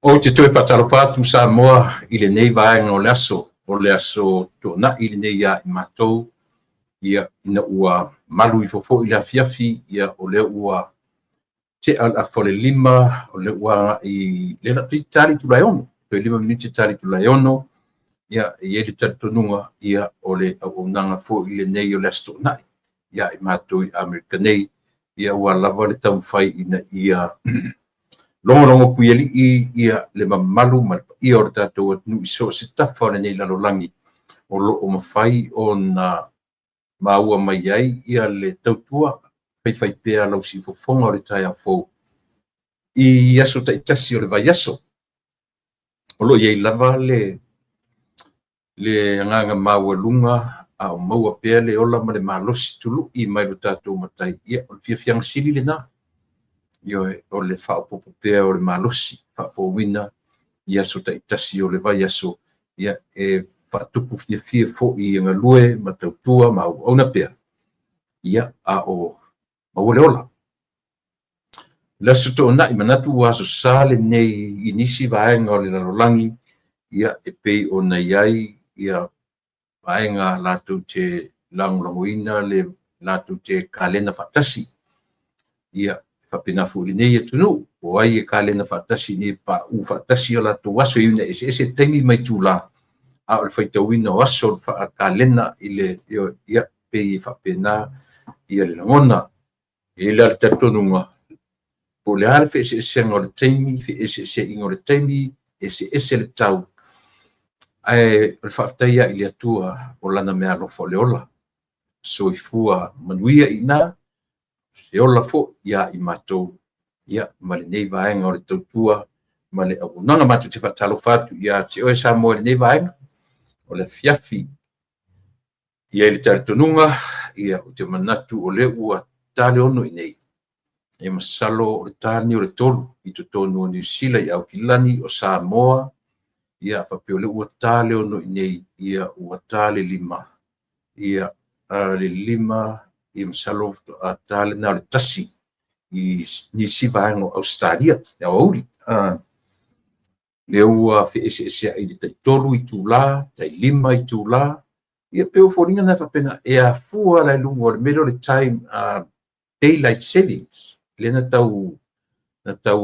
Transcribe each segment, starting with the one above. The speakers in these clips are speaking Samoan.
Ou te toe faatalofa atu Samoa i lenei vaega o le aso, o le aso Toonai lenei ia i matou, ia, ina ua malu ifo foi le afiafi, ia, o lea ua tea le afa o le 5, o lea ua agai lea la toeitiiti ta le itula e 6, toe 5 minute ta le itula e 6. Ia, e i ai le talitonuga, ia, o le auaunaga foi lenei o le Aso Toonai ia i matou i Amerika nei, ia ua lava le taumafai ina ia logologo puialii ia le mamalu ma le paia o le tatou atunuu i so o se tafa o lenei lalolagi o lo o mafai ona maua mai ai ia le tautua faifaipea a lau siufofoga o le taeao fou i aso taitasi o le vaiaso. O lo o i ai lava le agaga maualuga a o maua pea le ola ma le malosi tului mai lo tatou Matai. Ia, o le fiafiaga sili lena. Ioe, o le faaopoopo pea o le malosi faafouina i aso taitasi o le vaiaso, ia, e faatupu fiafia foi e galue ma tautua ma auauna pea, ia, a o maua le ola. O le Aso Toonai, manatu ua aso Sa lenei i nisi vaega o le lalolagi, ia, e pei ona i ai ia vaega latou te lagolagoina le latou te kalena faatasi. Ia, e faapena foi i lenei atunuu, o ai e kalena faatasi nei, pauu faatasi o latou aso, e ui ina eseese taimi ma itula, a o le faitauina o aso o le faakalena i le, ia, pei e faapena ia le lagona. E i ai la le talitonuga, po o le a le feeseeseaga o le taimi, feeseeseaiga o le taimi, eseese le tau, ae o le faafetai lava i le Atua o lana meaalofa o le ola. Soifua manuia i ina, se ola foi ia i matou, ia, ma lenei vaega o le tautua ma le auaunaga. Matou te faatalofa atu ia te oe Samoa i lenei vaega o le afiafi. I ai le talitonuga, ia, ou te manatu o lea ua ta le 6 i inei. E masalo o le ta lenei o le 3 i totonu o Niu Sila, i Aukilani, o Samoa, ia, faapea o lea ua ta le 6 i inei, ia, ua ta le 5, ia, le 5, ia, masalo faatoa ta lena o le 1 i nisi vaega o Ausetalia, le aoauli. Lea ua feeseeseai i le tai 3 itula, tai 5 itula, ia pei o foliga na faapena, e afua la i luga o le mea lea o le time, daylight savings, lea na tau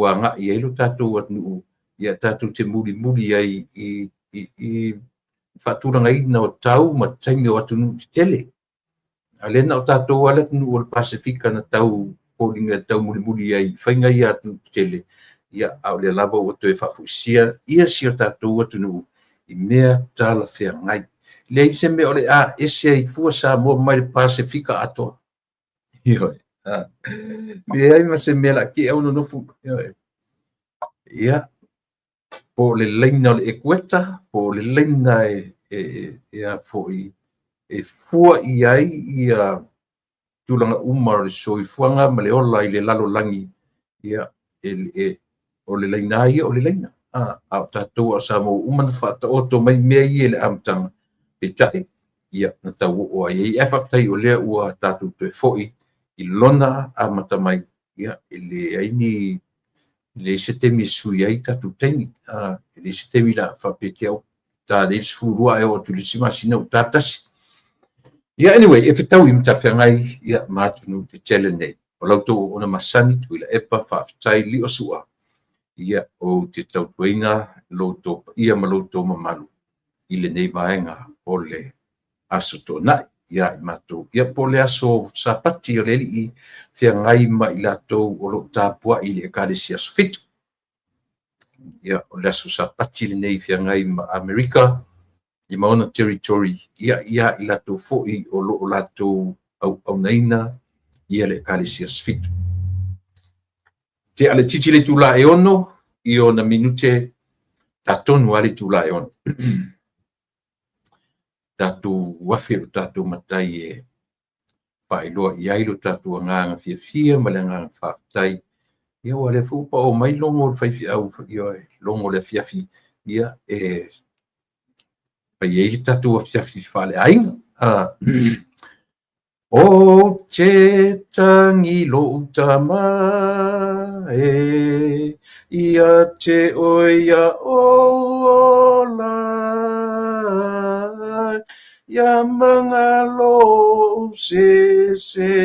agai ai lo tatou atunuu, ia tatou te mulimuli ai i faatulagaina o tau ma taimi o atunuu tetele. A lea na o tatou lava le atunuu o le Pasefika na tau foliga e tau mulimuli ai i faiga ia a atunuu tetele, ia, a o lea lava ua toe faafoisia ia si o tatou atunuu i mea talafeagai. Leai se mea o le a ese ai fua Samoa mai le Pasefika atoa. Ioe. Leai ma se mea la ke au nonofo. Ioe. Ia, po o le laina o le ekueta, po o le laina e a foi, e fua i ai ia tulaga uma o le soifuaga ma le ola i le lalolagi, ia, o le laina ia o le laina. A o tatou o Samoa uma na faataoto mai mea ia i le amataga, peitai, ia, na tau oo ai ai. Ae faafetai o lea ua tatou toe foi i lona amata mai, ia, e leai ni leai se taimi e sui ai tatou taimi. E leai se taimi la faapea te au ta le 12 ae oo atu i le isi masina ua ta le 1. Ia, anyway, e fetaui ma talafeagai, ia, ma atunuu tetele nei. O la outou auauna masani, Tuilaepa, faafetai Lio Sua, ia, ou te tautuaina lo outou paia ma lo outou mamalu i lenei vaega o le Aso Toonai ia i matou. Ia, po o le aso Sapati o le Alii feagai ma i latou o lo o tapuai i le Ekalesia Aso Fitu. Ia, o le aso Sapati lenei feagai ma Amerika i ma ona territory, ia, ia i latou foi o lo o latou auaunaina ia le Ekalesia Aso Fitu. Tea le titi le itula e 6 i ona minute, ta tonu lava le itula e 6. Tatou afe lo tatou matai e faailoa i ai lo tatou agaga fiafia ma le agaga faafetai. Ia, ua lea foi ua pao mai logo o le faifeau, ia, logo o le afiafi, ia, e fai ai le tatou afiafi faaleaiga. Ou te tagi lou Tama e, ia te oe ia ou ola, ia magalo ou sese,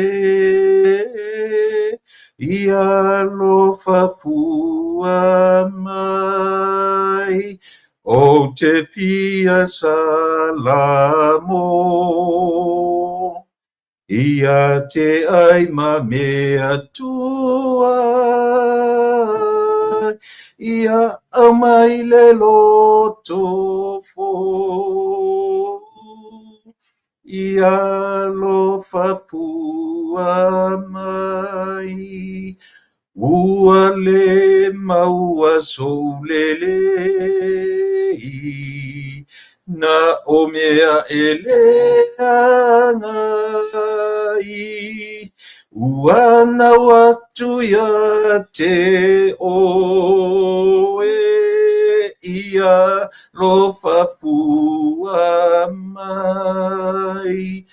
ia alofa fua mai. Ou te fia salamo, ia te ai ma mea tuai, ia aumai le loto fou, ia alofa fua mai. Ua le maua sou lelei, na o mea e leaga ai, ua nau atu ia te oe, ia alofa fua mai.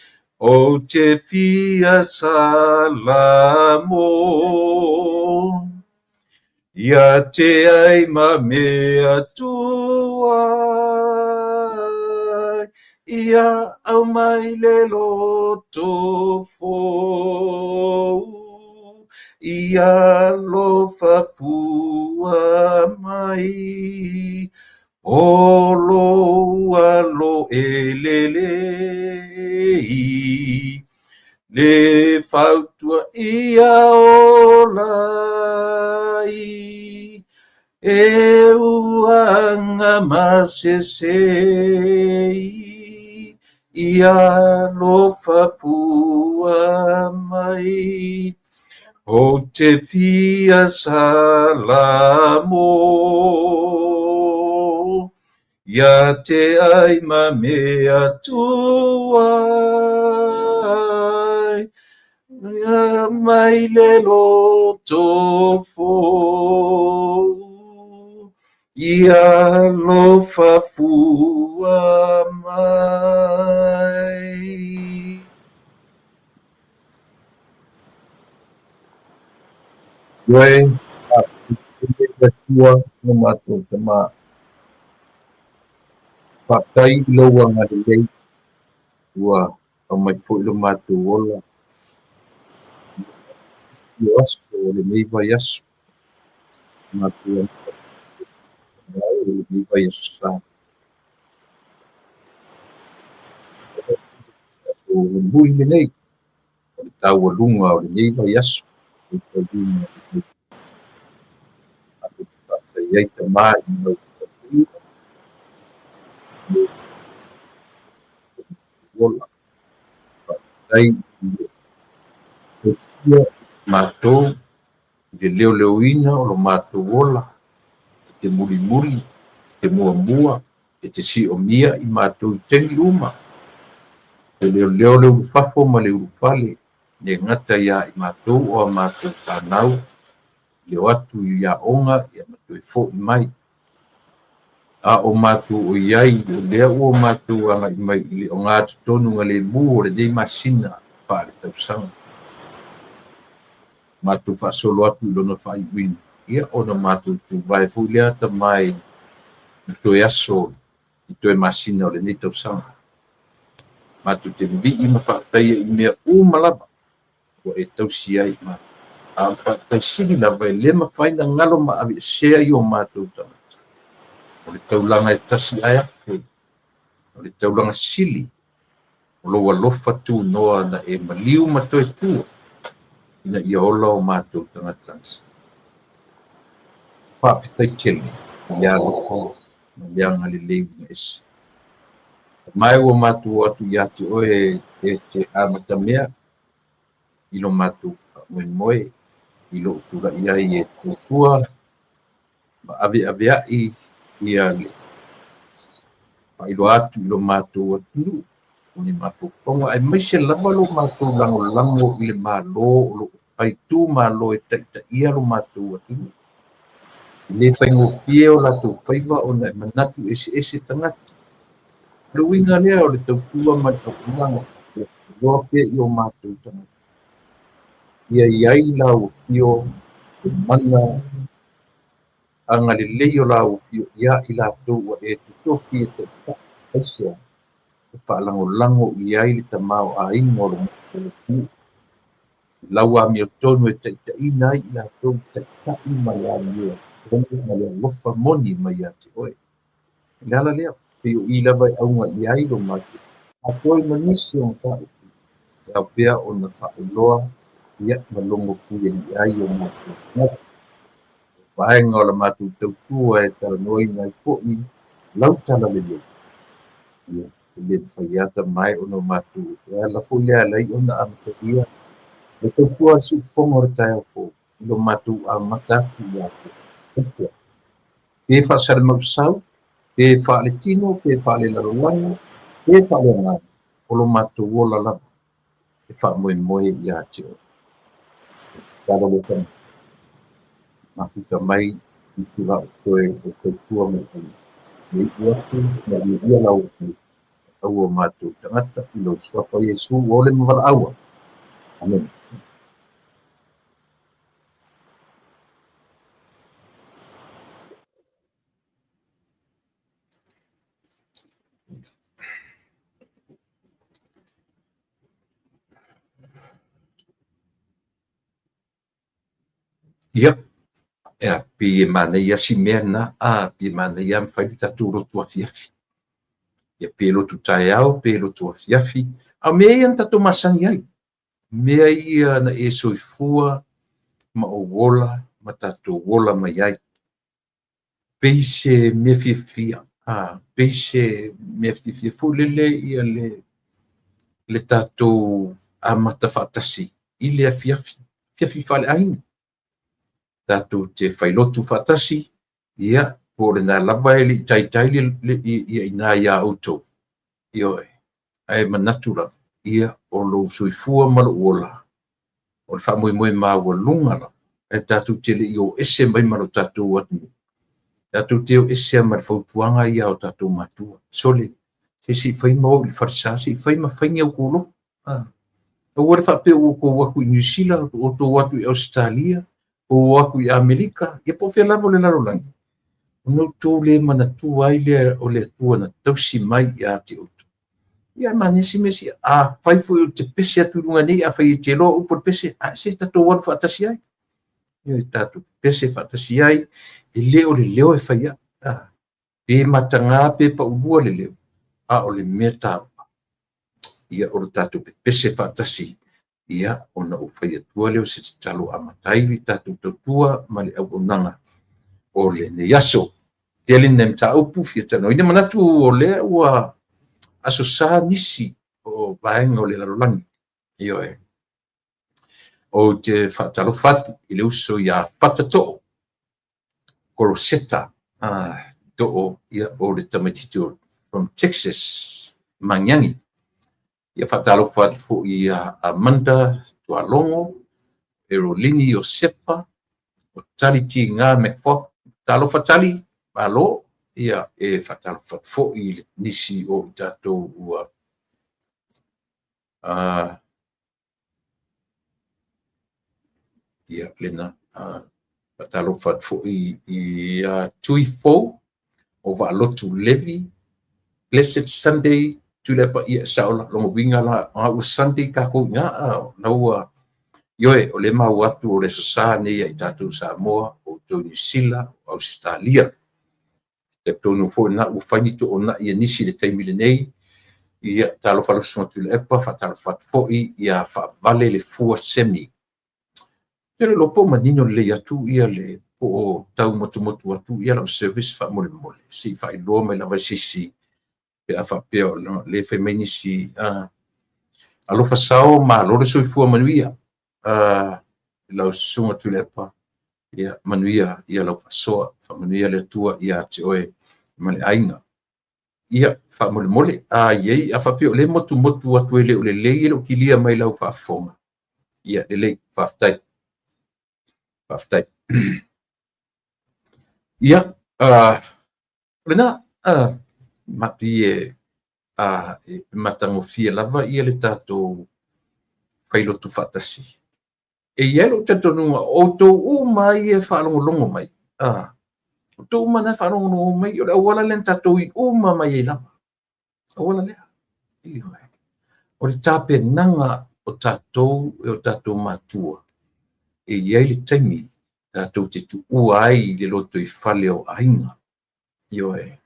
Ou te fia salamo, ia te ai ma mea tuai, ia aumai le loto fou, ia alofa fua mai. O lou alo e lelei, le fautua ia ola ai, e uaga masese ia alofa fua mai. Ou te fia salamo, ia te ai ma mea tuai, ia mai le loto fou, ia alofa fua mai. Ioe, faafetai le Atua lo matou Tama. Faafetai i lou agalelei ua aumai foi lo matou ola i o aso o lenei vaiaso. Matou o lenei vaiaso sa. Aso mulimuli lenei o le taualuga o lenei vaiaso. Matou te faafetai ai Tama i lau tautaiga ola. Faafetai i le tausia matou i le leoleoina o lo matou ola, e te mulimuli, e te muamua, e te siomia i matou i taimi uma. E leoleo le ulufafo ma le ulufale, le gata ia i matou o a matou fanau, i le o atu i aoga ia ma toe fo'i mai. A o matou o i ai, o lea ua matou agai mai i le ogatotonu lemu o lenei masina faaletausaga. Matou faasolo atu i lona faaiuina, ia ona matou tuvae foi lea Tama i toe aso, i toe masina o lenei tausaga. Matou te vivii ma faafetaia i mea uma lava ua e tausi ai matou. A o le faafetai sili lava e le mafai na galo ma aveesea i o matou tagata. O le taulaga e tasi ae afe, o le taulaga sili, o lou alofa tunoa na e maliu ma toe tua, ina ia ola o matou tagata. Faafetai tele i le alofa ma le agalelei uiga ese. Mai ua matou atu ia te oe e te amatamea i lo matou faamoemoe, i lou tulai ai e tautua ma aveaveai ia le faailoa atu i lo matou atunuu o ni mafaufauga, aemaise lava lo matou lagolago i le Malo o lo o faitu Malo e taitaia lo matou atunuu. E le faigofie o latou faiva ona e manatu eseese tagata. O le uiga lea o le tautua ma le auaunaga. Faailoa pea i o matou tagata, ia i ai lau afio le mana agalelei o lau afio ia i latou ua e totofi e taitai aisea e faalagolago i ai le tamaoaiga o lo matou atunuu. I lau amiotonu e taitaiina ai i latou taitai ma le amio tonu ma le alofa moni mai ia te oe. O le ala lea, pei o i lava e auga i ai lo matou atoa ai ma nisi o mataupu e ao pea ona faailoa ia ma logo puialii ai o matou tagata. O vaega o la matou tautua e talanoaina ai foi lau talalelei, ia, e le mafai lava tamae ona o matou e ala foi lea e ala ai ona amatalia le tautua a le siufofoga o le taeao fou i lo matou amata atu ia te oe. Pe faasalamausau, pe faaletino, pe faalelalolagi, pe faaleagaga, o lo matou ola lava e faamoemoe ia te oe. Tatalo lea tama, mafuta mai i tula o toe o tautua ma le aina. Ia iu atu ma viia lau Afioga, aua o matou tagata i lou suafa Iesu ua ole ma valaau ai. Amene. Ia, e pei e manaia si mea lena, a pei e manaia ma fai le tatou lotu afiafi. Ia pe lotu taeao, pe lotu afiafi, a o mea ia na tatou masani ai. Mea ia na e soifua ma ou ola ma tatou ola mai ai. Pei se mea fiafia, a pei se mea fiafia foi lele ia le tatou amata faatasi i le afiafi, afiafi faaleaiga. Tatou te failotu faatasi, ia, po o lena lava e le i taitai ia ina ia outou. Ioe, ae manatu lava, ia, o lou soifua ma lou ola, o le faamoemoe maualuga lava, ae tatou te le i o ese mai ma lo tatou atunuu. Tatou te o ese ma le fautuaga ia o tatou matua. Sole, se i fai ma o i le falesa, se i fai ma fai ni au outou lotu. Aua le faapea ua outou o atu i Niu Sila, ua outou o atu i Ausetalia, ua o atu i Amerika, ia po o fea lava o le lalolagi, ona outou le manatua ai lea o le Atua na tausi mai ia te outou. Ia manaia si mea sia, afai foi ou te pese atu i luga nei, afai e te iloa upu o le pese, a se tatou alu faatasi ai. Ia tatou pese faatasi ai, e le o le leo e fai ai. Pe mataga pe paulua le leo, a o le mea taua, ia o le tatou pepese faatasi, ia ona ou fai atua lea o se tatalo amata ai le tatou tautua ma le auaunaga o lenei aso. Tele nai mataupu fia talanoaina, manatu o lea ua aso sa nisi o vaega o le lalolagi. Ioe. Ou te faatalofa atu i le uso ia Fata Too, Koroseta Too, ia, o le tamaitiiti from Texas, Magiagi. Ia faatalofa atu foi ia Amanda Tualogo, Erolini Iosefa, o Tali Tiga McFock. Talofa Tali, malo. Ia e faatalofa atu foi i le nisi o i tatou ua ia lena faatalofa atu foi i Tui Fou o Vaalotu Levi, Blessed Sunday Tuilaepa, ia sao la longa uiga la a ua Sunday tatou i ina la ua ioe o le maua atu o le aso Sa nei ia i tatou Samoa, o outou Niu Sila, o Ausetalia. Talitonu foi na ua fai ni toonai e nisi i le taimi lenei. Ia talofa lau susuga Tuilaepa, faatalofa atu foi ia Faavale le Fua Semi. Ou te le iloa po o manino lelei atu ia le po o tau motumotu atu ia lau service faamolemole, se i faailoa mai lava e se isi pe a faapea o le fai mai nisi. Alofa sao, malo le soifua manuia lau susuga Tuilaepa, ia manuia ia lau faasoa, faamanuia le Atua ia te oe ma le aiga. Ia faamolemole, a iai a faapea o le motumotu atu e le o lelei e le o kilia mai lau faafofoga, ia lelei, faafetai. Faafetai. Ia, o lena, ma pei e matagofie lava ia le tatou failotu faatasi. E i ai lou talitonuga o outou uma ia e faalogologo mai, outou uma na e faalogologo mai, o le auala lea na tatou i uma mai ai lava. Auala lea. O le tapenaga o tatou e o tatou matua, e i ai le taimi tatou te tuua ai le lotoifale o aiga. Ioe.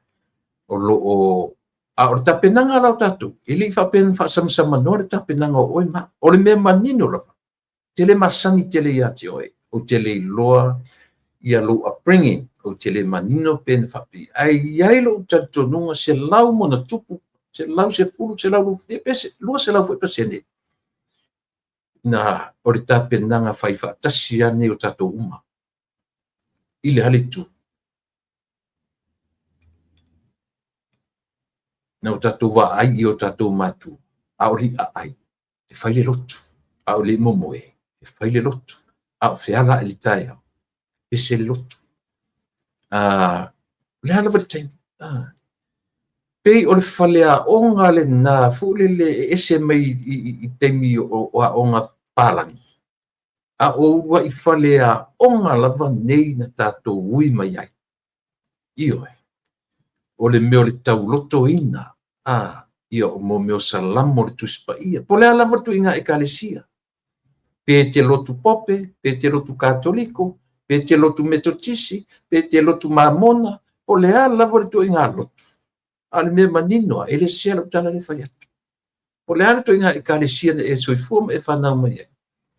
O lo o a o le tapenaga la o tatou, e le i faapea na faasamsamanoa le tapenaga o oe ma au. O le mea manino lava, te le masani tele ia te oe, ou te le iloa ia lou upbringing, ou te le manino pe na faapei. Ae i ai lou talitonuga 100+, 110, 120, pe 200 foi pasene, na o le tapenaga fai faatasi lava nei o tatou uma i le a le itu. Na o tatou vaai i o tatou matua, a o le i'a ai, e fai le lotu, a o le i momoe, e fai le lotu, a o feala ae i le taeao, e pese le lotu. O le a lava le taimi. Pei o le faleaoga lena foi lele e ese mai i taimi o aoga palagi, a o uluai faleaoga lava nei na tatou ui mai ai. Ioe. O le mea o le taulotoina, ia o mea o Salamo o le Tusi Paia. Po o le a lava le ituaiga ekalesia, pe te lotu Pope, pe te lotu Katoliko, pe te lotu Metotisi, pe te lotu Mamona, po o le a lava le ituaiga lotu. A o le mea manino lava, e le sese lau tala lea e fai atu. Po o le a le ituaiga ekalesia na e soifua ma e fanau mai ai,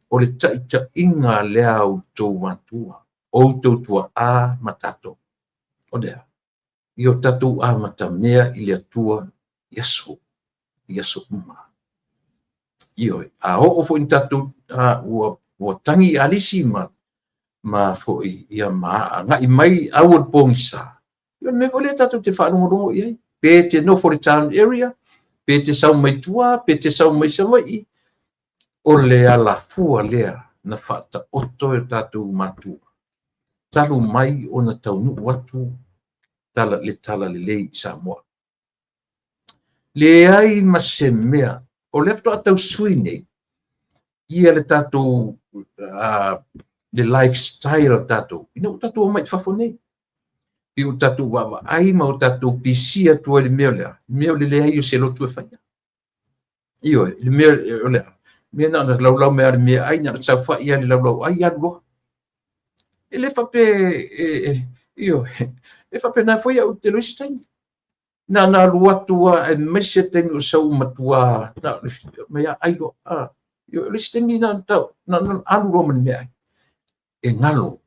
o le taitaiga lea a outou matua, outou tuaa ma tatou. O le a? Ia o tatou amatamea i le Atua i aso, i aso uma. Ioe, a oo foi ina tatou ua tagi i alisi ma foi ia ma agai mai au o le pogisa, ia o le mea foi lea tatou te faalogologo i ai, pe te nofo i le town area, pe te sau mai tua, pe te sau mai Savaii, o le alafua lea na faataoto e o tatou matua, talu mai ona taunuu atu le talalelei i Samoa. Leai ma se mea, o lea faatoa tau sui nei ia le tatou le lifestyle o tatou, ina ua tatou omai i fafo nei. Pei ua tatou vaavaai ma ua tatou pisia atu ai i le mea lea, le mea o le leai o se lotu e faia. Ioe, le mea o le mea na ona laulau mai lava o le meaai, na ona saofai lava i le laulauai alu loa. E le faapea, ioe, e faapena foi au i le tele o isi taimi. Na ona alu atu lava aemaise le taimi o sau matua, na o le mai lava ai loa. Ioe, o le isi taimi na ona alu loa ma le meaai. E galo,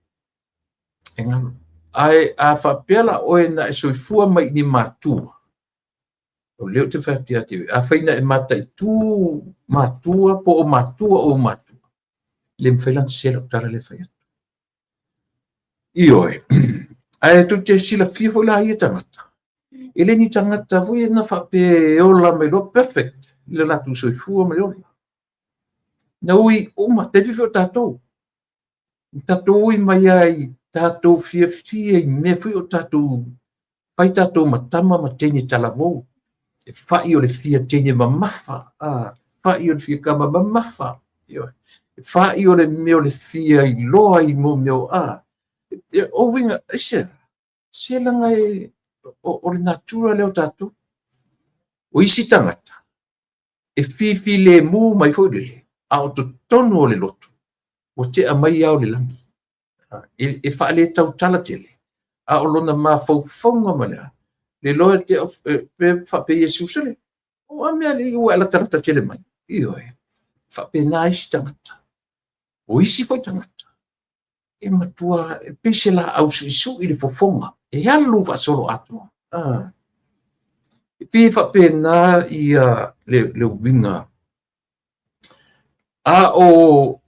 e galo. Ae a faapea la oe na e soifua mai i ni matua, o lea ou te fai atu ia te oe, afai na e mataitu matua po o matua ou matua, e le mafai la ona sese lau tala lea e fai atu. Ioe, ae tou te silafia foi la ia tagata, e le ni tagata foi na faapea e ola mai loa perfect i le latou soifua ma le ola. Na ui uma, taimi foi o tatou, na tatou ui mai ai tatou fiafia i mea foi o tatou fai tatou ma tama ma teine talavou. E fai o le fia teine mamafa, fai o le fia kama mamafa, ioe. E fai o le mea o le fia iloa i mo mea o a. O uiga, aisea? Se leaga e, o le natura lea o tatou. O isi tagata, e fifilemu mai foi lele, a o totonu o le lotu, ua tea mai ao o le lagi. E faaletautala tele, a o lona mafaufauga ma le a, le iloa e te pe faapea Iesu, sole, o a mea alii ua e latalata tele mai? Ioe, e faapena isi tagata. O isi foi tagata, e matua, e pei se laau suisui le fofoga, e alu faasoloatoa. E pei e faapena ia le uiga. A o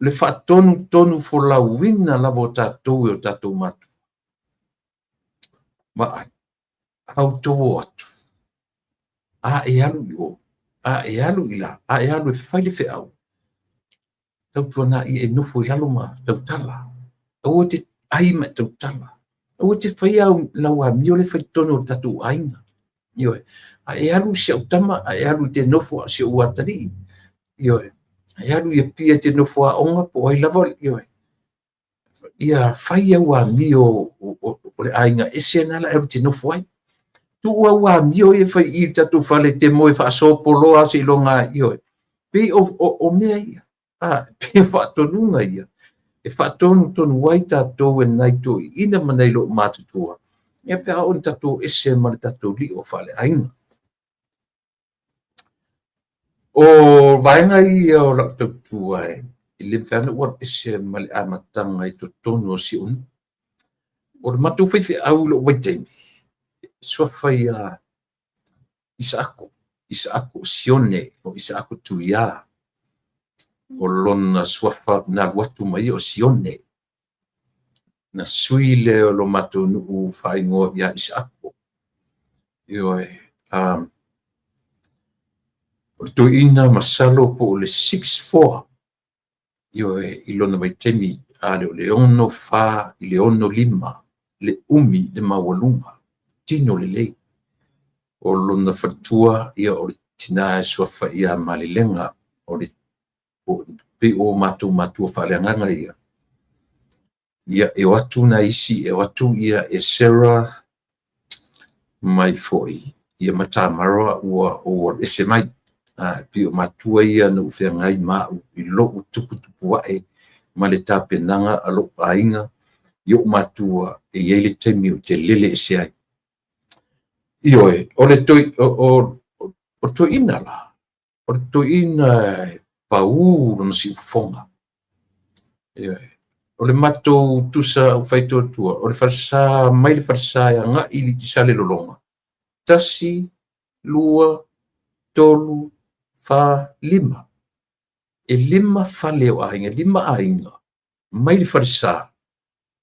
le faatonutonu folauina lava o tatou e o tatou matua, vaai, a outou o atu, a e alu i o, a e alu i la, a e alu e fai le feau, tautuana ia e nofo i lalo ma tautala. Aua te ai ma e tautala. Aua te faia lau amio lea e fai i totonu o le tatou aiga. Ioe. A e alu i si au tama, a e alu i te nofo a si ou atalii. Ioe. E alu i Apia e te nofo aoga po o ai lava, ioe, ia fai au amio o le aiga ese lena la e alu e te nofo ai. Tuu au amio ia e fai i i le tatou fale e te moe faasopoloa seiloga, ioe. Pei o mea ia, pei o faatonuga ia e faatonutonu ai tatou e nai toeaiina ma nai loomatutua, ia pe a oo ina tatou ese ma le tatou lio faaleaiga. O vaega ia o lau tautua e le mafai ona ou alu ese ma le amataga i totonu o si ou nuu. O le matou faifeau i lou vaitaimi, suafa ia Isaako, Isaako Sione, o Isaako Tuia. O lona suafa na alu atu ma ia o Sione. Na sui lea o lo matou nuu faaigoa ia Isaako. Ioe, o le toeaina masalo po o le 6'4", ioe, i lona vaitaimi, a le o le 6'4 i le 6'5 le umi le maualuga, tino lelei. O lona faletua, ia o le tina e suafa ia Malilega, o le pei o matou matua faaleagaga ia. Ia, e o atu nai isi, e o atu ia e Sarah mai foi, ia ma Tamara ua ou alu ese mai. Pei o matua ia na ou feagai ma au i lou tuputupu ae ma le tapenaga a lou aiga i ou matua e i ai le taimi ou te lele ese ai. Ioe, o le toeaina la, o le toeaina e pau lona siufofoga. Ioe, o le matou tusa ou faitotua, o le falesa mai le falesa e agai i Salelologa, 1, 2, 3, 4, 5. E 5 fale o aiga, 5 aiga mai le falesa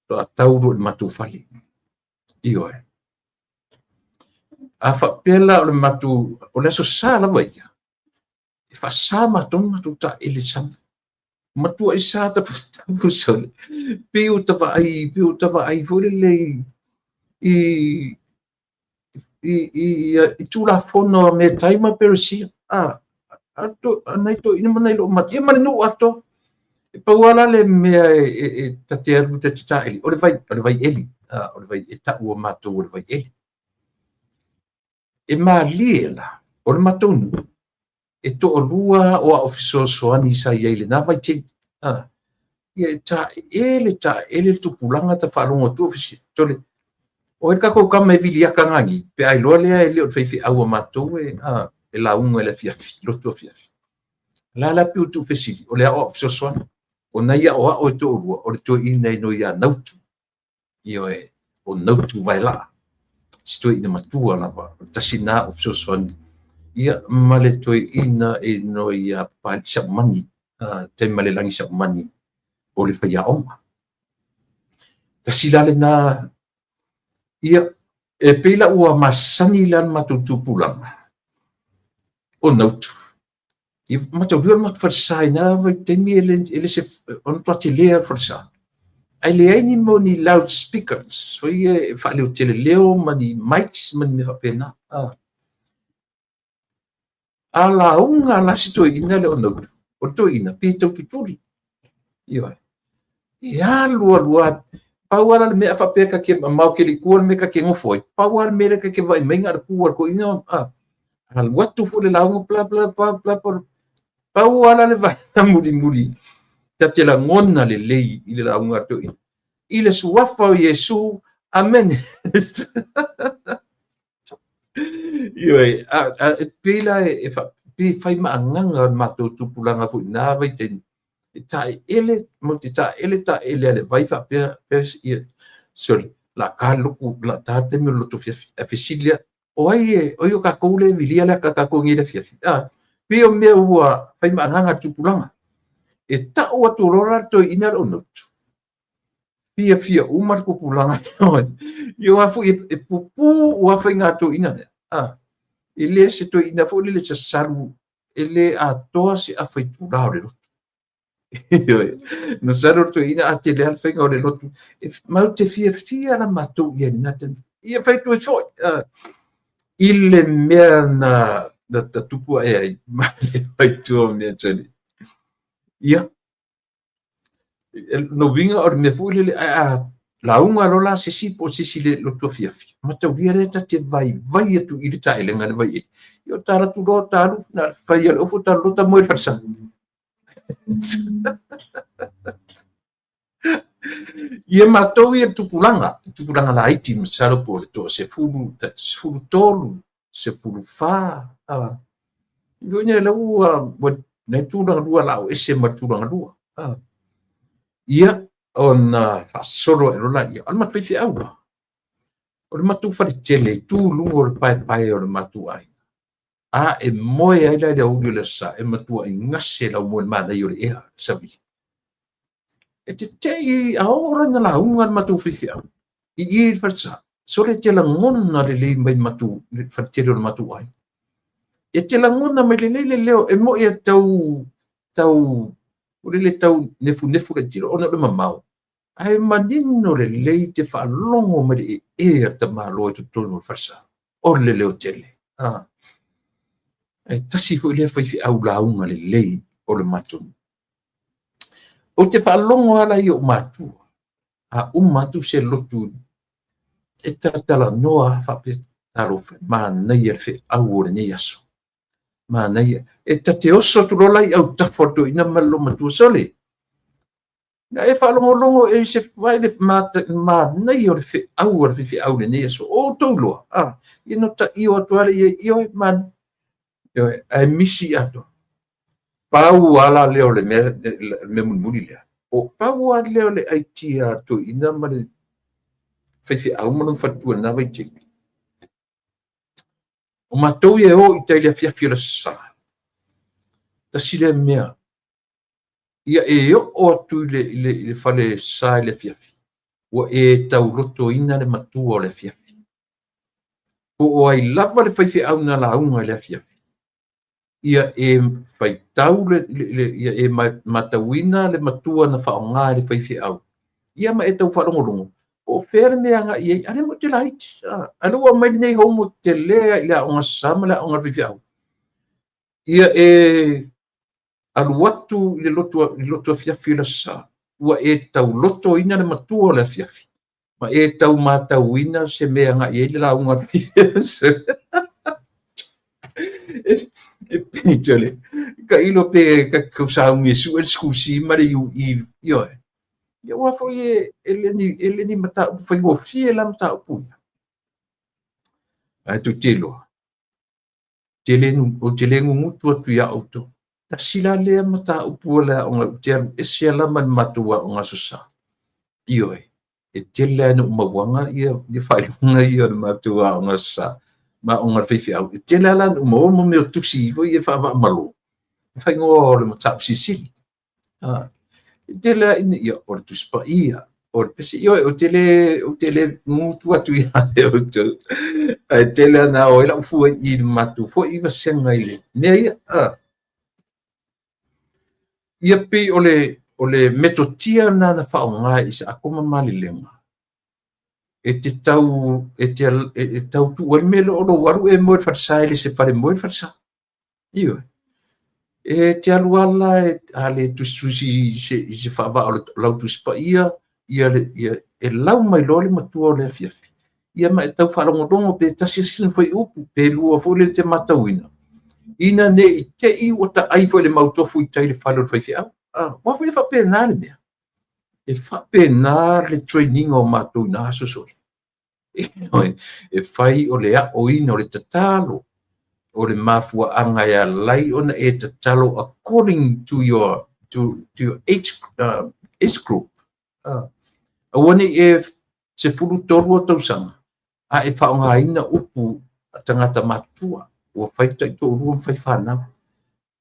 faatoa tau loa i le matou fale. Ioe. A faapea la o le matou, o le Aso Sa lava ia, e faasa matou ona matou taele i le sami. Matuai sa taputapu sole. Pei ua ta vaai, pei ua ta vaai foi lele i Tulafono a Metai ma Peresia. A nai toeaiina ma nai loomatua, ia ma le nuu atoa. E pau lava la le mea e ta te alu ta te taeli, o le vai, o le vai eli. O le vai e tau a matou o le vai eli. E malie la, o le matou nuu, e toalua aoao fesoasoani sa i ai i lena vaitaimi. Ia e taeele, taeele le tupulaga ta faalogo atu o fesili. Tole, o ai le tatou tama e viliaka gagi, pe a iloa lea e le o le faifeau a matou e lauga i le afiafi, lotu afiafi. La la pei o tuufesili, o le aoao fesoasoani. O nai aoao e toalua, o le toeaina e igoa ia Nautu. Ioe, o Nautu Vaelaa. Si toeaina matua lava, o le tasi lena o fesoasoani. Ia, ma le toeaina e igoa ia Papalii Saumani, Taimalelagi Saumani, o le faiaoga. Tasi la lena, ia, e pei la ua masani la le matou tupulaga o Nautu. Ia, mataulia o le matou falesa i na vaitaimi e le se, o le matua tele lava o le falesa. Ae leai ni mea o ni loudspeakers, foi ia e faaleotele leo ma ni mics ma ni mea faapena. A lauga la si toeaina lea o Nautu, o le toeaina pei e taututuli. Ioe. E alu alu lava, pau lava la le mea a faapea ta te mamao tele i tua le mea ta te nofo ai, pau lava le mea lea ta te vaai mai na o le tu a le toeaina, alu atu foi le lauga, bla bla bla bla bla. Pau lava la le vaega mulimuli ta te lagona lelei i le lauga a le toeaina. I le suafa o Iesu, amene. Ioe, e pei la e pei e fai maagaga o le matou tupulaga foi i na vaitaimi, e taeele, matou te taeele taeele a le vai faapea, ia, sorry, la ta le lotu, la ta le taimi o le lotu afiafi. Ae fesili lea, o ai e, o ai o tatou lea e vilia le ata a tatou nei i le afiafi? Pei o mea ua fai maagaga le tupulaga. E tau atu loa la le toeaina lea o Nautu, fiafia uma le tupulaga. Ia aua foi e pupu ua faiga a toeaina lea. E le se toeaina foi lele sasalu, e le atoa se afa itula o le lotu. Masalo le toeaina a tele lava le faiga o le lotu, e matou te fiafia la matou i ai i lena taimi. Ia fai atu ai foi i le mea na tupu ae ai ma le faitua o mea tele. Ia, lona uiga o le mea foi lele, ae a lauga loa la se isi po o se isi i le lotu afiafi, mataulia lea ta te vaivai atu i le taelega i le vaieli, ia o ta alu atu loa ta alu, na o le fai lava o le ofu ta alu loa ta moe i le falesa. Ia matou ia tupulaga, tupulaga laiti, masalo po o le toa 10, 13, 14, ioe, la ua nei tulaga lua la o ese ma tulaga lua. Ia, ona faasolo ae loa laia, o le matou faifeau la, o le matou faletele i tu i luga o le paepae o le matou aiga, a e moe ai la i le aoauli o le Aso Sa, e matuai gase lau moe i le manaia o le ea, savili. E tetei a oo la ina lauga le matou faifeau i i i le falesa, sole e te lagona lelei mai matou le faletele o le matou aiga. E te lagona mai lelei le leo, e moi e tau tau o le tau nefunefu laitiiti ona o le mamao, ae manino lelei te faalogo mai le ee a le tamaloa i totonu o le falesa, o le leo tele. E tasi foi lea faifeau lauga lelei o le matou. Ou te faalogo lava la i ou matua, a uma atu se lotu e talatalanoa faapea, talofa, manaia le feau o lenei aso. Manaia. E ta te oso atu loa la i autafa o le toeaina ma le loomatua, sole, na e faalogologo e se vai le manaia o le feau a le faifeau i lenei aso. O outou iloa, ia no taio atu lava ia, ioe, manaia. Ioe, ae misi atoa. Pau lava la lea o le mea mulimuli lea, o pau lava lea o le aitia a le toeaina ma le faifeau ma lona faletua i lena vaitaimi. O matou ia e o i tai i le afiafi o le Aso Sa, tasi lea mea, ia e oo atu i le fale sa i le afiafi, ua e taulotoina le matua o le afiafi. Po o ai lava le faifeau na lauga i le afiafi, ia e faitau ia e matauina le matua na faaaoga e le faifeau, ia ma e tau faalogologo, po o fea le mea agai i ai, a o lea matou te laiti. A lea ua aumai lenei homework tele lava i le aoga Aso Sa ma le aoga a le faifeau. Ia e alu atu i le lotu afiafi o le Aso Sa, ua e taulotoina le matua o le afiafi, ma e tau matauina se mea e agai i ai le lauga. E pei le tailo pe tau sauni e sue le school C ma le UE, ioe. Ia aua foi e le ni mataupu faigofie la mataupu ia. Ae tou te iloa, ou te le gugutu atu ia outou. Tasi la lea mataupu o le aoga, ou te alu ese la ma le matou aoga Aso Sa. Ioe, e tele lava ina ou mauaga ia faailoga ia o le matou aoga Aso Sa ma aoga a le faifeau. E tele lava la ina ou maua mo mea o tusi foi ia faavaamalo, e faaigoa o le mataupu silisili. E tele lava ina, ia, o le Tusi Paia, o le pese, ioe, ou te le gugutu atu ia te outou, ae tele lava na ao ai lau fua i le matou foi vasega i le mea ia. Ia pei o le metotia lena na faaaoga e Isaako ma Malilega, e te tau, e tau tuu ai le mea lea o lou alu e moe i le falesa e le se fale moe le falesa. Ioe. E te alu lava la a le tusitusi i se faavaa o lau Tusi Paia, ia e lau mai loa le matua o le afiafi, ia ma e tau faalogologo pe tasi sina fuaiupu, pe lua foi lele te matauina, ina ne i te i ua taai foi le mautofu i tai i le fale o le faifeau. Aua foi e faapena le mea. E faapena le training o matou i na aso sole. E fai o le aoina o le tatalo, o le mafuaaga e alai ona e tatalo according to your age, age group. Aua ne i e 13 o tausaga, a e faaaogaina upu a tagata matutua, ua fai taitoalua ma fai fanau.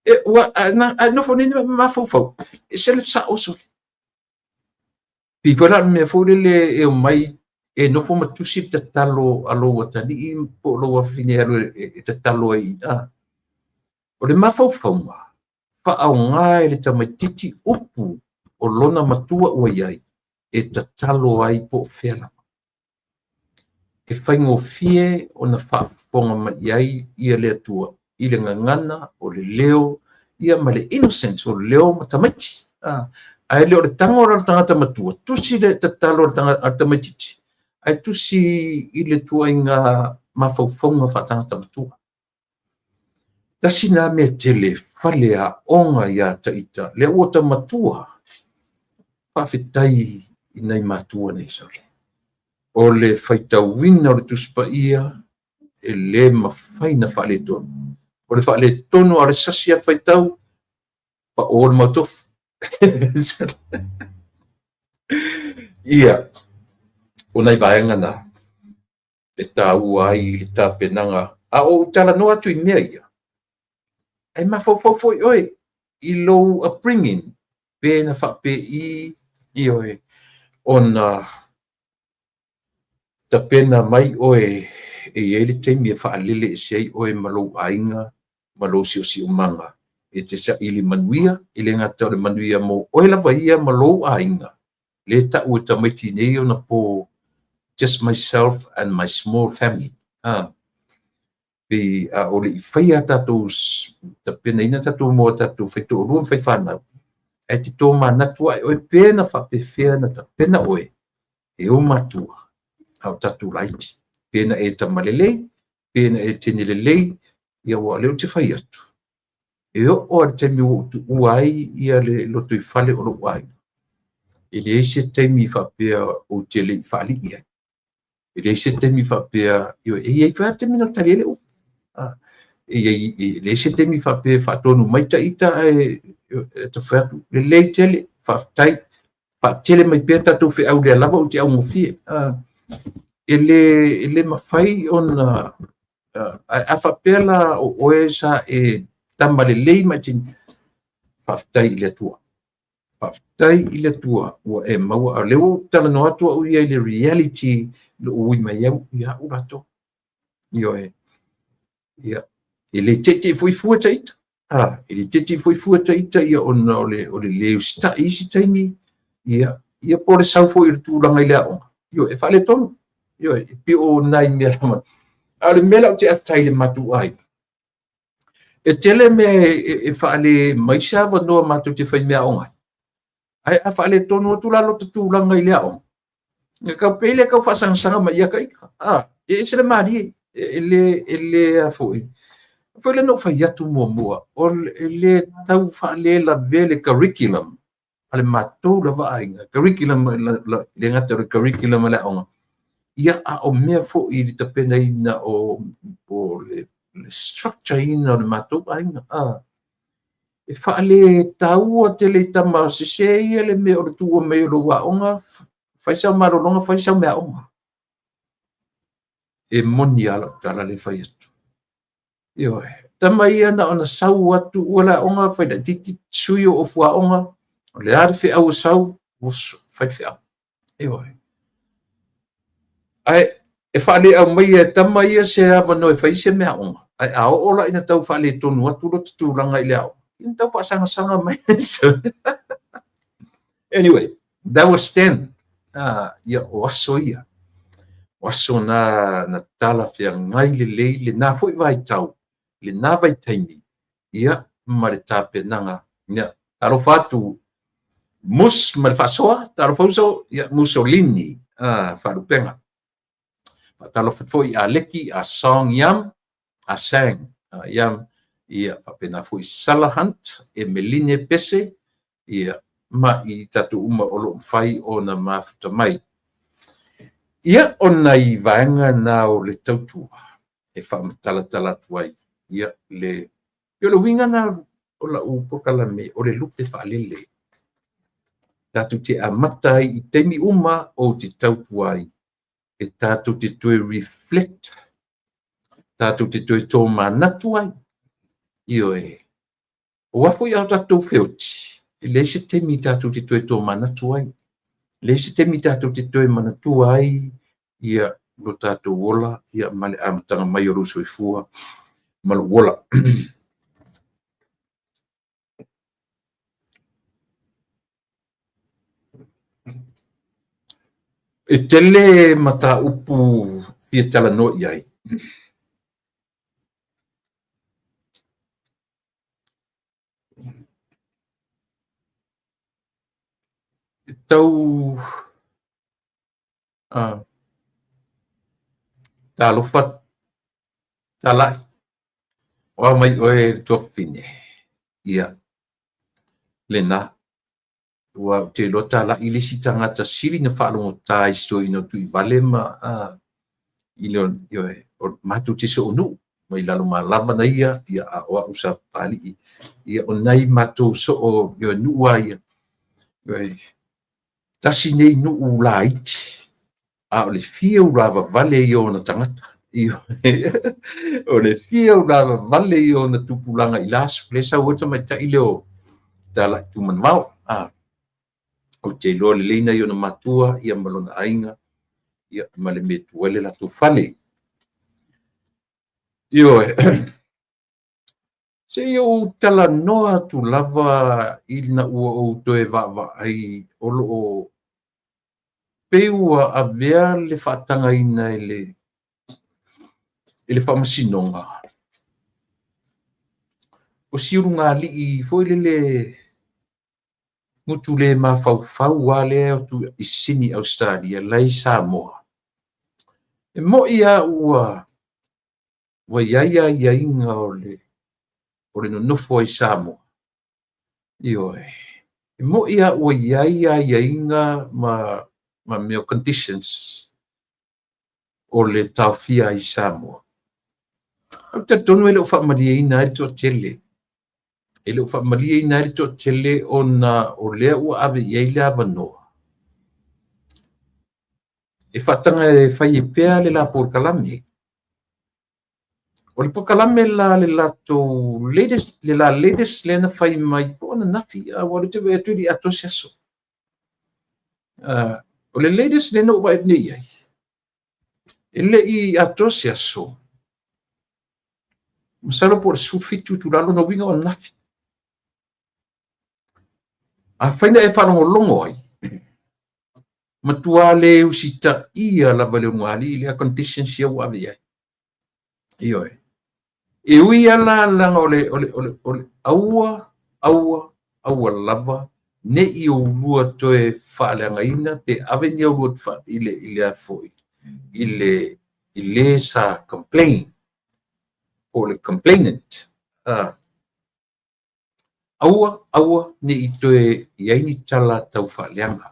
E, ua, a nofo nei ma mafaufau, e se le sao sole. Pei foi la o le mea foi lele e omai e nofo ma tusi le tatalo a lou atalii po o lou afafine e alu e tatalo ai i ina. O le mafaufauga, faaaoga e le tamaitiiti upu o lona matua ua i ai e tatalo ai po o fea lava. E faigofie ona faafofoga mai i ai ia le Atua i le gagana o le leo ia ma le innocence o le leo ma tamaiti. Ae le o le tago la o le tagata matua, tusi le tatalo a le tamaitiiti, ae tusi i le tuaiga mafaufauga faatagata matua. Tasi lena mea tele e faleaoga ia ita, lea ua ta matua, faafetai i nai matua nei sole. O le faitauina o le Tusi Paia e le mafai ona faaletonu. O le faaletonu a o le sasi a le faitau, pao le maotofu. Ia, o nai vaega na e taua ai le tapenaga. A o ou talanoa atu i mea ia, e mafaufau foi oe i lou upbringing, pe na faapei ioe ona tapena mai oe e i ai le taimi e faalele ese ai oe ma lou aiga ma lou siosiomaga e te saili manuia, e le gata o le manuia mo oe lava ia ma lou aiga, le tau e tamaiti nei ona po just myself and my small family. Pei a o le i faia tatou tapenaina tatou mo tatou faitoalua ma faifanau, ae te tomanatu ae oe pe na faapefea na tapena oe e ou matua a o tatou laiti, pe na e tama lelei, pe na e teine lelei, ia ua o lea ou te fai atu, e oo lava i le taimi ua ou tuua ai ia le lotoifale o lou aiga, e leai se taimi faapea ou te le i faalii ai. E leai se taimi faapea, e i ai foi lava taimi na tali ai le upu. E leai se taimi faapea e faatonu mai ta ita ae ta fai atu, lelei tele, faafetai, faatele mai pea tatou feau lea lava ou te augofie. E le mafai ona, a faapea la o oe sa e tama lelei ma e teine, faafetai i le Atua. Faafetai i le Atua ua e maua, a o lea ua ou talanoa atu au ia i le reality, lou ui mai au ia au latou. Ioe. Ia, e le teitei foi fua ta ita. E le teitei foi fua ta ita ia ona o le le usitai i isi taimi, ia, ia po o le sau foi o le tulaga i le aoga, ioe, e faaletonu. Ioe, e pei o nai mea lava. A o le mea la ou te ata ai i le matou aiga, e tele mea e faale mai se avanoa matou te faimeaaoga ai. Ae a faaletonu atu la lota tulaga i le aoga, e tau pei lea tau faasagasaga mai ia ta ita. E ese le malie, e le a foi. Foi lea na ou fai atu muamua, e le tau faalelavea le curriculum a le matou lava aiga. Curriculum, le gata o le curriculum a le aoga, ia a o mea foi i le tapenaina o le structure ina o le matou aiga. E faaletaua tele i tama sese ia le mea o le tuua mai o lou aoga, fai sau malologa, fai sau meaaoga. E moni lava lau tala le fai atu. Ioe, tama ia na ona sau atu ua le aoga, fai laitiiti, sui o ofu aoga, o le a le feau e sau, uso, fai le feau. Ioe. Ae e faaleaumaia e tama ia se avanoa e fai se meaaoga, ae a oo la ina tau faaletonu atu lota tulaga i le aoga, ina tau faasagasag mai. Anyway, that was then. Ia, o aso ia. O aso na na talafeagai lelei lena foi vaitau, lena vaitaimi, ia, ma le tapenaga. Ia, talofa atu, Mus ma le faasoa, talofa uso, ia, Mussolini, faalupega. Faatalofa foi a Leki, a Song Yam, a Sang Yam, ia, faapena foi Sala Hunt, Emeline Pese, ia, ma i tatou uma o lo o mafai ona mafuta mai. Ia, o nai vaega na o le tautua e faamatalatala atu ai, ia, le, o le uiga na o lau polokalame, o le lupe faalele. Tatou te amata ai i taimi uma ou te tautua ai, e tatou te toe reflect, tatou te toe tomanatu ai. Ioe, aua foi a tatou feoti, e leai se taimi tatou te toe tomanatu ai. E leai se taimi tatou te toe manatua ai ia lo tatou ola, ia ma le amataga mai o lou soifua ma lou ola. E tele mataupu fia talanoa i ai. Tau talofa Talai, o a mai oe le tuafafine? Ia, lena. Ua ou te iloa Talai le isi tagata sili na faalogotā i si toeaina o Tuivale ma i le ioe, o matou te soonuu mai Lalomalava na ia, ia a o au sa Papalii. Ia o nai matou soo ioe, nuu lava ia. Ioe, tasi nei nuu laiti, a o le fia ulavavale ia o ona tagata. O le fia ulavavale ia o ona tupulaga i la aso. Lea e sau ai le tamaitai lea o Talai Tumanavao. Ou te iloa lelei nai ona matua ia ma lona aiga ia ma le mea e tu ai le latou fale. Ioe. Se i ou talanoa atu lava ina ua ou toe vaavaai o lo o pei ua avea le faatagaina e le Faamasinoga o si ulugalii foi lele gutu le mafaufau lava lea e o atu i Sini Ausetalia la e i Samoa. E moni lava ua i ai aiaiga o le nonofo ai i Samoa, ioe, e moni lava ua i ai aiaiga ma mea o conditions o le taofia ai i Samoa. Ou te talitonu e le o faamalieina ai le toatele. E le o faamalieina ai le toatele ona o lea ua ave i ai le avanoa e faataga e fai ai pea le la polokalame. O le polokalame la le latou latest, le la latest lea na fai mai po o ananafi, aua o lea ou te vaai atu e le i atoa se aso. O le latest lea na ou vaai atu nei i ai, e le i atoa se aso, masalo po o le 17 itula, lona uiga o ananafi. Afai na e faalogologo ai, matua le usitaia lava e le ulugalii lea conditions ia ua ave i ai. Ioe. E ui lava la leaga o le aua, aua, aua lava ne i oulua toe faaleagaina pe ave ni aulua i le foi i le sa complain po o le complainant. Aua, aua ne i toe i ai ni tala tau faaleaga.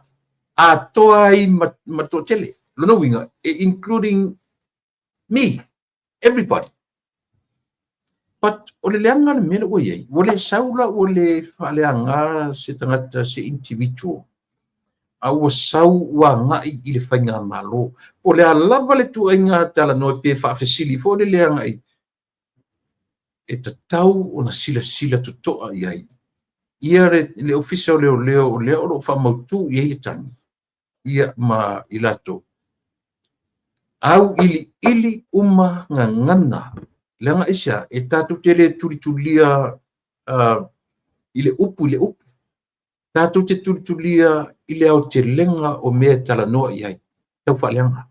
Atoa ai ma toatele. Lona uiga, including me, everybody. But o le leaga le mea lea ua i ai, ua le sau la ua le faaleaga se tagata, se individual, a ua sau ua agai i le faigamalo. Po o le a lava le tuuaiga talanoa pe faafesili foi le leaga i, e tatau ona silasila totoa i ai ia le Ofisa o Leoleo o lea o lo o faamautu i ai le tagi ia ma i latou. Auiliili uma gagana, leaga aisea, e tatou te le tulitulia i le upu i le upu. Tatou te tulitulia i le aotelega o mea e talanoa i ai. Tau faaleaga.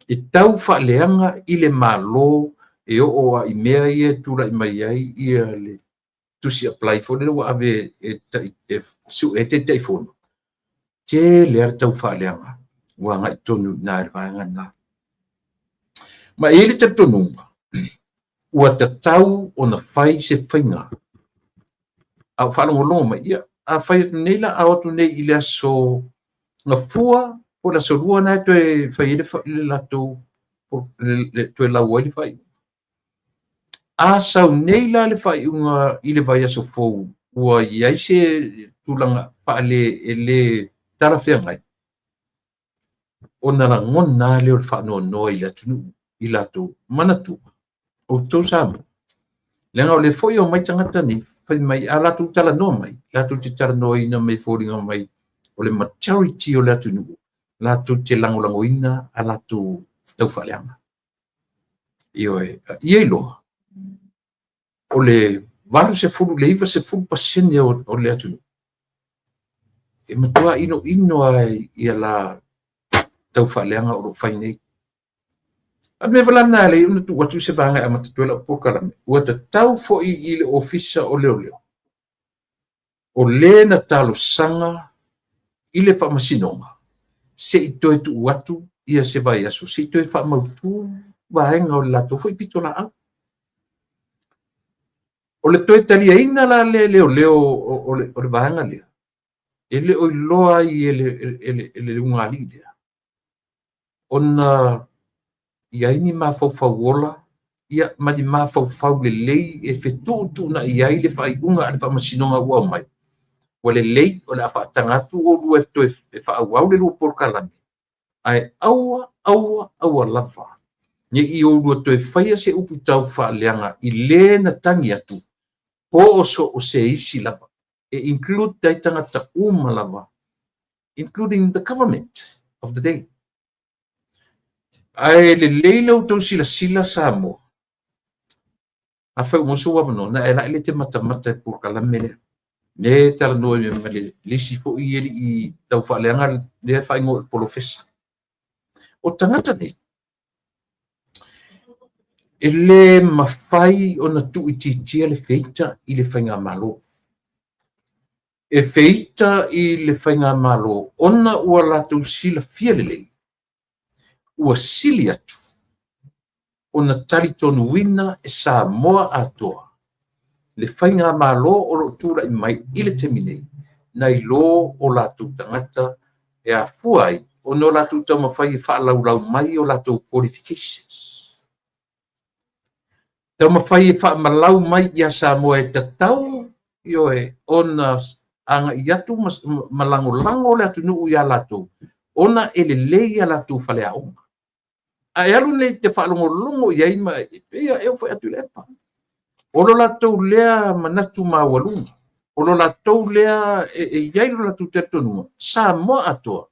E tau faaleaga i le Malo e oo a i mea ia e tulai mai ai ia le tusi apply foi lea ua ave e sue ai Taitaifono. Tele lava le tau faaleaga ua agai tonu i ina i le vaega lena. Ma e i ai le talitonuga ua tatau ona fai se faiga. A o faalogologo mai, ia, a fai atu nei la, a o atu nei i le aso Gafua po o le aso Lua na e toe fai ai le latou, toe lau ai le faaiuga. A sau nei la le faaiuga i le vaiaso fou, ua i ai se tulaga faale e le talafeagai, ona lagona lea o le faanoanoa i le atunuu i latou. Manatua, outou Samoa, leaga o lea foi e omai tagata nei, fai mai, a latou talanoa mai, latou te talanoaina mai foliga mai o le majority o le atunuu, latou te lagolagoina a latou taufaaleaga. Ioe, ia iloa, o le 80 i le 90% o le atunuu, e matua inoino ai ia la taufaaleaga o lo o fai nei. A mea vala na le ona tuu atu se vaega e amata atu ai lau polokalame, ua tatau foi i le Ofisa o Leoleo, o le na talosaga i le Faamasinoga, se i toe tuu atu ia se vaiaso se i toe faamautu vaega o le latou foi pitolaau. O le toe taliaina la lea e leoleo o le vaega lea, e le o iloa ai e le ulugalii lea ona i ai ni mafaufau ola, ia, ma ni mafaufau lelei e fetuutuunai ai le faaiuga a le Faamasinoga ua aumai, ua lelei, o le a faataga atu oulua e toe faaauau le lua polokalame, ae aua, aua, aua lava ne i oulua toe faia se upu taufaaleaga i le na tagi atu, po o so o se isi lava, e include ai tagata uma lava, including the government of the day. Ae lelei la outou silasila Samoa, afai ua maua sou avanoa, ona e la e te matamata i le polokalame lea. Lea e talanoa ma le isi foi alii taufaaleaga lea e faaigoa o le polofesa. O tagata nei, e le mafai ona tuuitiitia le feita i le faigamalo. E feita i le faigamalo ona ua latou silafia lelei, ua sili atu ona talitonuina e Samoa atoa le faigamalo o lo o tulai mai i le taimi nei, nai lo o latou tagata e afua ai ona o latou taumafai e faalaulau mai o latou qualifications. Taumafai e faamalau mai ia Samoa e tatau, ioe, ona agai atu ma lagolago le atunuu ia latou, ona e lelei a latou faleaoga. Ae alu nei te faalogologo i ai ma e pei e oo foi atu i le epa. O lo latou lea manatu maualuga, o lo latou lea e i ai lo latou talitonuga, Samoa atoa,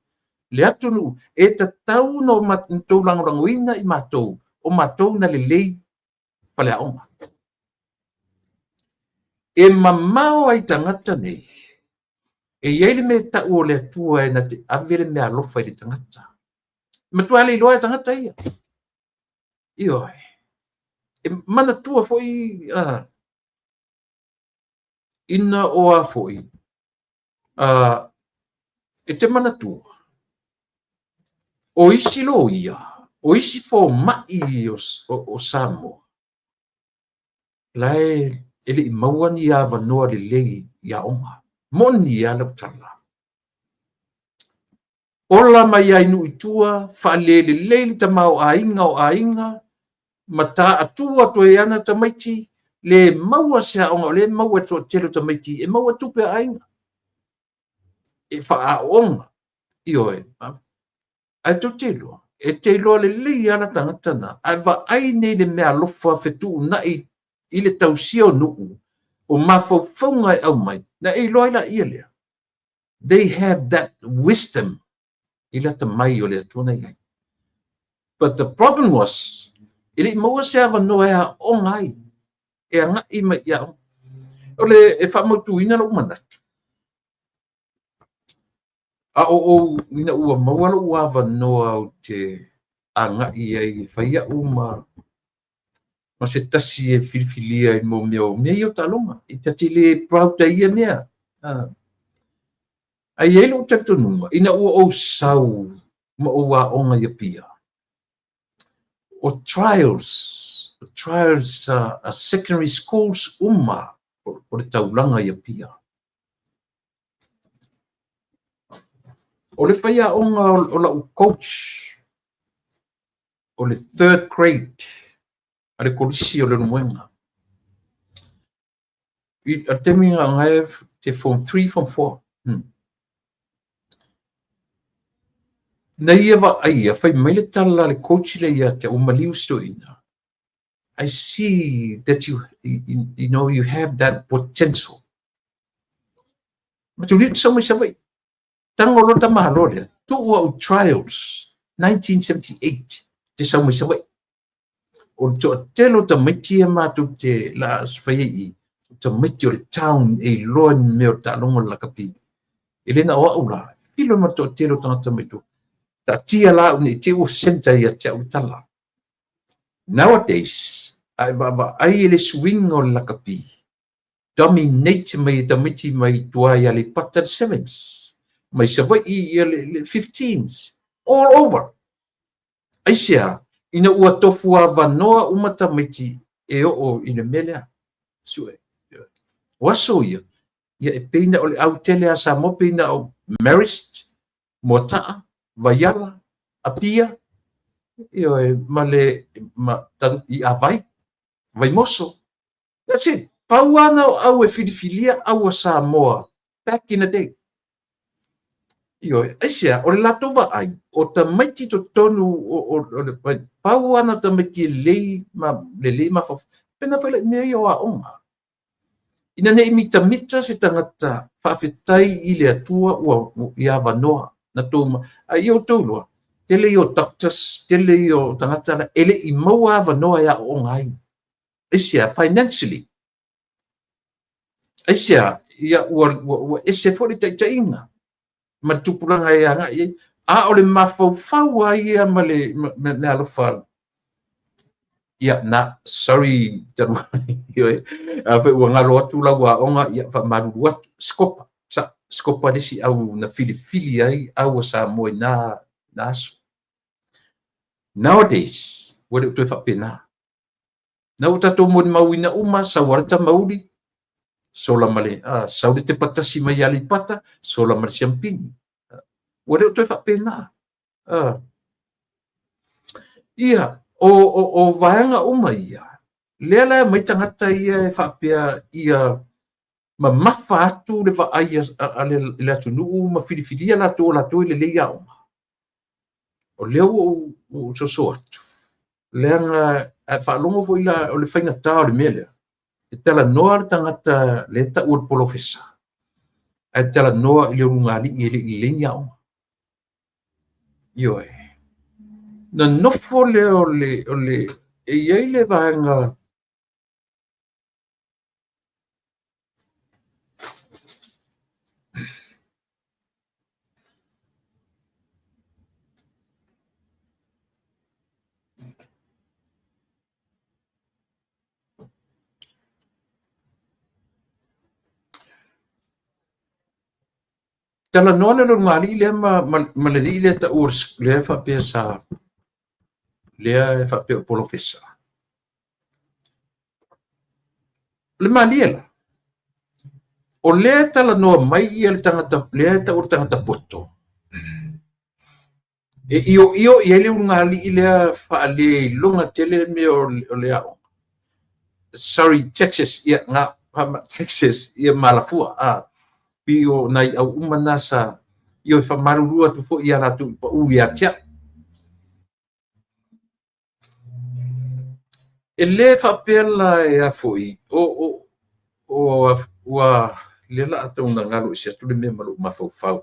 le atunuu, e tatau ona outou lagolagoina i matou, o matou na lelei faleaoga. E mamao ai tagata nei, e i ai le mea tau o le Atua e na te ave le mea alofa i le tagata. E matua le iloa e tagata ia. Ioe. E manatua foi ina o a foi, e te manatua, o isi loia, o isi fomai o Samoa, la e le i maua ni avanoa lelei i aoga. Moni a lau tala. Ola mai ai nuu i tua, faalelelei le tamaoaiga o aiga, ma taatua atu ai ana tamaiti, le maua se aoga, o le maua e toatele o tamaiti, e maua tupe a aiga. E faaaooga, ioe. Ae tou te iloa, e te iloa lelei lava la tagata na, ae vaai nei le mea alofa fetuunai i le tausia o nuu, o mafaufauga e aumai, na e iloa ai laia lea. They have that wisdom i le atamai o le Atua na i ai. But the problem was, e le i maua se avanoa e aoga ai, e agai mai i aoga. O le e faamautuina lou manatu, a o ou ina ua maua lou avanoa ou te agai ai e fai au ma se tasi e filifilia i mo mea o mea ia o taaloga. E ta te le proud ai ia mea. Ae i ai lou talitonuga, ina ua ou sau ma ou aoga i Apia, o trials, secondary schools uma o le taulaga i Apia. O le faiaoga o lau coach, o le third grade a le kolisi o Leulumoega. I a taimi nga ngai te form 3, form 4. Na ia va aia, fai mai le tala le coach le ia te umaliu stoina. I see that you know, you have that potential. Ma tu li sa mai sa vai. Tango lo ta malo le. Tu au trials 1978 te sa mai sa vai. O le toatele o tamaiti ia matou te la fai ai i, o tamaiti o le town e iloa ni mea o taaloga o le lakapi. E le na o au la, filo ma le toatele o tagata mai tua. Taatia la au nei te ua centre ia te au le tala. Nowadays, a e vaavaai i le suiga o le lakapi, dominate mai e tamaiti mai tua i Aleipata le sevens. mai Savaii ia le 15s, all over. Aisea? Ina ua tofu avanoa uma tamaiti e oo i le mea lea. Sue. O aso ia, ia e pei na o le au tele a Samoa pei na o Marist, Moataa, Vaiala, Apia, ioe, ma le ma, i Avai, Vaimoso. That's it. Pau lava na o au e filifilia au a Samoa back in the day. Ioe, aisea, o le latou vaai, o tamaiti totonu o le pau lava na o tamaiti e lelei ma lelei mafaufau. Pena foi le mea ia o aoga. Ina ne i mitamita se tagata, faafetai i le Atua ua i avanoa na tou a ia outou iloa, tele ia o doctors, tele ia o tagata la e le i maua avanoa e aooga ai. Aisea, financially. Aisea, ia ua ese foi le taitaiga ma le tupulaga e agai ai. A o le mafaufau lava ia ma le alofa. Ia, na, sorry, talu ai, afai ua galo atu lau aoga, ia, faamalulu atu, Scopa, sa, Scopa le isi au na filifili ai au a Samoa i na aso. Nowadays, ua le o toe faapena. Na ua tatou molimauina uma, sau lava le tamauli, sola ma le, sau le tepatasi mai Aleipata, sola ma le siampini. Ua le o toe faapena. Ia, o vaega uma ia, lea la e aumai tagata ia e faapea ia mamafa atu le vaai a le atunuu ma filifilia latou o latou e lelei aoga. O lea ua ou soso atu, leaga a faalogo foi la o le faigata o le mea lea, e talanoa le tagata lea e tau o le polofesa, ae talanoa i le ulugalii e le i lelei ni aoga. Ioe. Na nofo lea o le e i ai le vaega Talanoa le ulugalii lea ma le alii lea e taua lea e faapea sa lea e faapea o polofesa. O le malie la, o lea e talanoa mai ia le tagata lea e taua le tagata poto, e ioio i ai le ulugalii lea faaleiloga tele le mea o le aoga. Sorry, Texas, ia, nga, Texas, ia Malafua, pi o nai au uma na sa, ia e faamalulu atu foi ia latou i pau ia te au. E le faapea la e a foi, o ua lea la a tau na galo ese atu le mea ma lou mafaufau.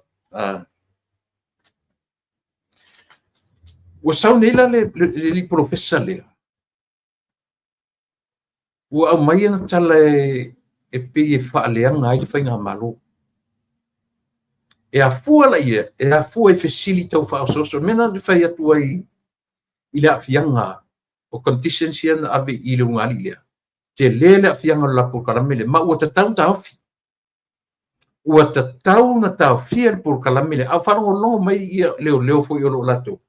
Ua sau nei la le alii polofesa lea, ua aumai ana tala e pei e faaleaga ai le faigamalo. E afua la ia, e afua i fesili tau faaosooso. O le mea lena na fai atu ai i le aafiaga o conditions ia na ave i le ulugalii lea. Tele le aafiaga o le la polokalame lea, ma ua tatau ona taofi. Ua tatau ona taofia le polokalame lea. A o faalogologo mai ia leoleo foi o lo o latou,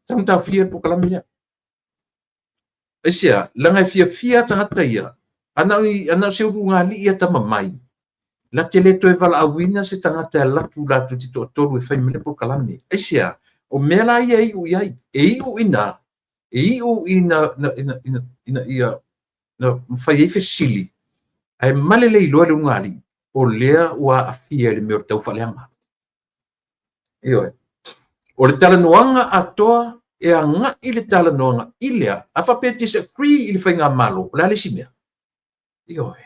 tatau ona taofia le polokalame lea. Aisea, leaga e fiafia tagata ia, ana o se ulugalii atamamai, la te le toe valaauina se tagata e alu atu latou te toatolu e fai mai le polokalame. Aisea, o mea la ia e iu i ai, e iu ina, e iu ina, ina ia na fai ai fesili, ae male le iloa le ulugalii, o lea ua aafia i le mea o le taufaaleaga. Ioe. O le talanoaga atoa e agai le talanoaga i lea, a faapea disagree i le faigamalo, o le a le isi mea? Ioe.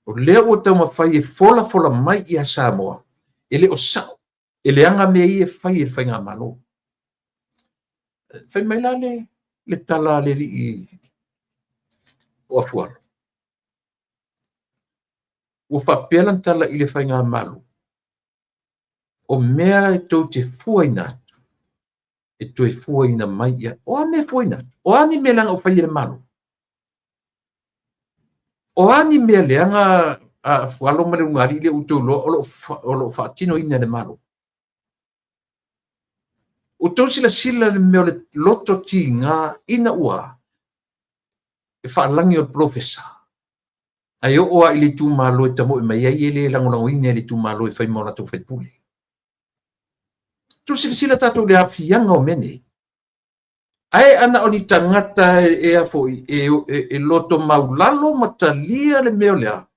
O lea ua taumafai e folafola mai ia Samoa, e le o sao, e leaga mea ia e fai e le faigamalo. Fai mai la le tala a le alii o Afualo. Ua faapea lana tala i le faigamalo, o mea e tou te fuaina atu, e toe fuaina mai ia. O a mea e fuaina atu? O a ni mea leaga o fai e le Malo? O a ni mea leaga Afualo ma le ulugalii lea ua outou iloa o lo o faatinoina e le Malo. Ua outou silasila i le mea o le loto tiga ina ua e faalagi o le polofesa, ae oo lava i le itumalo e tamoe mai ai e le lagolagoina e le itumalo e fai ma o latou faipule. Tou silasila tatou i le aafiaga o mea nei. Ae ana o ni tagata e a foi e loto maulalo ma talia le mea o le a,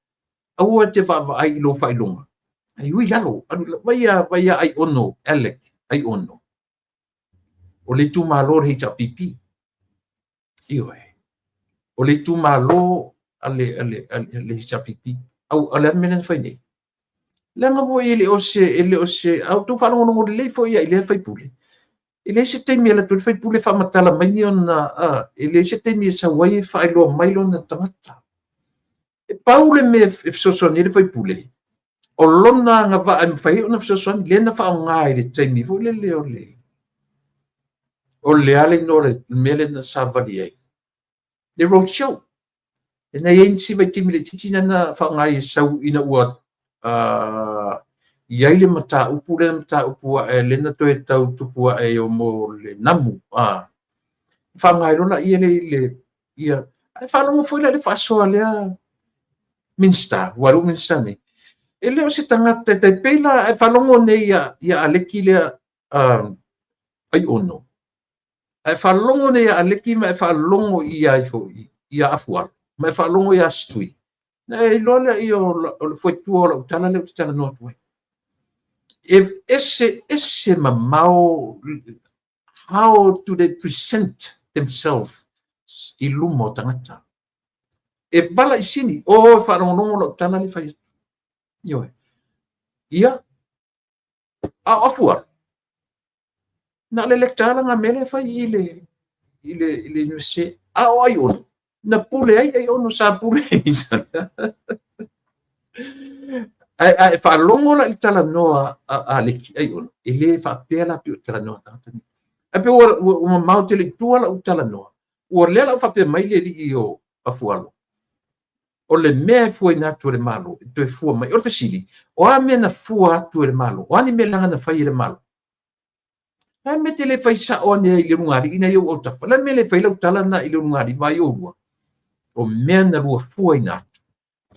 aua e te vaavaai i lou faailoga, ae ui i lalo, vai a, vai a Aiono, Alec Aiono, o le itumalo o le HRPP. Ioe. O le itumalo a le, a le, a le HRPP. Au, o le a le mea lea na fai nei? Leaga foi e le o se, e le o se, a outou faalogologo lelei foi i lea faipule, e leai se taimi e alu atu ai le faipule e faamatala mai ni ona, e leai se taimi e sau ai e faailoa mai lona tagata. E pau le mea e fesoasoani ai le faipule, o lona agavaa e mafai ai ona fesoasoani, lea na faaaoga i le taimi foi lele o le, o le a le igoa o le mea lea na savali ai, le road show. E na i ai nisi vaitaimi laitiiti na na faaaoga ai e sau ina ua i ai le mataupu lea mataupu ae lea na toe tau tupu ae mo le namu. Faaaoga ai loa laia le, le ia, ae faalogo foi la i le faasoa lea Minista, ua lou Minista nei. E le o se tagata e tai pei la, ae faalogo nei ia, ia Aleki lea Aiono. Ae faalogo nei ia Aleki ma e faalogo i ai foi ia Afualo, ma e faalogo ia Stui. Na e iloa lea ia o le fuaitua o lau tala lea ou te talanoa atu ai. E ese ese mamao how do they present themselves i luma o tagata. E vala i sini, o e faalogologo lau tala lea fai atu. Ioe. Ia, a o Afualo, na o le lecture lava mea lea e fai i le i le i le Iunivesite. A o Aiono, na pule ai Aiono sa pule i Ae a e faalogo la i le talanoa a Aleki Aiono, e le faapea la pei o talanoa tagata nei. Ae pei ua, ua, ua mamao tele i tua lau talanoa. Ua lea la ua faapea mai le alii o Afualo, o le mea e fuaina atu e le Malo, e toe fua mai. O le fesili, o a mea na fua atu e le Malo? O a ni mea leaga na fai e le Malo? Le a le mea e te le fai sao ane ai i le ulugalii na i ou autafa? Le a le mea e le fai lau tala na i le ulugalii vaai oulua? O mea na lua fuaina atu,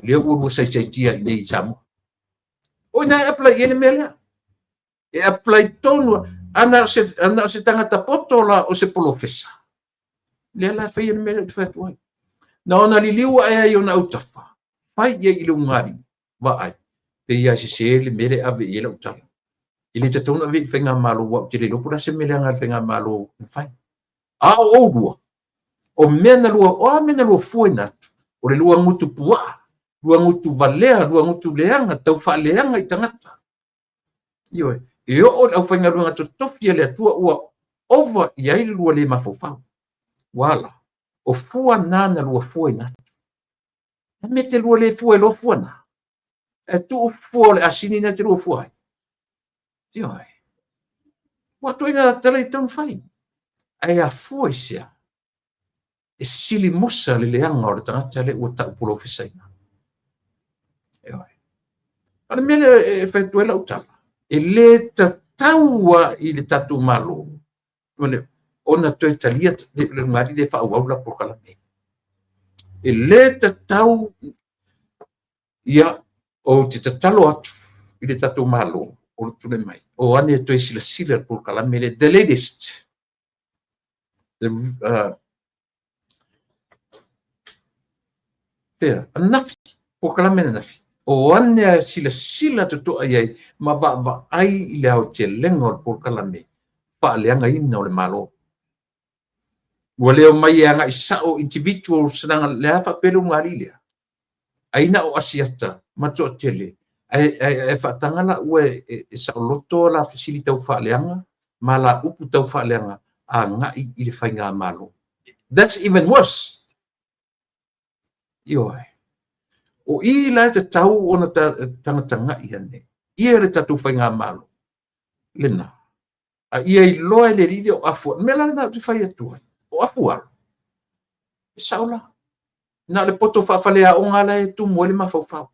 lea ua lua saisaitia i inei i Samoa. O ina e apply i ai le mea lea. E apply tonu, ana o se, ana o se tagata poto la o se polofesa. Lea la e fai le mea lea ou te fai atu ai. Na ona liliu ae ai ona autafa, fai i ai i le ulugalii, vaai, pei lava e sese le mea lea e ave i ai lau tala. E le tatau ona ave i le faigamalo, aua ou te le iloa po o le a se mea leaga a le faigamalo na fai. A o oulua, o mea na lua, o a mea na lua fuaina atu? O le lua gutu puaa, lua gutu valea, lua gutu leaga, tau faaleaga i tagata. Ioe, e oo i le aufaigaluega totofi a le Atua ua ova i ai le lua le mafaufau. Ua ala, o fua na na lua fuaina atu. A mea te lua le fua i loa fua na. Ae tuu fua o le asini na te lua fua ai. Ioe. Ua toina tala i tonu fai. Ae a fua i sea. E sili musa le leaga o le tagata lea ua tau polofesaina. Ioe. O le mea lea e fai atu ai lau tala, e le tatau a i le tatou Malo ona toe talia le ulugalii lea e faaauau la polokalame. E le tatau ia ou te tatalo atu i le tatou Malo o lo o tulai mai, o ane e toe silasila i le polokalame lea, the latest, the, pea, ananafi, polokalame ananafi, o ane a silasila totoa i ai ma vaavaai i le aotelega o le polokalame faaleagaina o le Malo. Ua le omai e agai sao individuals leaga le a faapea le ulugalii lea. Ai na o Asiata ma toatele ae, ae, ae faataga la ua e, e, e saoloto la fesili tau faaleaga ma la upu tau faaleaga agai i le faigamalo. That's even worse. Ioe. O i la e tatau ona tagatagai ane ia le tatou faigamalo lena. A ia iloa e le alii lea o afu. O le mea la lena ou te fai atu ai, o Afualo, e sao la. Na o le poto faafaleaoga la e tumu ai le mafaufau.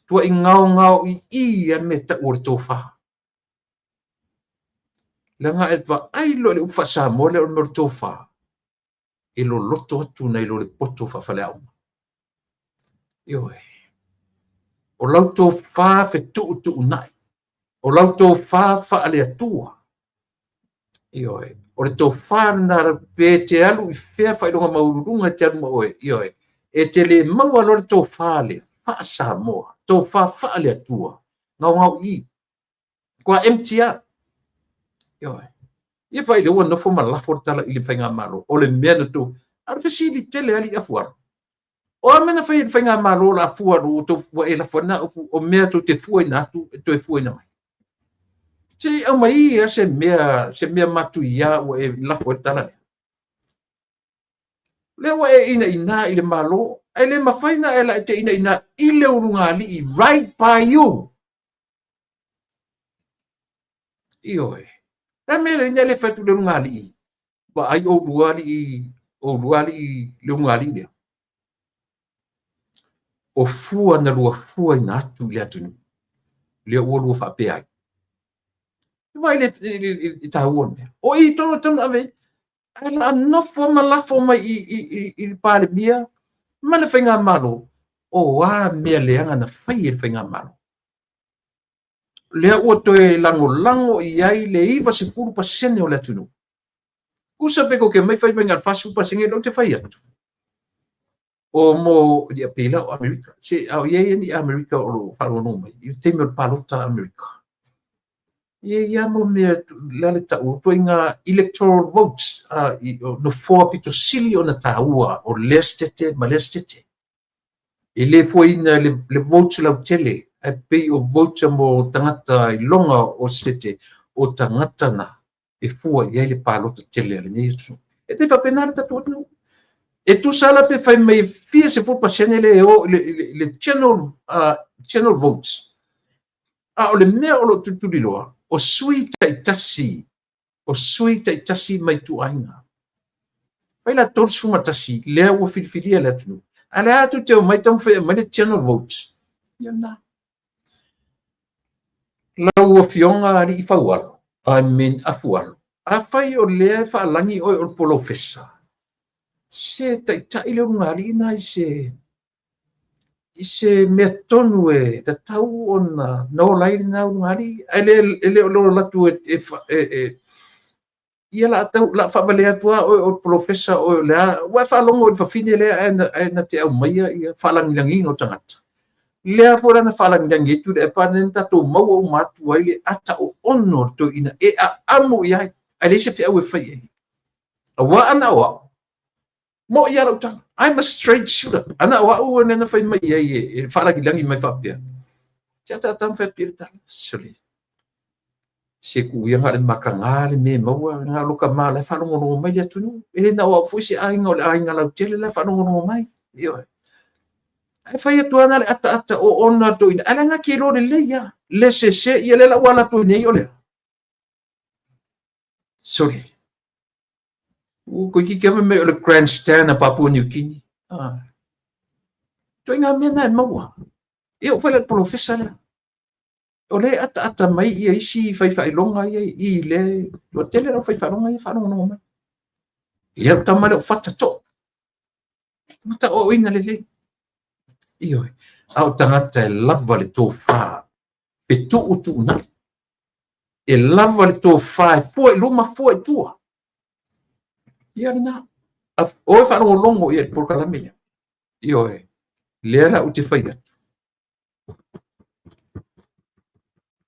Tuai gaogaoi'i a le mea e tau o le tofa. Leaga e vaai loa i le upu faa-Samoa lea o le mea o le tofa, e loloto atu nai lo le poto faafaleaoga. Ioe. O lau tofa fetuutuunai, o lau tofa faale-Atua. Ioe. O le tofa lena pe te alu i fea faailoga maualuluga e te alu ma oe. Ioe. E te le maua loa le tofa lea faa-Samoa, tofa faale-Atua, gaogaoi'i. Matua empty lava. Ioe. Ia fai lea ua nofo ma lafo le tala i le faigamalo. O le mea na tou... A o le fesili tele alii afualo. O a mea na fai e le faigamalo o le a fua ua e lafo ai lena upu, o mea tou te fuaina atu e toe fuaina mai. Se i aumai ia se mea, se mea matuia ua e lafo ai le tala lea. Lea ua e inaina i le Malo, ae le mafai ona e la e te inaina i le ulugalii right by you. Ioe. Le mea lea ina le fai atu le ulugalii, vaai oulua alii, oulua alii le ulugalii lea. O fua na lua fuaina atu i le atunuu, lea ua lua faapea ai. Vaai le, le, le, le taua o le mea. O i tonu tonu ave ai. Ae la nofo ma lafo mai i, i, i, i le Palemia ma le Faigamalo, o a mea leaga na fai e le Faigamalo. Lea ua toe lagolago i ai le 90% o le atunuu. Tusa pe tou te omai fai mai na o le 40%, lea ou te fai atu. O mo, ia pei la o Amerika. Se, a o i ai ni Amerika o lo o faalogologo mai, i le taimi o le palota a Amerika. E i ai mo mea, le a le tau, ituaiga electoral votes, nofoa pito sili ona taua o lea setete ma lea setete. E le fuaina le, le vote lautele, ae pei o vote mo tagata iloga o setete, o tagata na e fua i ai le palota tele a lenei atunuu. E tai faapena le tatou atunuu. E tusa la pe fai mai fia 10% le o le, le, le general, general votes. A o le mea o lo o tulituliloa, o sui taitasi, o sui taitasi mai ituaiga. Fai la 31 lea ua filifilia le atunuu. A o le a tou te omai taumafai e aumai le general vote. Ia lena. Lau Afioga Alii Faualo, I mean Afualo, afai o lea e faalagi oe o le polofesa, se taitai le ulugalii na i se i se mea tonu e tatau ona na ola ai lena ulugalii, ae le, e le o le ola atu e, e, e, e ia la tau la faavalea atu lava oe o le polofesa oe o le a, ua e faalogo i le fafine lea ae na, ae na te aumaia ia faalagilagiga o tagata. Lea foi la na faalagilagi ai Tuilaepa lea na tatou maua uma atu ai le ata oono o le toeaina e aamu i ai, ae leai se feau e fai i ai. Aua ana o au, Moʻi lava lau tala. I'm a straight shooter. Ana o au lea na fai mai ai e faalagilagi mai faapea. Se ataata ma fai atu i le tala. Sole. Se tuu ia na o le mataga le mea e maua, na o lo tama la e faalogologo mai le atunuu. E le na o au foi se aiga o le aiga lautele la e faalogologo mai. Ioe. Ae fai atu lava na le ataata oona o le toeaina. Ae leaga te iloa lelei lava. Le sese ia lea la ua ala atu ai nei o le a. Sole. Ua toeitiiti lava fai mai o le grandstand a Papua New Guinea. Ah. Ituaiga mea na e maua. Ia ua fai la le polofesa lea. O lea e ataata mai ia isi faifaailoga ia i le ua tele lau faifaailoga ia faalogologo mai. Ia o tama lea o fata too. Tagata aoaoina lelei. Ioe. A o tagata e lava le tofa fetuutuunai. E lava le tofa e fua i luma, fua i tua. Ia lena. O e faalogologo i le polokalame lea. Ioe. Lea la ou te fai atu.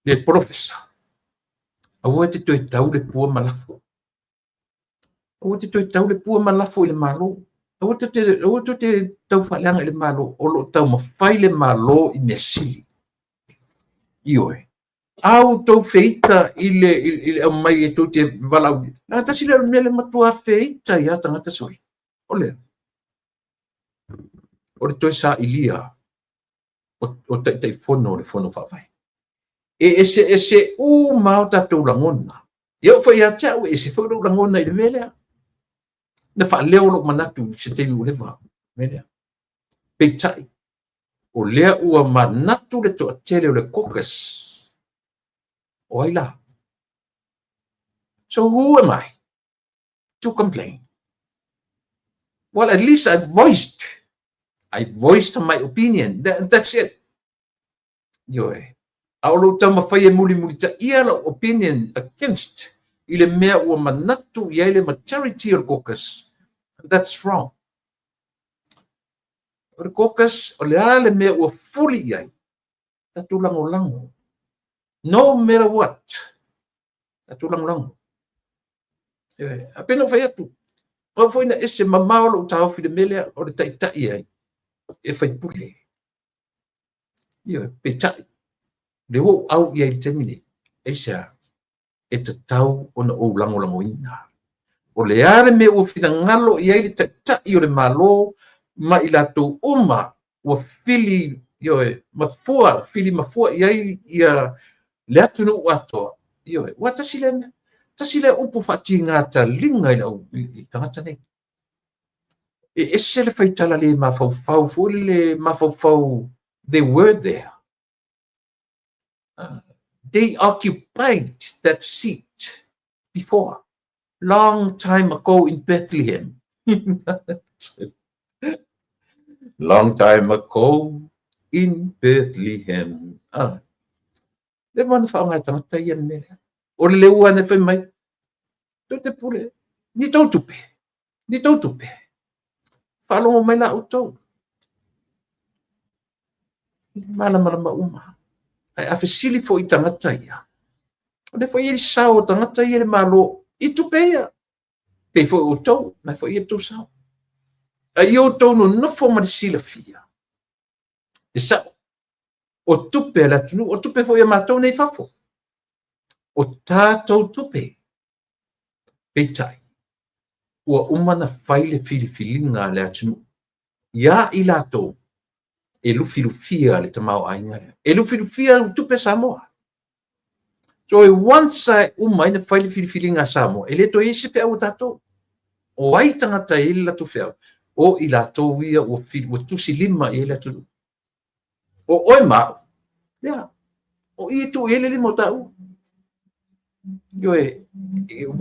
Le polofesa. Aua e te toe tau le pua ma lafo. Aua te toe tau le pua ma lafo i le Malo. Aua te, aua te, te tau faaleaga i le Malo. O lo o taumafai le Malo i mea sili. Ioe. A outou feita i le, i, i le aumai e tou te valaaulia. Leaga tasi lea o le mea le matua feita ai lava tagata sole. O le a? O le toe sailia o, o Taitaifono o le Fono Faavae. E eseese uma o tatou lagona. E oo foi ia te au, e ese foi lou lagona i le mea lea. Na faaleo lou manatu i se taimi ua leva, mea lea. Peitai, O lea ua manatu le toatele o le caucus. O ai la? So who am I to complain? Well, at least I voiced. I voiced my opinion. That's it. Ioe. A o lou taumafai e mulimulitaia lau opinion against i le mea ua manatu i ai le majority o le caucus, that's wrong. O le caucus, o le a le mea ua fuli i ai, tatou lagolago. No matter what, tatou lagolago. Ioe. A pei ona ou fai atu, pau foi na ese mamao lou taofi i le mea lea o le taitai ai e faipule. Ioe, peitai, lea ua ou au i ai i le taimi nei, aisea? E tatau ona ou lagolagoina. O le a le mea ua finagalo i ai le Taitai o le Malo ma i latou uma ua fili, ioe, mafua, fili mafua i ai ia le atunuu atoa, ioe, ua tasi lea mea, tasi lea upu faatiga taliga i le au i tagata nei. E ese le faitala le mafaufau foi le mafaufau, they were there. They occupied that seat before, long time ago in Bethlehem. Long time ago in Bethlehem. Ah. Le mana whaonga e tangata ia le mea. O le leua ne whai mai. Tau te pule. Ni tau tupe. Ni tau tupe. Whaalongo mai la outou. Malamalama uma. Ae a fesili foi i tagata ia, o lea foi e i ai le sao o tagata ia i le Malo i tupe ia. Pei foi o outou, na foi e i ai le tou sao. A ia outou nonofo ma le silafia, e sao, o tupe a le atunuu, o tupe foi a matou nei i fafo, o tatou tupe. Peitai, ua uma ona fai le filifiliga a le atunuu iā i latou e lufilufia le tamaoaiga lea, e lufilufia tupe a Samoa. So e once a uma ai ona fai le filifiliga a Samoa, e le toe i ai se feau a tatou. O ai tagata e i ai le latou feau? O i latou ia ua, ua tusi lima i ai le atunuu. O oe ma au, ia, o i e tuu i ai le lima o taua. Ioe,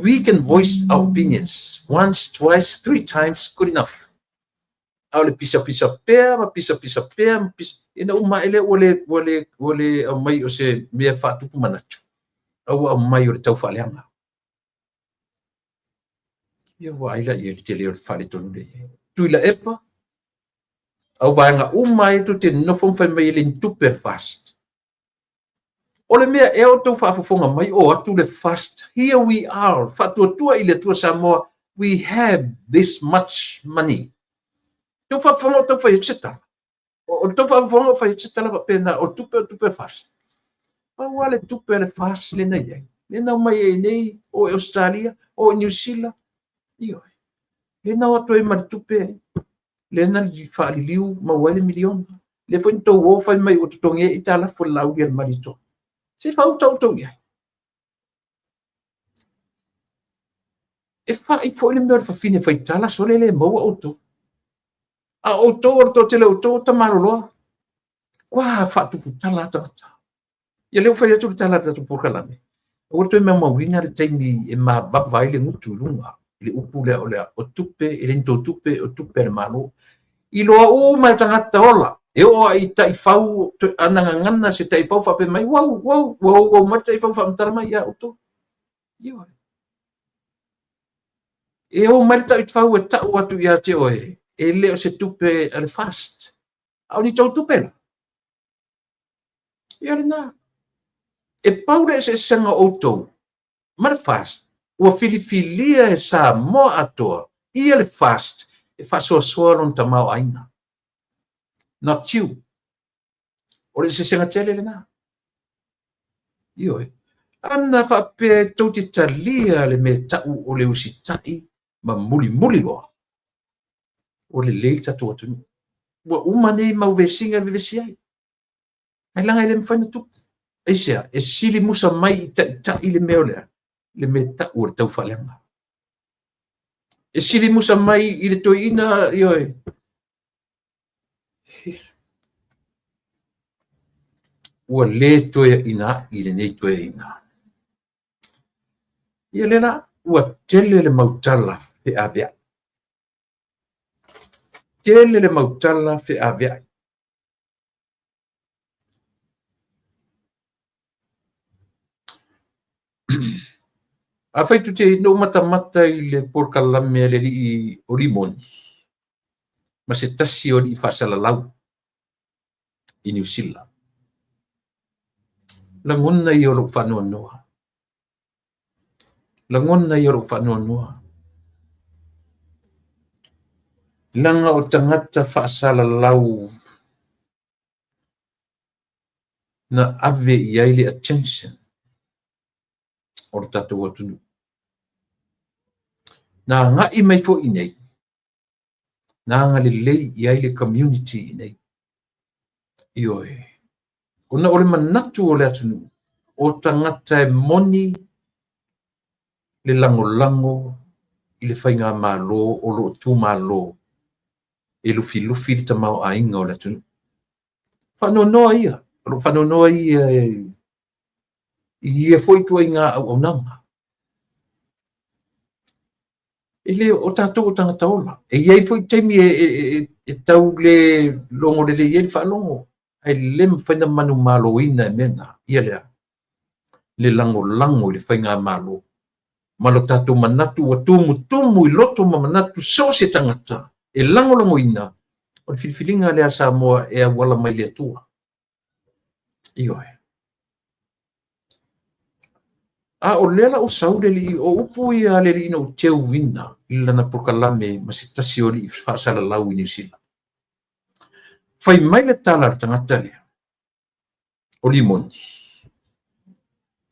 we can voice our opinions once, twice, three times, good enough. A o le pisapisa pea ma pisapisa pea ma pisa, ina uma ae lea ua le, ua le, ua le aumai o se mea faatupu manatu, a ua aumai o le tau faaleaga. Ia ua ai la i ai le tele o le faaletonu lea i ai. Tuilaepa, au vaega uma ai tou te nonofo ma fai mai e le ni tupe a le FAST. O le mea ea o tou faafofoga mai o atu le FAST, here we are, faatuatua i le Atua Samoa, we have this much money. Tou faafofoga o tau fai atu se tala. O le tou faafofoga o fai atu se tala faapena, o tupe o tupe FAST. Pau lava le tupe a le FAST lea na i ai. Lea na omai ai nei, o i Australia, o i Niu Sila, ioe. Lea na o atu ai ma le tupe lea na faaliliu maua ai le miliona. Lea foi na tou o fai mai ua totogi ai aitalafu a le Laauli a le Malietoa. Se i faauta outou i ai. E fai foi le mea o le fafine faitala sole le maua outou. A outou o le toatele o outou o tamaloloa. Kua faatuputala lava tagata. Ia lea ua fai atu le tala a le tatou polokalame, aua le toe maumauina le taimi e mavava ai le gutu i luga i le upu lea o le o tupe, e le ni tou tupe, o tupe a le Malo. Iloa uma e tagata ola, e oo lava i taifau, ana gagana se taifau faapea mai, uau, uau, ua ouou mai le taifau faamatala mai ia outou. Ioe. E oo mai le taifau e tau atu ia te oe, e le o se tupe a le FAST, a o ni tou tupe la. Ia lena. E pau le eseesega o outou ma le FAST, ua filifilia e Samoa atoa ia le FAST e faasoasoa lona tamaoaiga. Not you. O le eseesega tele lena. Ioe. Ana faapea e tou te talia le mea tau o le usitai ma mulimuli loa, ua lelei le tatou atunuu. Ua uma nei mau vesiga e vevesi ai. Ae leaga e le mafai ona tupu. Aisea? E sili musa mai i taitai le mea o le a? Le mea tau o le taufaaleaga. E sili musa mai i le toeaina, ioe. Ua lē toeaina aʻi lenei toeaina. Ia lea la, ua tele le mau tala feaveai. Tele le mau tala feaveai. Afai tou te na ou matamata i le polokalame a le alii o Limoni ma se tasi o alii faasalalau i Niu Sila, lagona ia o lou faanoanoa. Lagona ia o lou faanoanoa. Leaga o tagata faasalalau na ave i ai le attention o le tatou atunuu. Na agai mai foi i inei, na agalelei i ai le community i inei. Ioe. Ona o le manatu o le atunuu, o tagata e moni le lagolago i le faigamalo o lo o tumalo e lufilufi le tamaoaiga o le atunuu. Faanoanoa ia, o lou faanoanoa ia i ia foi ituaiga auaunaga. E le o tatou o tagata ola. E i ai foi taimi e tau le logo lelei ai le faalogo, ae le mafai ona manumaloina e mea na, ia lea, le lagolago i le faigamalo ma lo tatou manatu ua tumutumu i loto ma manatu so o se tagata e lagolagoina o le filifiliga lea a Samoa e auala mai le Atua. Ioe. A o lea la ua sau le alii, o upu ia a le alii na ou teuina i lana polokalame ma se tasi o alii faasalalau i Niu Sila. Fai mai le tala a le tagata lea, o Limoni.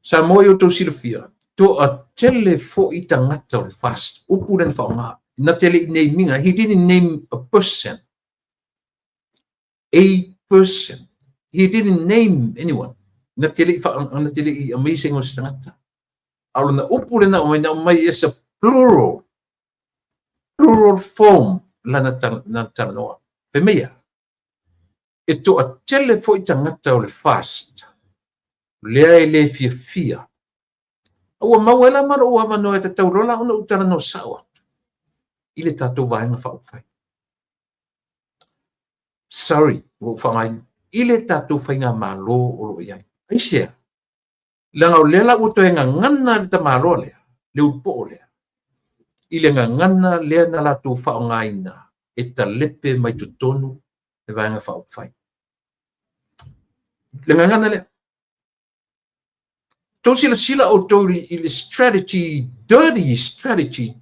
Samoa i outou silafia, toatele foi tagata o le FAST, upu lea na faaaoga, na te le i name ina, he didn't name a person, a person, he didn't name anyone, na te le i aumaia se igoa o se tagata. A o lana upu lea na aumai, na aumai as a plural, plural form lana talanoa. Fai mai e a? E toatele foi tagata o le FAST lea e le fiafia. A ua maua ai la ma lou avanoa e tatau loa la ona ou talanoa sao atu i le tatou Vaega Faaupufai. Sorry, ua ou faaaogaina i le tatou faigamalo o lo o i ai. Aisea? Leaga o lea la ua toe gagana le tamaloa lea, le ulupoo lea, i le gagana lea na latou faaaogaina e talepe mai totonu le Vaega Faaupufai. Le gagana lea. Tou silasila outou i le strategy, dirty strategy,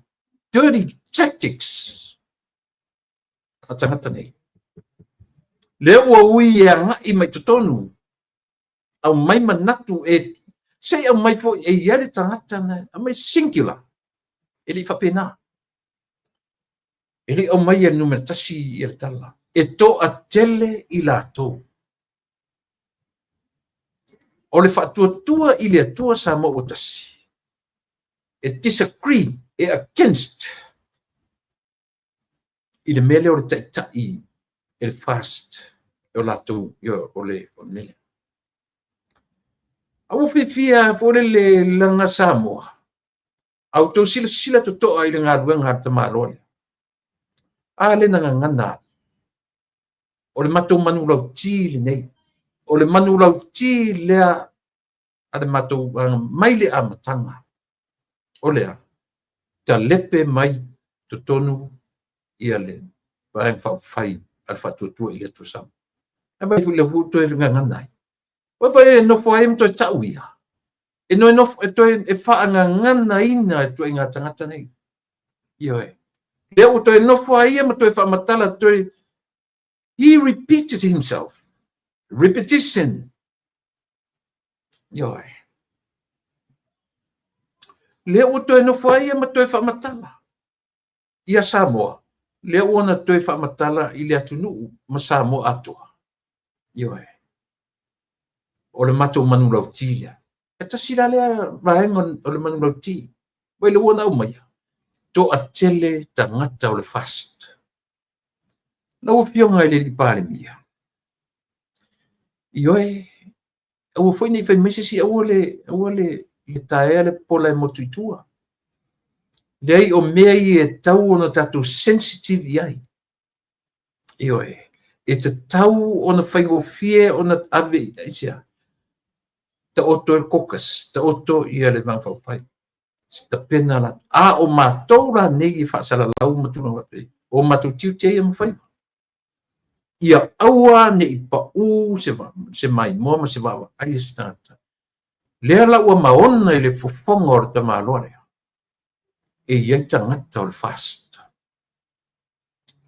dirty tactics a tagata nei. Lea ua ui e agai mai totonu, aumai manatu e, se i aumai foi e i ai le tagata na, aumai singular, e le i faapena. E le i aumaia le numera tasi ia le tala. E toatele i latou. O le faatuatua i le Atua Samoa ua tasi, e disagree, e against i le mea lea o le taitai e le FAST o latou o le mea lea. A ua fiafia foi lele leaga Samoa, a outou silasila totoa i le galuega a le tamaloa lea. A lea na gagana ai. O le matou manulauti lenei. O le manulauti lea a le matou mai le amataga. O le a? Talepe mai totonu ia le Vaega Faaupufai a le Faatuatua i le Atua Samoa. Ae vaai foi lea foi ua toe gagana ai. Ua vaai e nofo ai ma toe tau ia. E noe nofo, e toe e faagaganaina e ituaiga tagata nei. Ioe. Lea ua toe nofo ai ia ma toe faamatala toe. He repeated himself. Repetition. Ioe. Lea ua toe nofo ai ia ma toe faamatala ia Samoa. Lea ua na toe faamatala i le atunuu ma Samoa atoa. Ioe. O le matou manulauti lea. E tasi la lea vaega o le manulauti. Vai le ua na aumaia. Toatele tagata o le FAST. Lau Afioga i le Palemia, ioe, Aua foi ne i fai mai se isi aua le, aua le, le taea le pola e motu i tua. Leai, o mea ia e tatau ona tatou sensitive i ai. Ioe, e tatau ona faigofie ona ave i aisea? Taoto le caucus, taoto ia le Vaega Faaupufai. Se tapena la. A o matou la nei e faasalalau ma tulaga faapea, o matou tiute ia ma faiva. Ia aua ne i pau se, se maimoa ma se vaavaai a se tagata. Lea la ua maona i le fofoga o le tamaloa lea, e i ai tagata o le FAST.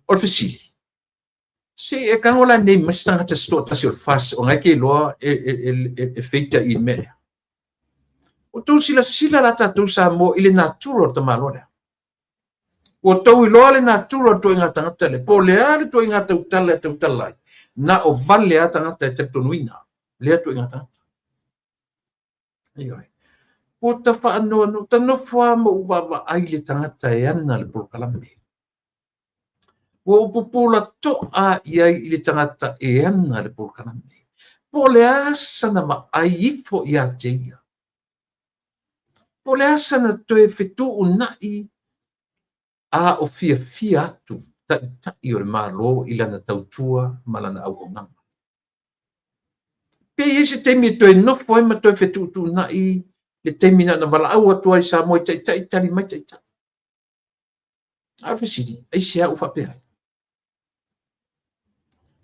O le fesili, se e tago la nei mai se tagata se toatasi o le FAST o na e te iloa e, e, e, e, e feita i le mea lea. Ua outou silasila la tatou Samoa i le natura o le tamaloa lea. Ua outou iloa le natura o le ituaiga tagata lea, po o le a le ituaiga tautala e tautala ai, na o vale lava tagata e talitonuina lea ituaiga tagata. Ioe. Ua ta faanoanoa, ta nofo lava ma ou vaavaai i le tagata e ana le polokalame. Ua ou pupula toa i ai i le tagata e ana le polokalame. Po o le a sana vaai ifo ia te ia? Po o le a sana toe fetuunai a o fiafia atu Taitai o le Malo i lana tautua ma lana auaunaga? Pe i ai se taimi e toe nofo ai ma toe fetuutuunai le taimi na ona valaau atu ai i Samoa i Taitai, tali mai Taitai. A o le fesili, aisea ua faapea ai?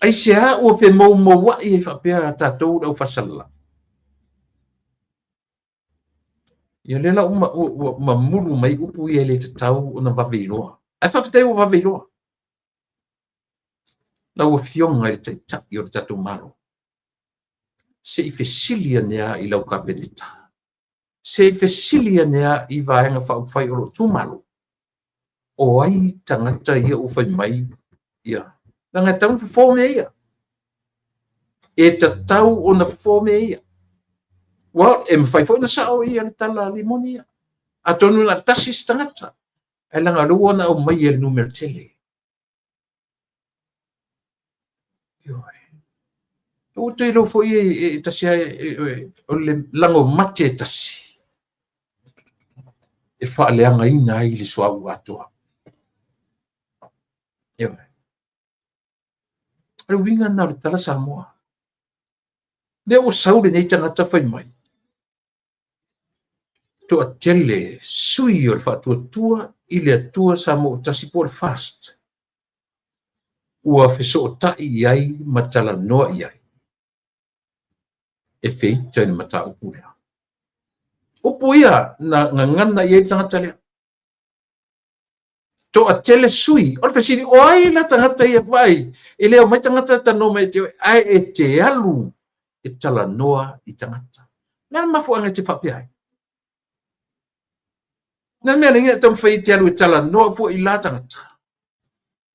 Aisea ua femoumouai ai faapea tatou le aufaifaasalalau? Ia lea la ua, ua mamulu mai upu ia e le tatau ona vave iloa. Ae faafetai ua vave iloa. Lau Afioga i le Taitai o le tatou Malo, se i fesili ane lava i lau Kapeneta Se i fesili ane lava i Vaega Faaupufai o lou itumalo, o ai tagata ia ua fai mai ia, leaga e tatau ona fofo mea ia. E tatau ona fofo mea ia. Ua, e mafai foi ona sao ia le tala a Limoni ia. Atonu na o le tasi se tagata, ae leaga o lea ua ona aumaia i le numera tele. Ioe. Ua outou iloa foi e tasi lava o le lago mate e tasi e faaleagaina ai le suauu atoa. Ioe. O le uiga lena o le tala Samoa. Lea ua sau lenei tagata fai mai, toatele sui o le Faatuatua i le Atua Samoa ua Tasi po o le FAST ua fesootai i ai ma talanoa i ai e feita i le mataupu lea. Upu ia na gagana i ai le tagata lea. Toatele sui. O le fesili, o ai la tagata ia? Vaai, e le omai tagata e talanoa mai ia te oe, ae e te alu e talanoa i tagata. O le a le mafuaaga e te faapea ai? O le mea lea e taumafai e te alu e talanoa fua i la tagata.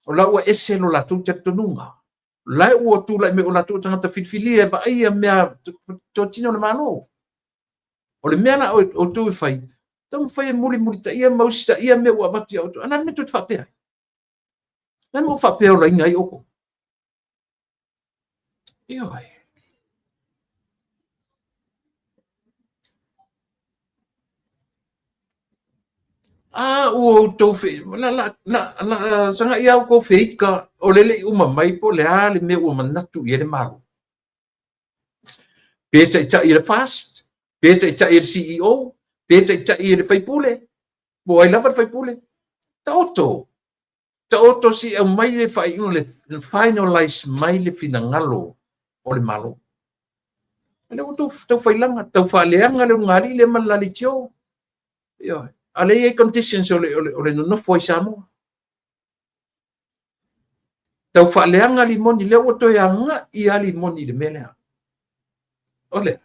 O la ua ese lo latou talitonuga. O la ua tulai mai o latou tagata filifilia e vaaia mea totino le Malo. O le mea la outou e fai, taumafai e mulimulitaia ma usitaia mea ua avatu ia outou. A o le a le mea tou te faapea ai? O le a le mea ua faapea olaina ai outou? Ioe. A ua outou fe... La, la, la, la, sagai a outou feika o le le i uma mai po o le a le mea ua manatu i ai le Malo. Pe taitai e le FAST, pe taitai e le CEO, pe taitai e le faipule, po o ai lava le faipule. Taoto, taoto se i aumai le faaiuga, le finalize mai le finagalo o le Malo. O lea ua tau failaga, tau faaleaga le ulugalii lea ma le laleitio. Ioe. A o lea e i ai conditions o le, o le, o le nonofo ai Samoa. Tau faaleaga Limoni, lea ua toe agai lava Limoni i le mea lea. O le,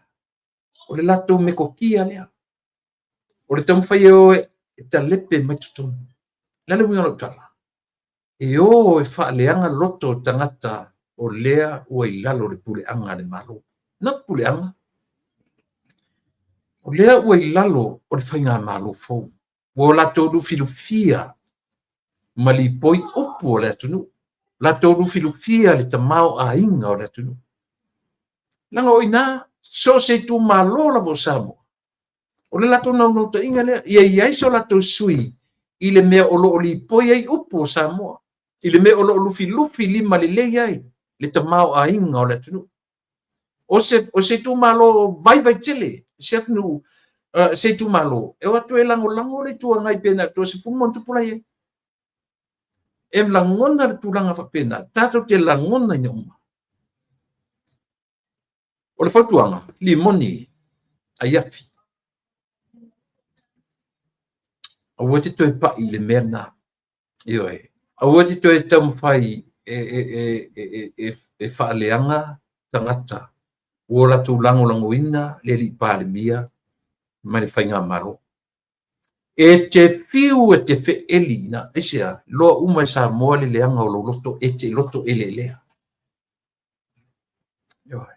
o le latou metotia lea. O le taumafai e o e talepe mai totonu. O le a le uiga o lau tala? E o e faaleaga loto o tagata o lea ua i lalo o le puleaga a le Malo. Not puleaga. O lea ua i lalo o le faigamalo fou. Ua latou lufilufia ma lipoi upu o le atunuu, latou lufilufia le tamaoaiga o le atunuu. Leaga o i ina So o se itumalo lava o Samoa, o le latou naunautaiga lea, ia i ai so latou sui i le mea o lo o lipoi ai upu o Samoa, i le mea o lo o lufilufi lima lelei ai le tamaoaiga o le atunuu. O se itumalo vaivai tele, se atunuu, se itumalo, e o atu e lagolago le Itu Agai pe na o le 30+ la i ai. E lagona le tulaga faapena, tatou te lagonaina uma. O le fautuaga, limoni aiafi. Aua te toe pai i le mea lena. Ioe. Aua te toe taumafai e faaleaga tagata ua latou lagolagoina le alii Palemia ma le faigamalo. E te fiu e te feeli na, aisea, loa uma e Samoa le leaga o lou loto, e te loto eleelea. Ioe.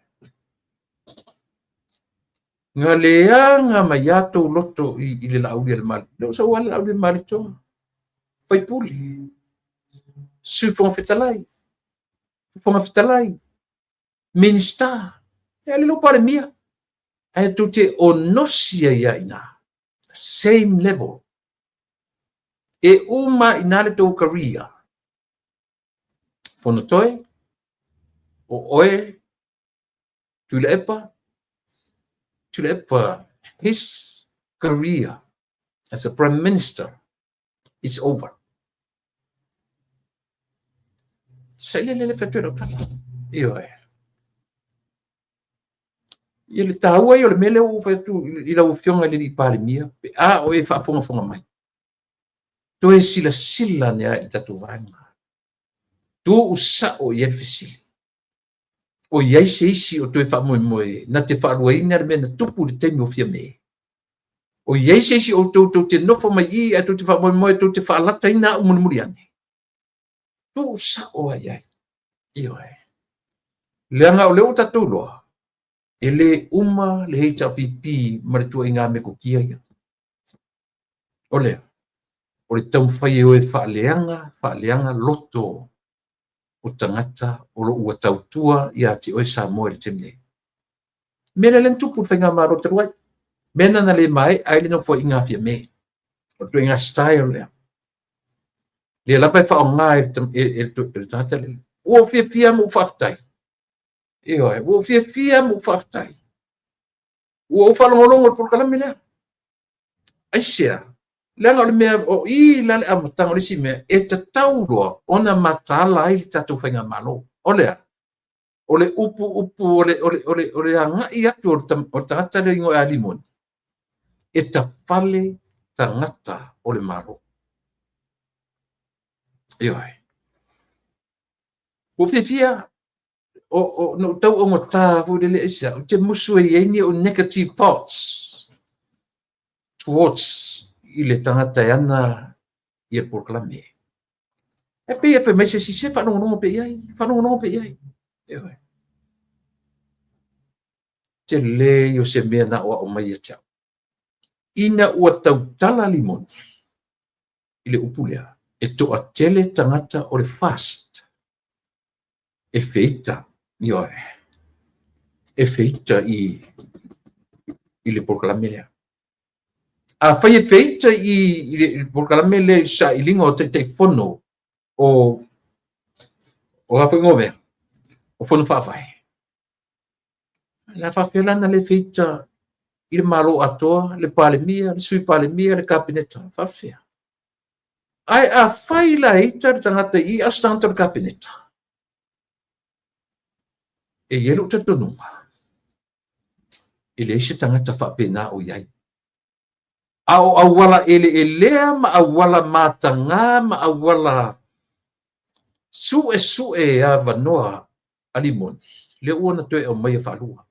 Na leaga mai a tou loto i le Laauli a le Malo. Lea ua sau lava le Laauli a le Malietoa, faipule, Sui Fofoga Fetalai, Fofoga Fetalai, Minisita, e le Palemia. Ae tou te onosi ai lava i ina. Same level. E uma i ina le tou career. Fonotoe, o oe, Tuilaepa, Tuilaepa, his career as a prime minister is over. Sailele le fai atu e lau tala. Ioe. Ia le taua ia o le mea lea ua ou fai atu i lau Afioga i le alii Palemia, pe a o e faafogafoga mai, toe silasila ane lava i le tatou vaega. Tuu sao i ai le fesili. O i ai se isi o toe faamoemoe na te faaluaina le mea na tupu i le taimi o Fiame? O i ai se isi o outou tou te nofo mai i i ae tou te faamoemoe tou te faalataina au mulimuli ane? Tuu sao lava i ai. Ioe. Leaga o lea ua tatou iloa, e le uma le HRPP ma le tuuaiga metotia ia. O lea, o le taumafai e o e faaleaga, faaleaga loto o tagata o lo o ua tautua ia te oe Samoa i le taimi nei. Mea lea na tupu i le faigamalo talu ai. Mea na na le maea ai le nofoaiga a Fiame. O le ituaiga style lea. Lea lava e faaaoga e le tagata lea. Ua ou fiafia ma ou faafetai. Ioe, ua ou fiafia ma ou faafetai. Ua ou faalogologo i le polokalame lea. Aisea? Leaga o le mea, o i la le amataga o le isi mea, e tatau loa ona mataala ai le tatou faigamalo. O lea, o le upu upu o le, o le, o le, o le agai atu o le, o le tagata lea igoa ia Limoni, e tafale tagata o le Malo. Ioe. Ua fiafia o na ou tau augata foi lele aisea, ou te musu e i ai ni ou negative thoughts towards i le tagata e ana ia le polokalame. E pei e fai mai se isi, se faalogologo pea i ai, faalogologo pea i ai. Ioe. Tele ia o se mea na aoao mai ia te au. Ina ua tautala Limoni i le upu lea, e toatele tagata o le FAST e feita, ioe, e feita i le polokalame lea. Afai e feita i le polokalame lea i sailiga o Taitaifono o a foi mea, o Fono Faavae, la faapefea la ona le feita i le Malo atoa, le Palemia, le Sui Palemia, le Kapeneta, faapefea? Ae afai la e ita le tagata i i, a o se tagata o le Kapeneta, e i ai lou talitonuga, e leai se tagata faapena o i ai. A o auala eleelea ma auala matagā ma auala suesue avanoa a Limoni, lea ua ona toe aumaia faalua.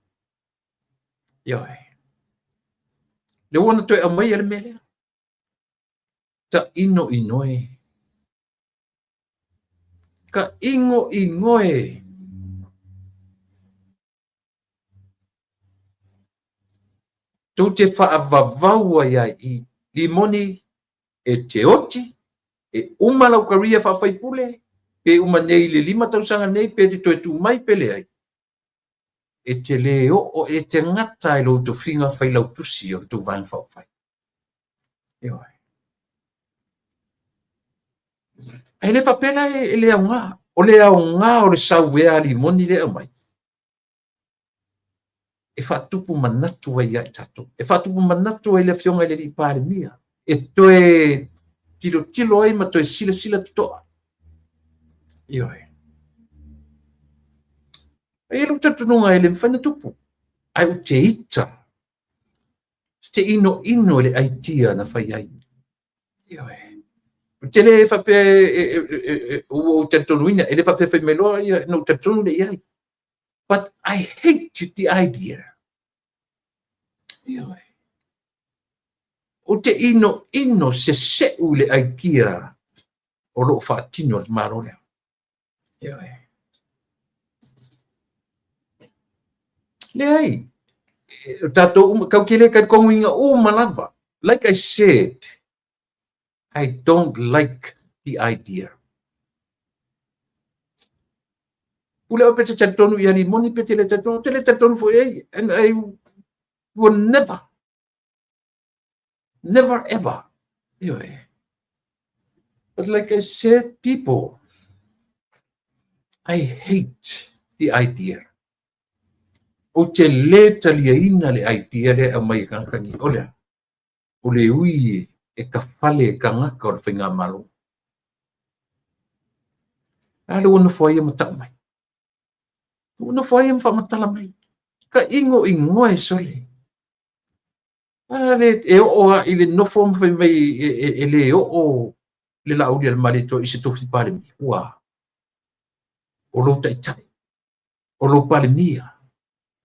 Ioe. Lea ua ona toe aumaia le mea lea. Tainoinoe. Tainoinoe. Tou te faavavau ai ai i Limoni e te oti, e uma lau career faafaipule, pe uma nei i le 5 tausaga nei, pe te toe tu mai pe leai. E te le oo, e te gata i lou tofiga failautusi o le tou Vaega Faaupufai. Ioe. Ae le faapea la e le aoga. O le aoga o le sauea alimoni lea e aumai, e faatupu manatu ai ia i tatou. E faatupu manatu ai le Afioga i le Alii Palemia e toe tilotilo ai ma toe silasila totoa. Ioe. E i ai lou talitonuga e le mafai ona tupu, ae ou te ita, ou te inoino i le aitia na fai ai. Ioe. Ou te le faapea ua ou talitonuina, e le faapea fai mai loa na ou talitonu lea i ai. But I hate the idea. Ioe. Ou te inoino seseu i le aitia o lo o faatino e le Malo lea. Ioe. Leai, o tatou uma, kau te le talitonuina uma lava. Like I said, I don't like the idea. Pule oe pe te talitonu i alimoni pe te le talitonu, ou te le talitonu foi i ai. And I will never, never ever. Ioe. But like I said, people, I hate the idea. Ou te le taliaina le idea lea e aumai e tagata nei. O le a? O le ui e ka fale e tagata o le faigamalo. A le ua nofo ai ia ma tau mai. Ua nofo ai ia ma faamatala mai. Ka igoigoa e sole. A le e oo lava i le nofo ma fai mai e le oo le Laaulialemalietoa i se tofi Palemia. Ua o lou taitai, o lou Palemia,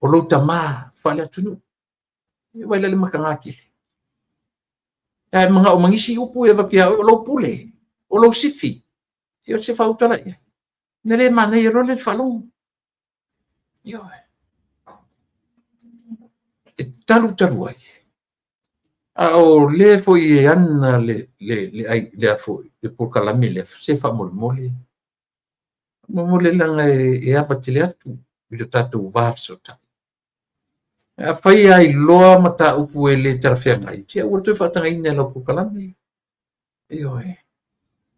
o lou tamā faale-atunuu. E vaai la i le mataga tele. Ae manao ma nisi upu e avatu ia oe, o lou pule, o lou sifi. Ia o se faautala i ai. Na le manaia loa le faalogo. Ioe. E talu talu ai. A o le foi e ana le, le, le, le, le, a foi, le polokalame lea, se faamolemole. Faamolemole leaga e ava tele atu i lo tatou va fesootai. Afai lava iloa mataupu e le talafeagai, se aua le toe faatagaina e lau polokalame. Ioe.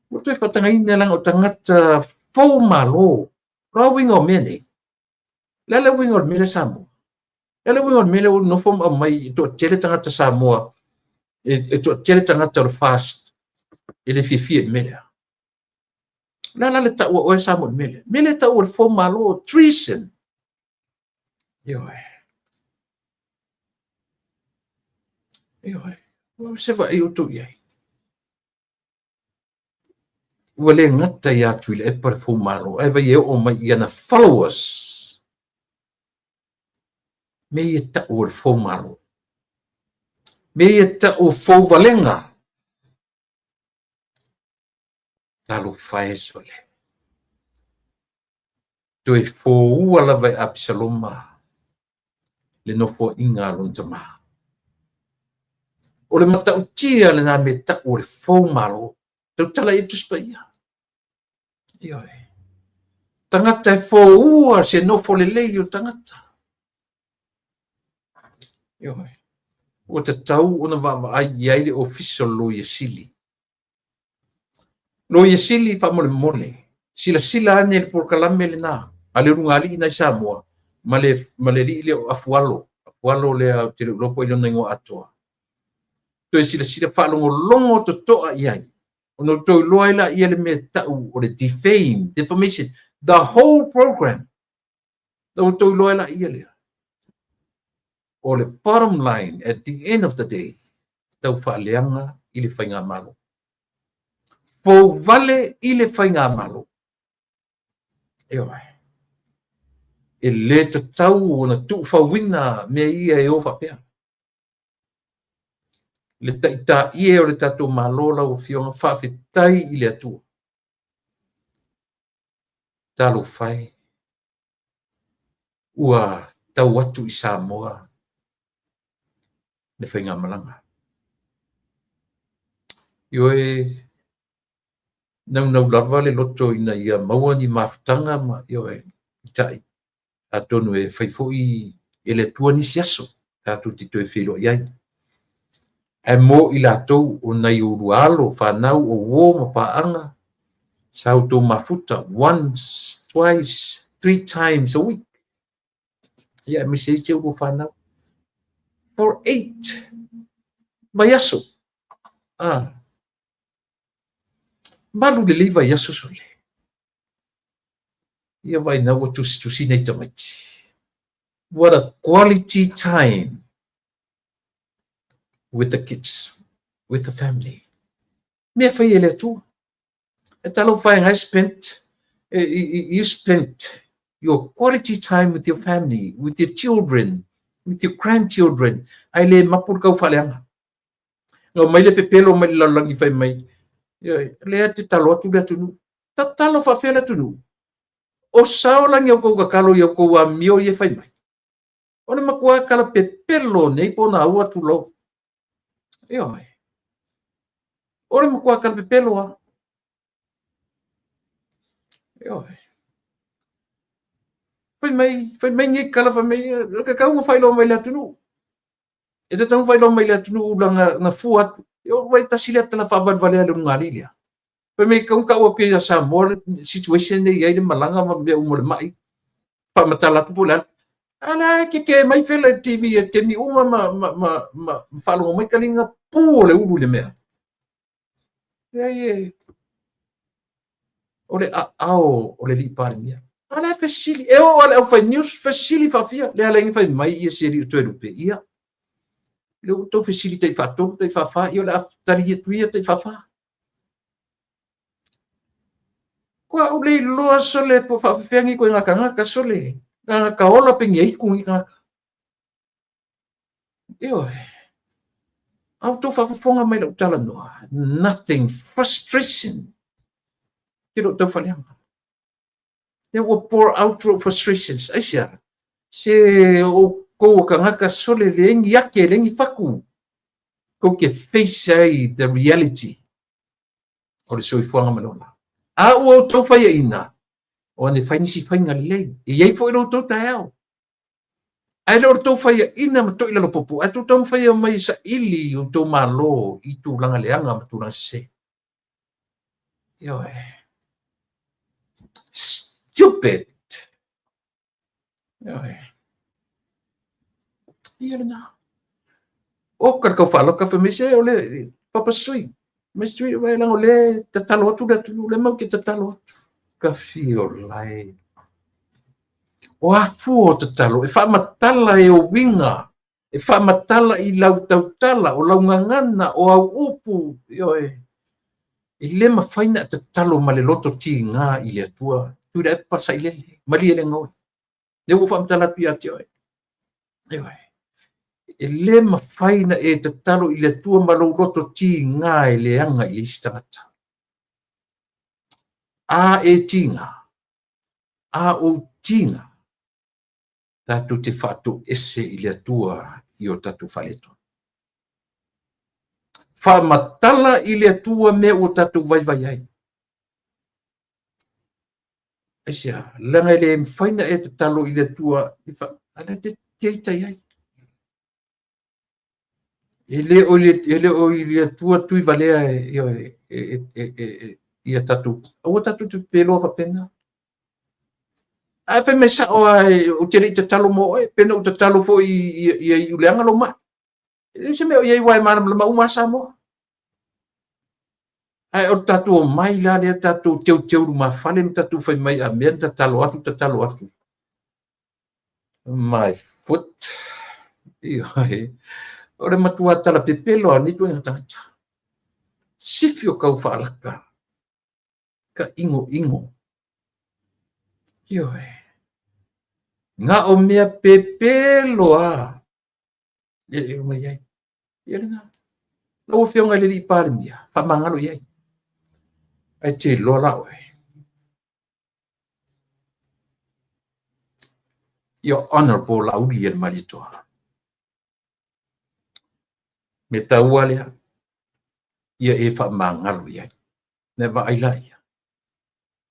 Ua toe faatagaina leaga o tagata fou malo. O le a uiga o mea nei? O le a le uiga o le mea lea Samoa? O le a le uiga o le mea lea ua nofo ma aumai e toatele tagata Samoa, e toatele tagata o le FAST e le fiafia i le mea lea? O le a la le tau a oe Samoa i le mea lea? Mea lea e tau o le fou malo, treason. Ioe. Ioe. O se vaai outou i ai. Ua le gata ia Tuilaepa le fou malo, ae vai e oo mai i ana followers. Mea ia tau o le fou malo. Mea ia tau o fou valega. Talofa e sole. Toe foua lava e Apisaloma le nofoaiga a lona tamā. O le matautia lena mea tau o le fou malo. Tautala i ai le Tusi Paia. Ioe. Tagata e foua se nofo lelei o le tagata. Ioe. Ua tatau ona vaavaai i ai le Ofisa o le Loia Sili. Loia Sili faamolemole, silasila ane i le polokalame lena a le ulugalii na i Samoa ma le, ma le alii lea o Afualo, Afualo lea ou te le o iloa po o ai lona igoa atoa. Toe silasila faalogologo totoa i ai, ona outou iloa ai laia le mea e tau o le defame, defamation, the whole program. Na outou iloa ai laia lea. O le bottom line at the end of the day, tau faaleaga i le faigamalo. Fouvale i le faigamalo. Ioe. E le tatau ona tuufauina mea ia e o faapea. Le taitaie o le tatou Malo lau Afioga, faafetai i le Atua. Talofa e. Ua tau atu i Samoa le faigamalaga. Ioe, naunau lava le loto ina ia maua ni mafutaga ma, ioe, peitai. Atonu e fai foi e le Atua nisi aso tatou te toe feiloai ai. Ae mo i latou o nai oulua alo, fanau, o uō ma paaga, sa outou mafuta once, twice, three times a week. Ia, aemaise ai si a oulua fanau. For 8 vaiaso. Ah. Malu lelei vaiaso sole. Ia vaai na ua tusitusi nei tamaiti. What a quality time with the kids, with the family. Mea fai e le Atua. E talofa e ngai spent, you spent your quality time with your family, with your children, with your grandchildren, ae le mapu le kau faaleaga. Na omai le pepelo mai le lalolagi fai mai, lea te talo atu le atunuu. Tatalo faafefea le atunuu. O sao lagi au kou tatalo i au kou amio ia e fai mai. O le matua kala pepelo nei po na ua tulou. Ioe. O le matua kala pepelo a. Ioe. Fai mai, fai mai nei kala fai mai, e tatau ona faailoa mai le atunuu. E tatau ona faailoa mai le atunuu lana na fua atu. O vai tasi lea tala faavalevalea a le ulugalii lea. Fai mai e tatau ona tau atu ia Samoa le situation lea e i ai le malaga ma mea uma o le mai. Faamatala atu po o le a. A la e kekē mai fela i le TV i taimi uma ma, ma, ma, ma, ma faalogo mai taliga pū o le ulu i le mea. Leai e, o le aao o le alii Palemia. A la e fesili, e oo lava i le aufai news, fesili faafia, le ala ai na fai mai ia si alii o Toelupe, ia, lea ua outou fesili tai faatolu, tai faafa, ia o le a tali atu ia tai faafa. Ko au le iloa sole po o faafefea nei ituaiga tagata sole, tagata ola pe ni aitu nei tagata. Ioe. A outou faafofoga mai lau talanoa, nothing frustration. Ke lou taufaleaga. Lea ua pour out lou frustrations. Aisea? Se outou o tagata sole leai ni ake, leai ni fatu. Tou te face ai the reality o le soifuaga ma le ola. A ua outou faiaina, o ane fai nisi faiga lelei. E i ai foi lo outou taeao. Ae le o le tou faiaina ma toilalopopo, ae tou taumafai e omai e saili i outou malo i tulaga leaga ma tulaga sese. Ioe. Stupid! Ioe. Ia lena. Oka le kau faalaka fai mai se o le papa sui. Mai sui vai leaga o lea tatalo atu le atunuu lea mau ke tatalo atu. Ka fio lae. O afua o tatalo e faamatala e ou uiga, e faamatala i lau tautala, o lau gagana, o au upu, ioe. E le mafai ona e tatalo ma le loto tiga i le Atua. Tuilaepa sailele, malie le gaoi. Lea ua ou faamatala atu ia te oe. Ioe. E le mafai ona e tatalo i le Atua ma lou loto tiga e leaga i le isi tagata. A e tiga, a ou tiga, tatou te faatoese i le Atua i o tatou faaletonu. Faamatala i le Atua mea ua tatou vaivai ai. Aisea, leaga e le mafai ona e tatalo i le Atua i fa... a lea te ita i ai. E le o i e le o i le Atua tuivalea e, e, e, e, e, e, ia tatou, aua tatou te peloa faapena. Ae fai mai sao lava, ou te le i tatalo mo oe, pe na ou tatalo foi ia iu leaga lou mai. E leai se mea o i ai aua e malamalama uma lava Samoa. Ae o le tatou omai la lea tatou teuteu lumafale ma tatou fai mai a mea na tatalo atu, tatalo atu. My foot. Ioe. O le matua tala pepelo a nei ituaiga tagata. Sifi o kau faalaka. Ka ʻinoʻino. Ioe. Na o mea pepelo a e e mai ai. Ia lena. Lau Afioga i le Alii Palemia, faamagalo i ai. Ae te iloa la oe. Your Honorable Laauli e le Malietoa. Me taua lea, ia e faamagalo i ai. Na vaai la ia.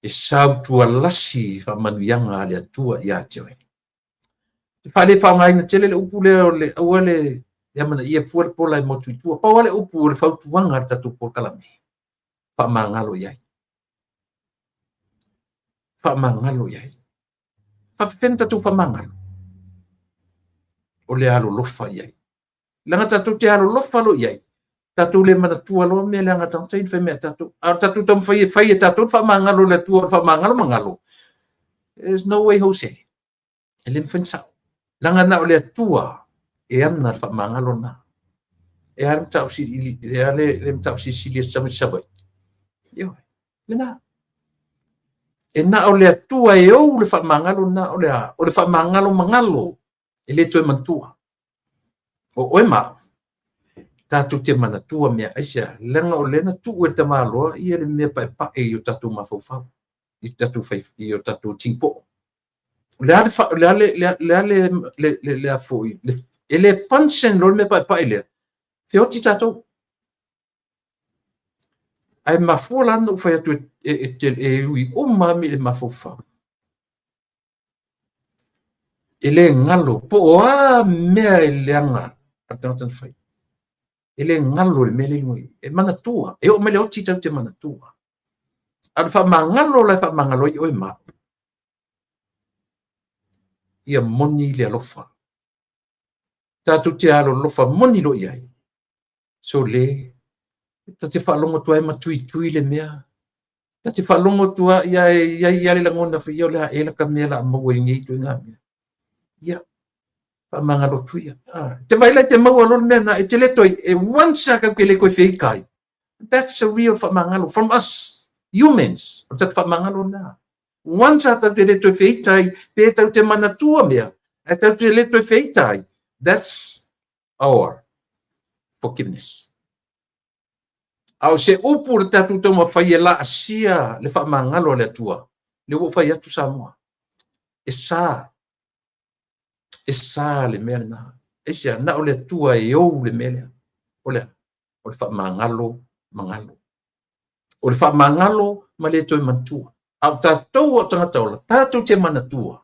E sautualasi faamanuiaga a le Atua ia te oe. Te faale faaaogaina tele le upu lea o le aua le amanaia fua le pola e motu i tua. Pau lava le upu o le fautuaga a le tatou polokalame, faamagalo i ai. Faamagalo i ai. Faafefea ona tatou faamagalo? O le alolofa i ai. Leaga tatou te alolofa loa i ai, tatou le manatua loa mea leaga a tagata ia na fai mai ia tatou. A o tatou taumafai e fai e tatou le faamagalo o le Atua o le faamagalo magalo, there's no way Jose. E le mafai ona sao. Leaga na o le Atua e ana le faamagalo lena. E a le mataupu silisili ese i Savaii? Ioe, lena. E na o le Atua e ou le faamagalo lena, o le a? O le faamagalo magalo, e le toe manatua. O oe ma au, tatou te manatua mea. Aisea? Leaga o lea na tuu e le tamaloa ia le mea paepae i o tatou mafaufau, i tatou fai, i o tatou tinipo'o. O le a le, o le a le, le a le, le, le a foi, le, e le function loa le mea paepae lea, feoti tatou. Ae mafua la ona ou fai atu e ui uma lava i le mafaufau. E le galo, po o a mea e leaga a le tagata na fai. E le galo le mea lea i luga i. E manatua, e oo mai le oti tatou te manatua. A o le faamagalo la e faamagalo ai oe ma au, ia moni le alofa. Tatou te alolofa moni loa i ai. So le, ta te faalogo atu ai ma tuitui le mea. Ta te faalogo atu ai, ia, ia, ia le lagona foi, ia o le a ela ka mea la maua i nei ituaiga mea. Ia, faamagalo atu ia. Te vaai la e te maua loa le mea na, e te le toe, e once a kau ke le toe feita ai. That's a real faamagalo from us, humans. O le tatou faamagalo lena. Once a tau te le toe feita ai, pe tau te manatua mea, ae tau te le toe feita ai, that's our forgiveness. A o se upu le tatou taumafai e laasia le faamagalo a le Atua, lea ua ou fai atu Samoa, e sa, e sa le mea lena. Aisea? Na o le Atua e ou le mea lea. O le a? O le faamagalo magalo. O le faamagalo ma le toe manatua. A o tatou o tagata ola, tatou te manatua,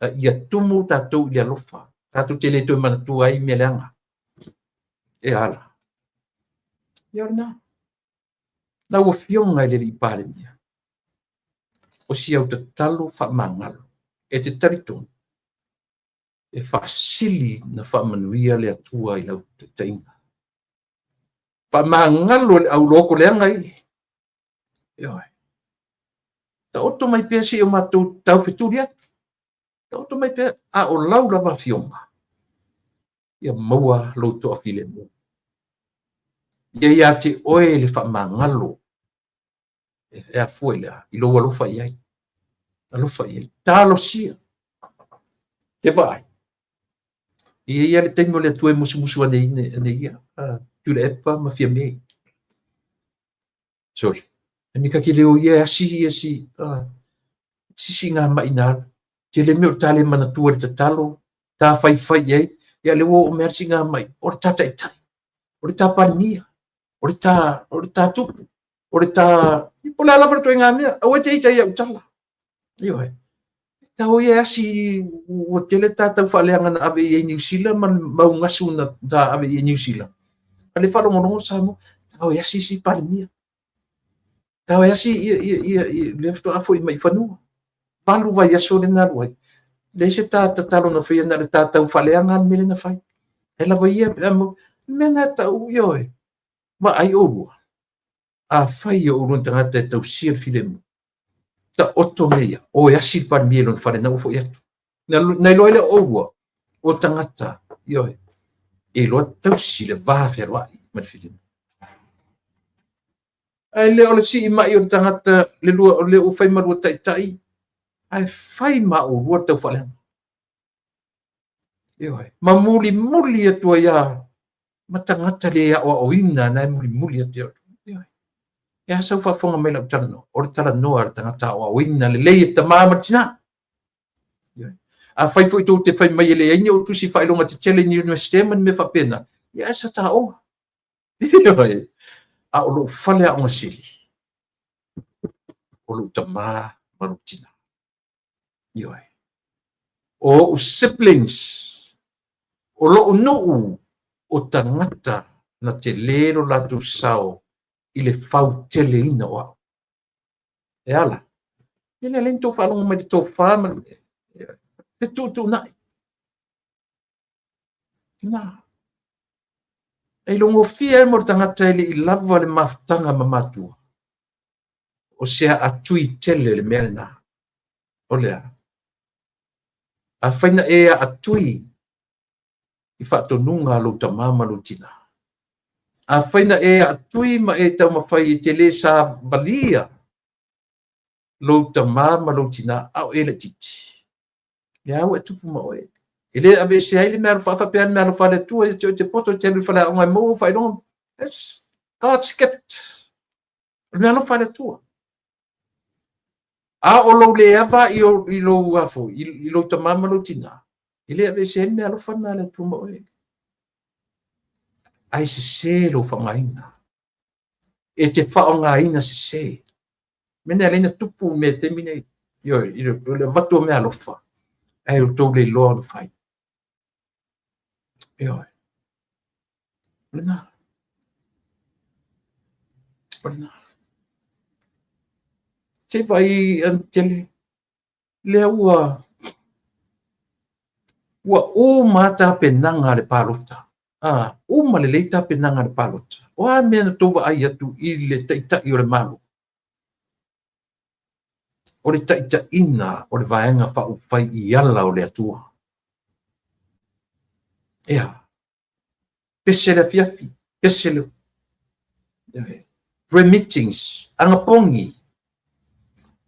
a ia tumu tatou i le alofa, tatou te le toe manatua ai mea leaga. E ala. Ia o lena. Lau Afioga i le Alii Palemia, o si au tatalo faamagalo, e te talitonu, e faasili na faamanuia le Atua i lau taitaiga. Faamagalo le au loko leaga i. Ioe. Taoto mai pea se i o matou taufetuli atu. Taoto mai pea, a o lau lava afioga, ia maua lou toafilemu. Ia ia te oe le faamagalo e afua i le a, i lou alofa i ai. Alofa i ai. Talosia. Te vaai. E i ai le taimi o le Atua e musumusu ane ane ia, Tuilaepa ma Fiame. Sorry. E mika ke leo ia e asi ia si, sisi ngā mai nā alu. Te le mea o tā le manatua le tatalo, tā whaiwhai i ai, ia le ua o mea si ngā mai, o le tā taitai, o le tā palemia, o le tā, o le tā tupu, o le tā, po le a lava le ituaiga mea, aua e te ita i au tala. Ioe. Ta o ia e asi, ua tele tātou faaleaga na ave i ai Niu Sila ma le mau gasu na ta ave i ai Niu Sila. A le faalogologo Samoa, ta o e asi isi Palemia. Ta o e asi ia, ia, ia, ia, lea faatoa foi mai i fanua. 8 vaiaso lea na alu ai. Leai se ta tatalo na faia na o le ta tau faaleaga le mea lea na fai. Ae lava ia pe a mau, le mea na tau, ioe, vaai oulua. Afai o oulua ni tagata e tausia le filemu, taoto mea ia, o e asi le Palemia i lona fale na ua foi atu. Na, na iloa ai lea o oulua, o tagata, ioe, e iloa tausi le va fealoai ma le filemu. Ae le o le sii mai o le tagata le lua, o le ua fai ma lua taitai, ae fai ma oulua le taufaaleaga. Ioe, ma mulimuli atu ai lava ma tagata le aoaoina na e mulimuli atu ia. Ioe. E a sau faafofoga mai lau talanoa? O le talanoa a le tagata aoaoina lelei e tama ma le tina. Ioe. Afai foi tou te fai mai e leai ni ou tusi faailoga tetele i ni Universite ma ni mea faapena, ia ae sa ta aoga. Ioe. A o lou fale aoga sili, o lou tama ma lou tina. Ioe. O ou siblings, o lou nuu, o tagata na tele lo latou sao i le fauteleina o au. E ala. E le alai ni tou faalogo mai le tofa ma le tuutuunai. Na. E ilogofie ai mo le tagata e le i lava le mafutaga ma matua. O se aatui tele le mea lena. O le a? Afai na e aatui i faatonuga a lou tama ma lou tina. Afai na e aatui ma e taumafai e te le savalia lou tama ma lou tina a o e laitiiti, lea ua e tupu ma oe. E le aveese ai le mea alofa, a faapea le mea alofa a le Atua ia te oe e te poto e te alu i le faleaoga e maua ou faailoga. That's God's gift. O le mea alofa a le Atua. A o lou le ava i lou afo, i lou tama ma lou tina, e le aveese ai le mea alofa lena a le Atua ma oe. Ae sese lou faaaogaina. E te faaaogaina sese. Mea nei alai na tupu mea taimi nei. Ioe, i le avatu o mea alofa, ae outou le iloa ona fai. Ioe. O lena. O lena. Se i vaai tele, lea ua ua uma tapenaga a le palota. A, uma lelei tapenaga a le palota. O a mea na tou vaai atu i le taitai o le Malo? O le taitaiga o le Vaega Faaupufai i ala o le Atua. Ea, pese le afiafi, pese le prayer meetings, agapogi.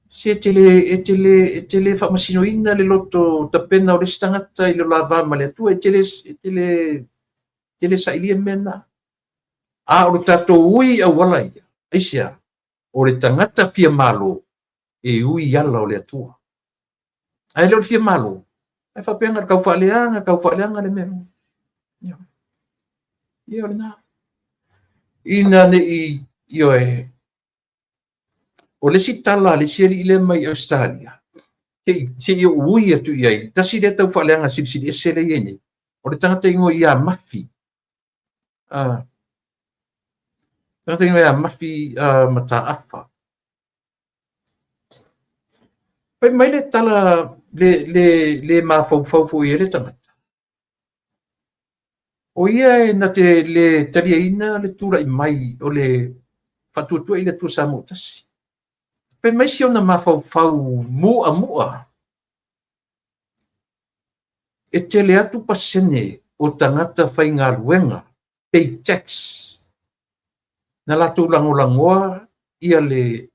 Se e te le, e te le, e te le faamasinoina le loto tapena o le isi tagata i le la va ma le Atua, e te le, e te le, te le sailia mea na. A o lo tatou ui i auala ia, aisea? O le tagata fia malo e ui i ala o le Atua. Ae le o le fia malo, ae faapea na tau faaleaga, tau faaleaga le mea. Ia, ia o lena. Ina ne i, ioe, o le isi tala a le isi alii lea mai Australia, se i ou ui atu i ai, tasi lea tau faaleaga silisili ese lea e i ai nei, o le tagata igoa ia Mafi. Tagata igoa ia Mafi Mataafa. Fai mai le tala le, le, le mafaufau foi e le tagata. O ia e na te le taliaina le tulai mai o le Faatuatua i le Atua Samoa Tasi. Fai mai si ona mafaufau mu'amu'a, e tele atu pasene o tagata faigaluega pay tax na latou lagolagoa ia le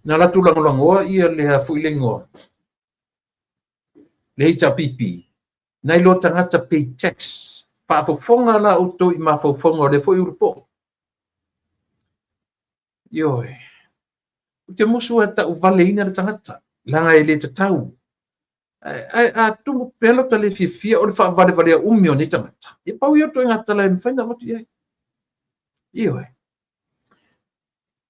na latou lagolagoa ia le a foi le igoa le HRPP nai lo tagata pay tax. Faafofoga la outou i mafaufauga o lea foi ulupo. Ioe. Ou te musu e tauvaleina le tagata, leaga e le tatau. Ae a tumu pea lota le fiafia o le faavalevalea umi o nei tagata, ia pau ia o le ituaiga tala e mafai ona avatu i ai. Ioe.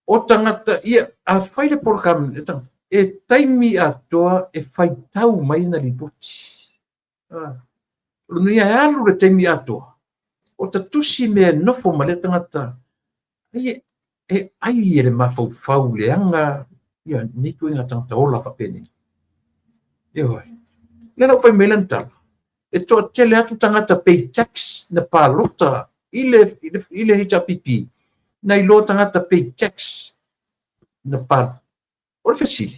O tagata, ia, a fai le polokalame, e tagata, e taimi atoa e faitau mai ana lipoti. O lona uiga e alu le taimi atoa o ta tusi mea e nofo ma lea tagata, ai e ai e le mafaufau leaga ia nei ituaiga tagata ola faapenei. Ioe. Lea la ua fai mai lana tala, e toatele atu tagata pay tax na palota i le, i le, i le HRPP, nai lo tagata pay tax na palota. O le fesili,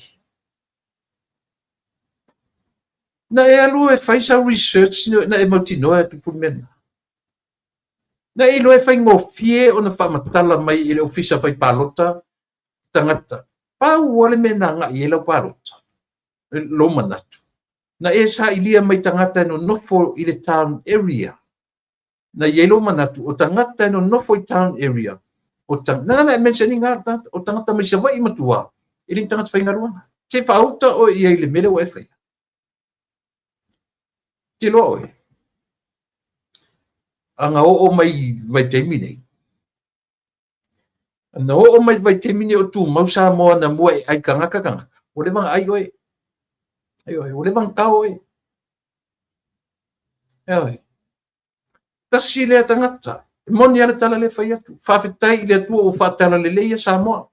na e alu e fai sau research na e mautinoa e tupu le mea lena? Na e iloa e faigofie ona faamatala mai e le ofisa fai palota tagata. Pau lava le mea na agai i ai lau palota, lou manatu. Na e sailia mai tagata e nonofo i le town area. Na i ai lou manatu, o tagata e nonofo i town area, o tagata, na e mention ina tagata, o tagata mai Savaii ma tua, e le ni tagata faigaluega. Se faauta oe i ai i le mea lea ua e faia. Te iloa oe, a na oo mai i vaitaimi nei, Na oo mai le vaitaimi lenei o tumau Samoa na mua e ai tagata tagata, ua leva ona ai oe. Ioe, ua leva ona tao oe. Ioe. Tasi lea tagata, e moni lava le tala lea e fai atu. Faafetai i le Atua ua faatalaleleia Samoa.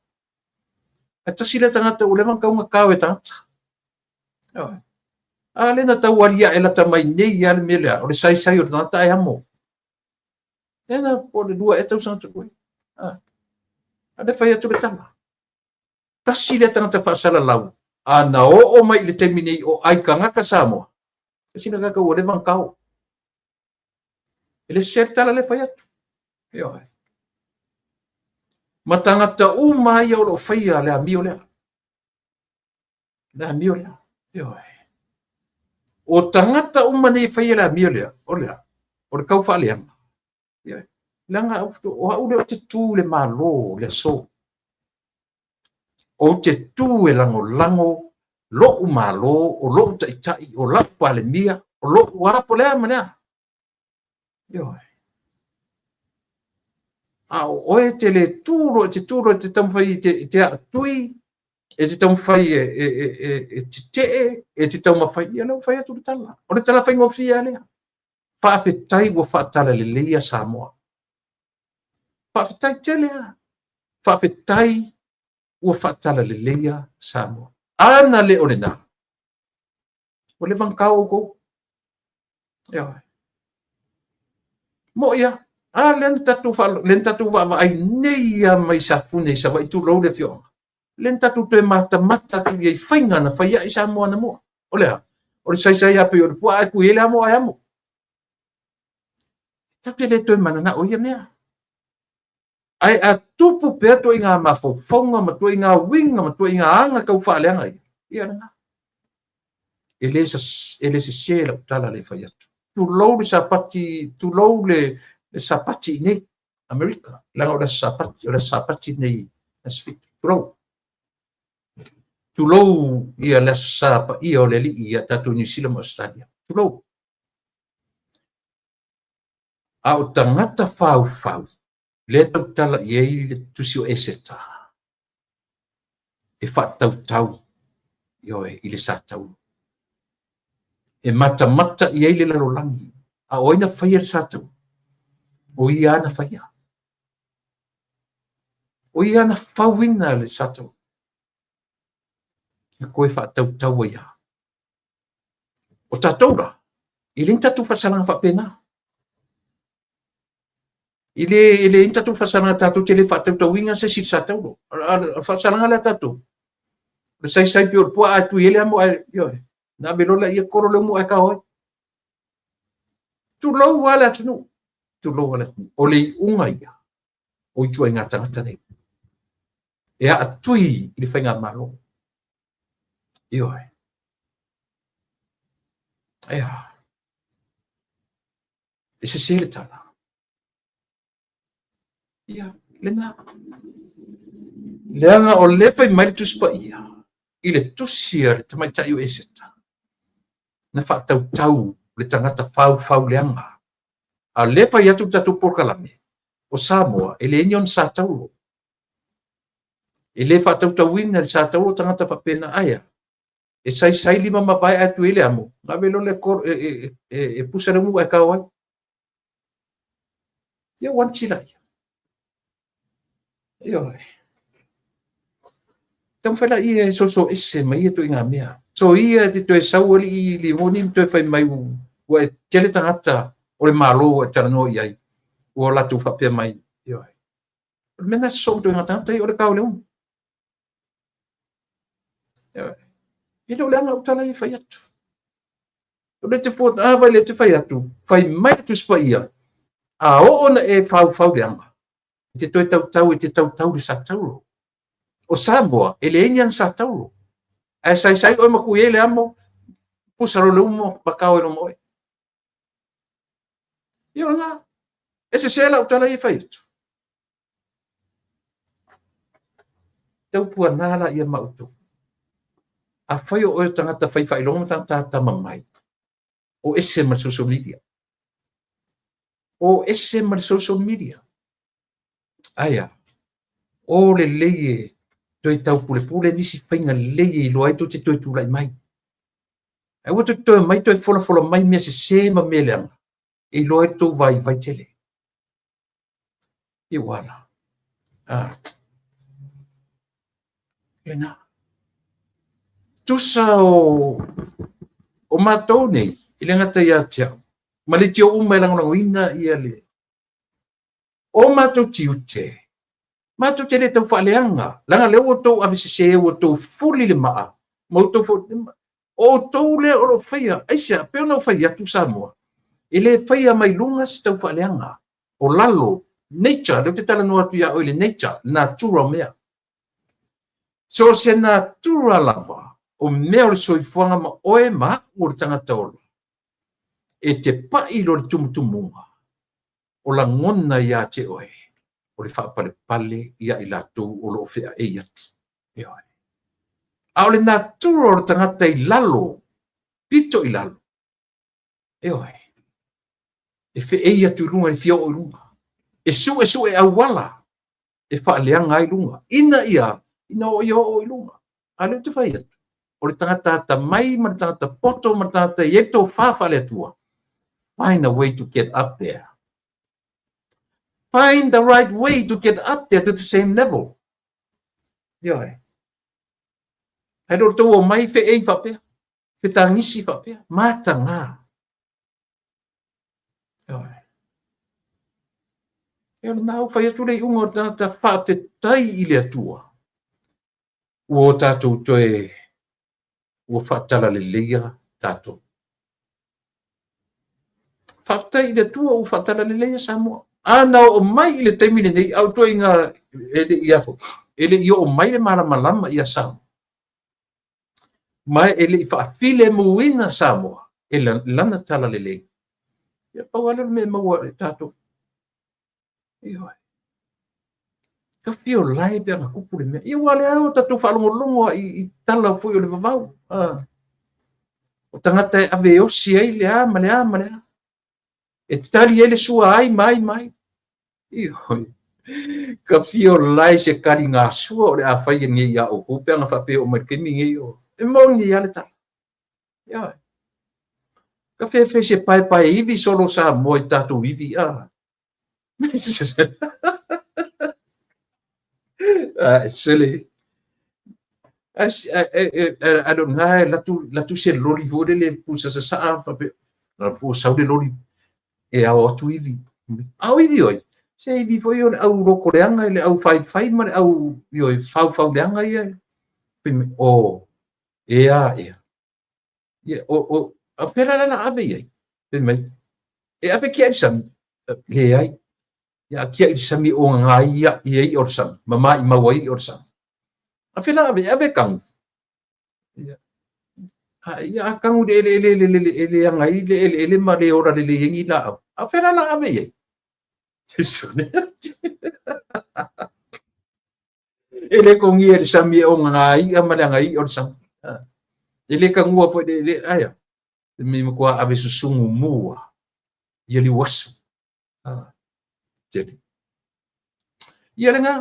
Ae tasi lea tagata ua leva ona tatau ona tao e tagata. Ioe. A lea na tau aliae lata mai nei lava le mea lea, o le saisai o le tagata ae amo. Lea na po o le 2 ea tausaga talu ai. A lea fai atu le tala. Tasi lea tagata faasalalau, a na oo mai i le taimi nei o ai tagata Samoa, tasi lea tagata ua leva ona tao. E le sese le tala lea fai atu. Ioe. Ma tagata uma ia o lo o faia le amio lea. Le amio lea. Ioe. O tagata uma nei e faia le amio lea, o le a? O le tau faaleaga. Ioe. Leaga o au lea ou te tu i le Malo i le aso. Ou te tu e lagolago lo'u Malo, o lo'u Taitai, o la'u Palemia, o lo'u a po o le a ma le a. Ioe. A o oe e te le tu loa, e te tu loa e te taumafai e te aatui, e te taumafai e tetee, e te taumafai, ia lea ua fai atu le tala. O le tala faigofie lava lea. Faafetai ua faatalaleia Samoa. Faafetai tele lava. Faafetai ua faatalaleia Samoa. A na le o lena, ua leva ona tao outou. Ioe. Mo'i lava. A lea na tatou lea na tatou vaavaai nei lava mai Safune i Savaii tulou le afioaga. Lea na tatou toe matamata atu i ai i faiga na fai ai Samoa anamua. O le a? O le saisai lava pei o le puaa e tui ai le amo ae amo. Tatou te le toe mananao i ia mea. Ae a tupu pea ituaiga mafaufauga ma ituaiga uiga ma ituaiga aga tau faaleaga ia, ia lena. E le, e le sese lau tala lea e fai atu. Tulou le Sapati, tulou le, le Sapati i nei, Amerika, leaga o le aso Sapati, o le aso Sapati nei, aso 7. Tulou. Tulou ia le aso Sa paia o le Alii ia tatou Niu Sila ma Ausetalia. Tulou. A o tagata faufau, lea e tautala i ai le tusi o Eseta, e faatautau, ioe, i le sa taulu. E matamata i ai le lalolagi, a o ai na faia le sa taulu? O ia lava na faia. O ia na fauina le sa taulu. Na toe faatautau ai lava. O tatou la, e leai ni tatou faasalaga faapena. E le, e leai ni tatou faasalaga tatou te le faatautauina se isi i le sa taulo. O le faasalaga lea a tatou, o le saisai pei o le puaa e tui ai le amo ae, ioe, na ave loa lea kolo le umu ae tao ai. Tulou lava le atunuu, tulou lava le atunuu. O le iuga ia o ituaiga tagata nei. E aatui i le faigamalo. Ioe. Ea. E sese le tala. Ia, lena. Leaga o lea fai mai le Tusi Paia i le tusi a le tamaitai o Eseta, na faatautau le tagata faufau leaga. A o lea fai atu le tatou polokalame, o Samoa e leai ni ona sa taulo. E le faatautauina le sa taulo o tagata faapena. Aea, e saisai lima mavae ae tui ai le amo, ona ave loa lea e, e, e, e pusa le umu ae tao ai. Ia ua tila ia. Ioe. Taumafai laia e soso ese mai ia ituaiga mea. So ia e te toe sau alii Limoni ma toe fai mai ua e tele tagata o le Malo ua e talanoa i ai, ua latou faapea mai. Ioe. O le mea lena e sosoo ma ituaiga tagata ia o le tao i le umu. Ioe. E le o leaga au tala ia e fai atu. O le te fua, a vai le te fai atu, fai mai le Tusi Paia, a oo na e faufau leaga, e te toe tautau, e te tautau le sa taulo. O Samoa, e leai ni ana sa taulo. Ae saisai oe ma kui ai le amo, pusa loa le umu ma tao ai loa ma oe. Ia o lena, e sese lau tala ia e fai atu. Tautuana laia ma outou. Afai o oe o tagata fai faailoga ma tagata atamamai, o ese ma le social media. O ese ma le social media. Aia. O lelei e toe taupulepule nisi faiga lelei e iloa ai tou te toe tulai mai. Ae aua tou te toe omai toe folafola mai mea sese ma mea leaga e iloa ai le tou vaivai tele. Ia ua ala. Ah. Lena. Tusa o o matou nei, e le gata ia te au, ma leitio uma e lagolagoina ia le o matou tiute, matou te le tau faaleaga, leaga o lea ua outou avesese, ua outou fuli le maa, ma outou o outou lea o lo o faia. Aisea? Pei ona ou fai atu Samoa, e le faia mai luga se tau faaleaga, o lalo, nature, lea ou te talanoa atu ia oe i le nature, natura o mea. So o se natura lava o mea o le soifuaga ma oe ma au o le tagata ola, e te pai loa i le tumutumuga, o lagona ia te oe, o le faapalepale ia i latou o lo o feaei atu. Ioe. A o le natura o le tagata i lalo, pito i lalo, ioe, e feei atu i luga, e fia oo i luga, e suesue auala e faaleaga ai luga, ina ia, ina o ia oo i luga. A o lea ou te fai atu, o le tagata atamai ma le tagata poto ma le tagata e i ai le tofa faale-Atua, find a way to get up there. Find the right way to get up there to the same level. Ioe. Ae le o le tou omai feei faapea, fetagisi faapea, mataga. Ioe. E o lena ua fai atu le iuga o le tagata faafetai i le Atua. Ua o tatou toe ua faatalaleia tatou. Faafetai i le Atua ua faatalaleia Samoa. A na oo mai i le taimi lenei, a o ituaiga e le i afo, e le i oo mai le malamalama ia Samoa. Ma e le i faafilemuina Samoa e lana talalelei. Ia pau lava lea o le mea e maua e tatou. Ioe. Ka fia o lae pe ana tupu le mea. Ia ua lea o tatou faalogologo i, i tala foi o le vavau. Ah. O tagata e ave e osi ai le a ma le a ma le a. E tali ai le sua ai ma ai ma ai. Ioe. Ka fia o lae se taligasua o le a fai nei iā outou pe ana faapea e oo mai i le taimi nei o. E moni lava le tala. Ioe. Ka fefe se paepae ivi solo Samoa i tatou ivi. Ah. Ah, silly. I don't know, latu, latu se loli foi lele pusa sasaa, faapea, na ua sau le loli e ao atu ivi. A o ivi oi, se ivi foi o le au loko leaga, le au faifai ma le au ioe, faufau leaga ia. Fai mai, o, ea, ea. Ia, o, o, a fea la la ave i ai? Fai mai, e ave kiaʻi i le sami? Leai. Ia, a kiaʻi i le sami o ngā ia, ia iʻa o le sami, ma maʻimau ai iʻa o le sami. A fea la ave? E ave e kanu. Ia, a, ia, a kanu i le eleele, le, le, le, e leaga ai le eleele ma le ola lelei ai ni laau. A fea la la ave i ai? E le kogia i le sami e o ngā iʻa ma le aga iʻa o le sami. E le kanua foi le, le, aia. Le me matua ave susugu mua ia liuasu. Tele. Ia lena,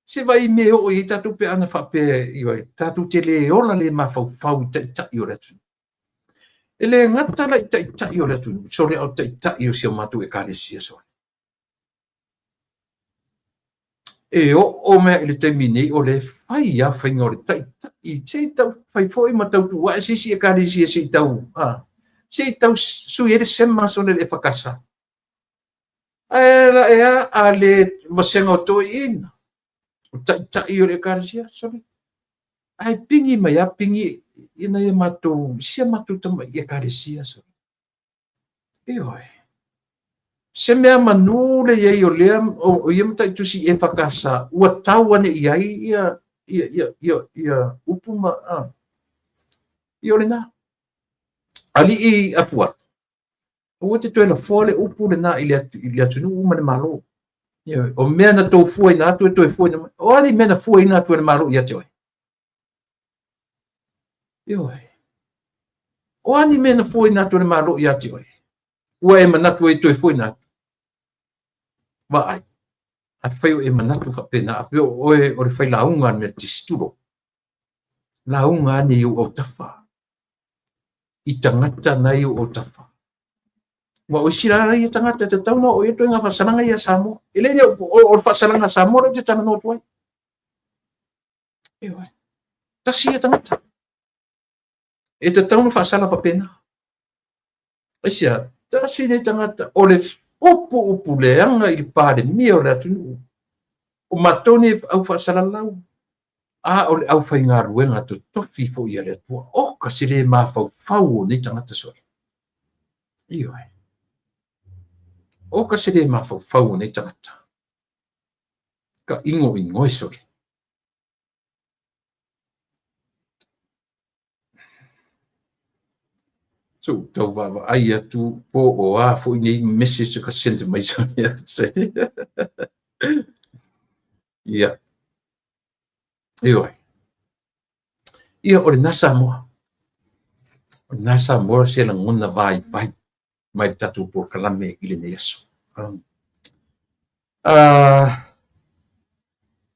se vaai i mea e oo i ai tatou pe ana faapea ioe, tatou te le ola le mafaufau i taitai o le atunuu. E le gata la i taitai o le atunuu, sole a o taitai o si o matou ekalesia sole. E oo mai i le taimi nei o lea e fai lava faiga o le taitai, se i tau fai foi ma tau tuu ae se isi ekalesia se i tau, a, se i tau sui ai le sema sone le EFKS. Ae la e a, a le vasega o toeaiina, o taitai o le ekalesia, sole. Ae pigi mai lava pigi i nai a matou, si a matou tamai ekalesia sole. Ioe. Se mea manū le i ai o lea, o ia mataitusi EFKS, ua tau ane i ai ia, ia, ia, ia, ia upu ma, a, ia o lena. Alii Afualo, aua te toe lafoa le upu lena i le, atu, i le atunuu ma le Malo. Ioe. O mea na tou fuaina atu e toe fuaina mai. O a ni mea na fuaina atu e le Malo ia te oe? Ioe. O a ni mea na fuaina atu e le Malo ia te oe? Ua e manatu ai toe fuaina atu. Vaai. Afai o e manatu faapena, afai o oe o le failauga a le Metotisi, tulou, lauga ane i ou autafa, i tagata na i ou autafa. Aua o isi la ia tagata e tatau ona oo i ai ituaiga faasalaga ia a Samoa. E le o le faasalaga a Samoa lea ou te talanoa atu ai. Ioe. Tasi ia tagata. E tatau ona faasala faapena. Aisea? Tasi lenei tagata o le upu upu leaga i le Palemia o le atunuu. O matou nei au faasalalau, a o le aufaigaluega totofi foi a le Atua. Oka se le mafaufau o nei tagata sole. Ioe. Oka se le mafaufau o nei tagata. Ka igoigoe sole. So ua tau vaavaai atu po o a foi nei message ka send mai sole. Ia. Ioe. Ia, o lena Samoa. O lena Samoa se lagona vaivai mai le tatou polokalame i lenei aso.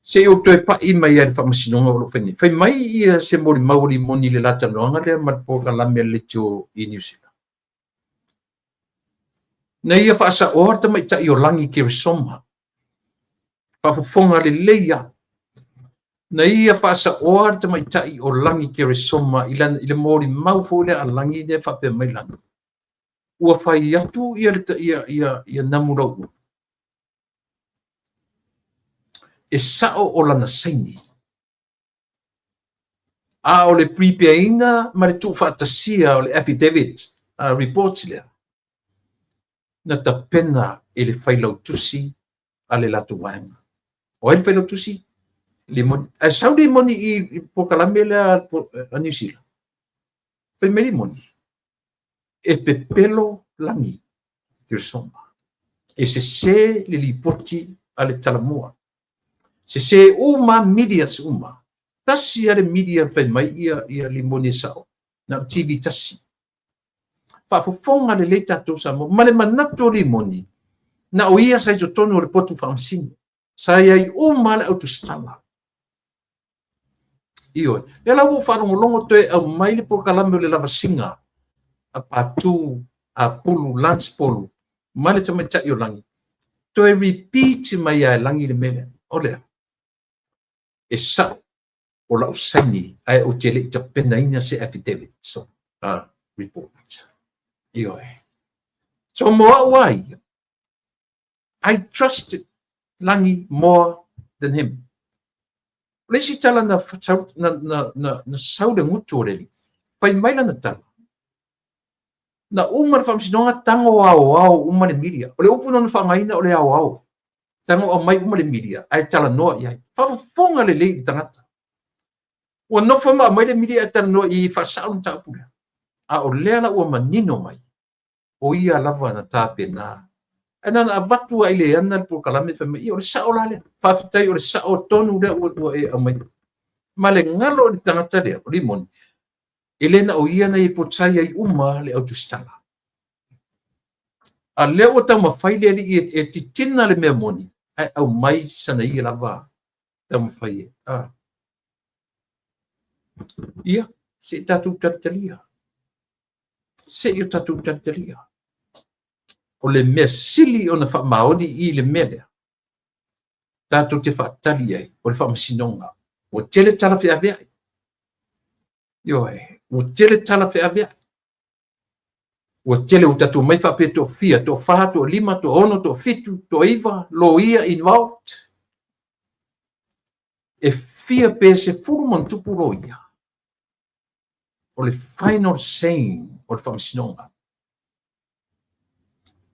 Se i ou toe pai mai lava i le faamasinoga o lo o fai nei. Fai mai ia se molimau o Limoni i le la talanoaga lea ma le polokalame a le leitio i Niu Sila. Na ia faasaoa le tamaitai o Lagi Keresoma. Faafofoga lelei lava. Na ia faasaoa le tamaitai o Lagi Keresoma i le molimau foi lea a Lagi lea e faapea mai Lagi, ua fai atu ia Namulauulu e sao o lana saini, a o le prepare-ina ma le tuufaatasia o le affidavit report lea, na tapena e le failautusi a le latou vaega. O ai le failautusi? Limoni. Ae sau Limoni i polokalame lea a Niu Sila. Fai mai Limoni, e pepelo Lagi Keresoma. E sese le lipoti a le Talamua. Sese uma medias uma. Tasi lava le media fai mai ia Limoni e sao. Na o le TV tasi. Faafofoga lelei tatou Samoa. Ma le manatu o Limoni, na o ia sa i totonu o le potu faamasino. Sa i ai uma le au tusitala. Ioe. Lea la ua ou faalogologo toe aumai le polokalame o le lavasiga a Patu, a Pulu, Lance Polu ma le tamaitai o Lagi. Toe repeat mai lava e Lagi le mea lea. O lea, e sao o lau saini ae ou te le i tapenaina se affidavit, so, report. Ioe. So mo au lava ia, I trust Lagi more than him. O le isi tala na sau, na, na, na, na sau le gutu o le alii, fai mai lana tala, na uma le faamasinoga tago aoao uma le media. O le upu na ona faaaogaina o le aoao. Tago aumai uma le media ae talanoa i ai. Faafofoga lelei i le tagata. Ua nofo ma aumai le media ae talanoa i ai e faasao le mataupu lea. A o lea la ua manino mai, o ia lava na tapena. Ae na ona avatu lava i le ana le polokalame fai mai, ia o le sao la lea. Faafetai o le sao tonu lea ua e aumaia. Ma le galo i le tagata lea, o Limoni, e le na o ia na i potai ai uma le au tusitala. A lea ua taumafai le alii e titina le mea moni, ae aumai sana ia lava taumafai e. Ia, se i tatou talitalia. Se i o tatou talitalia. O le mea sili ona faamaoni i le mea lea, tatou te faatali ai, o le faamasinoga. Ua tele tala feaveai. Ioe, ua tele tala feaveai. Ua tele ua tatou omai faapea toafia, toafa, toalima, toaono, toafitu, toaiva, loia involved. E fia pe 10 ma ona tupu loia. O le final saying o le faamasinoga.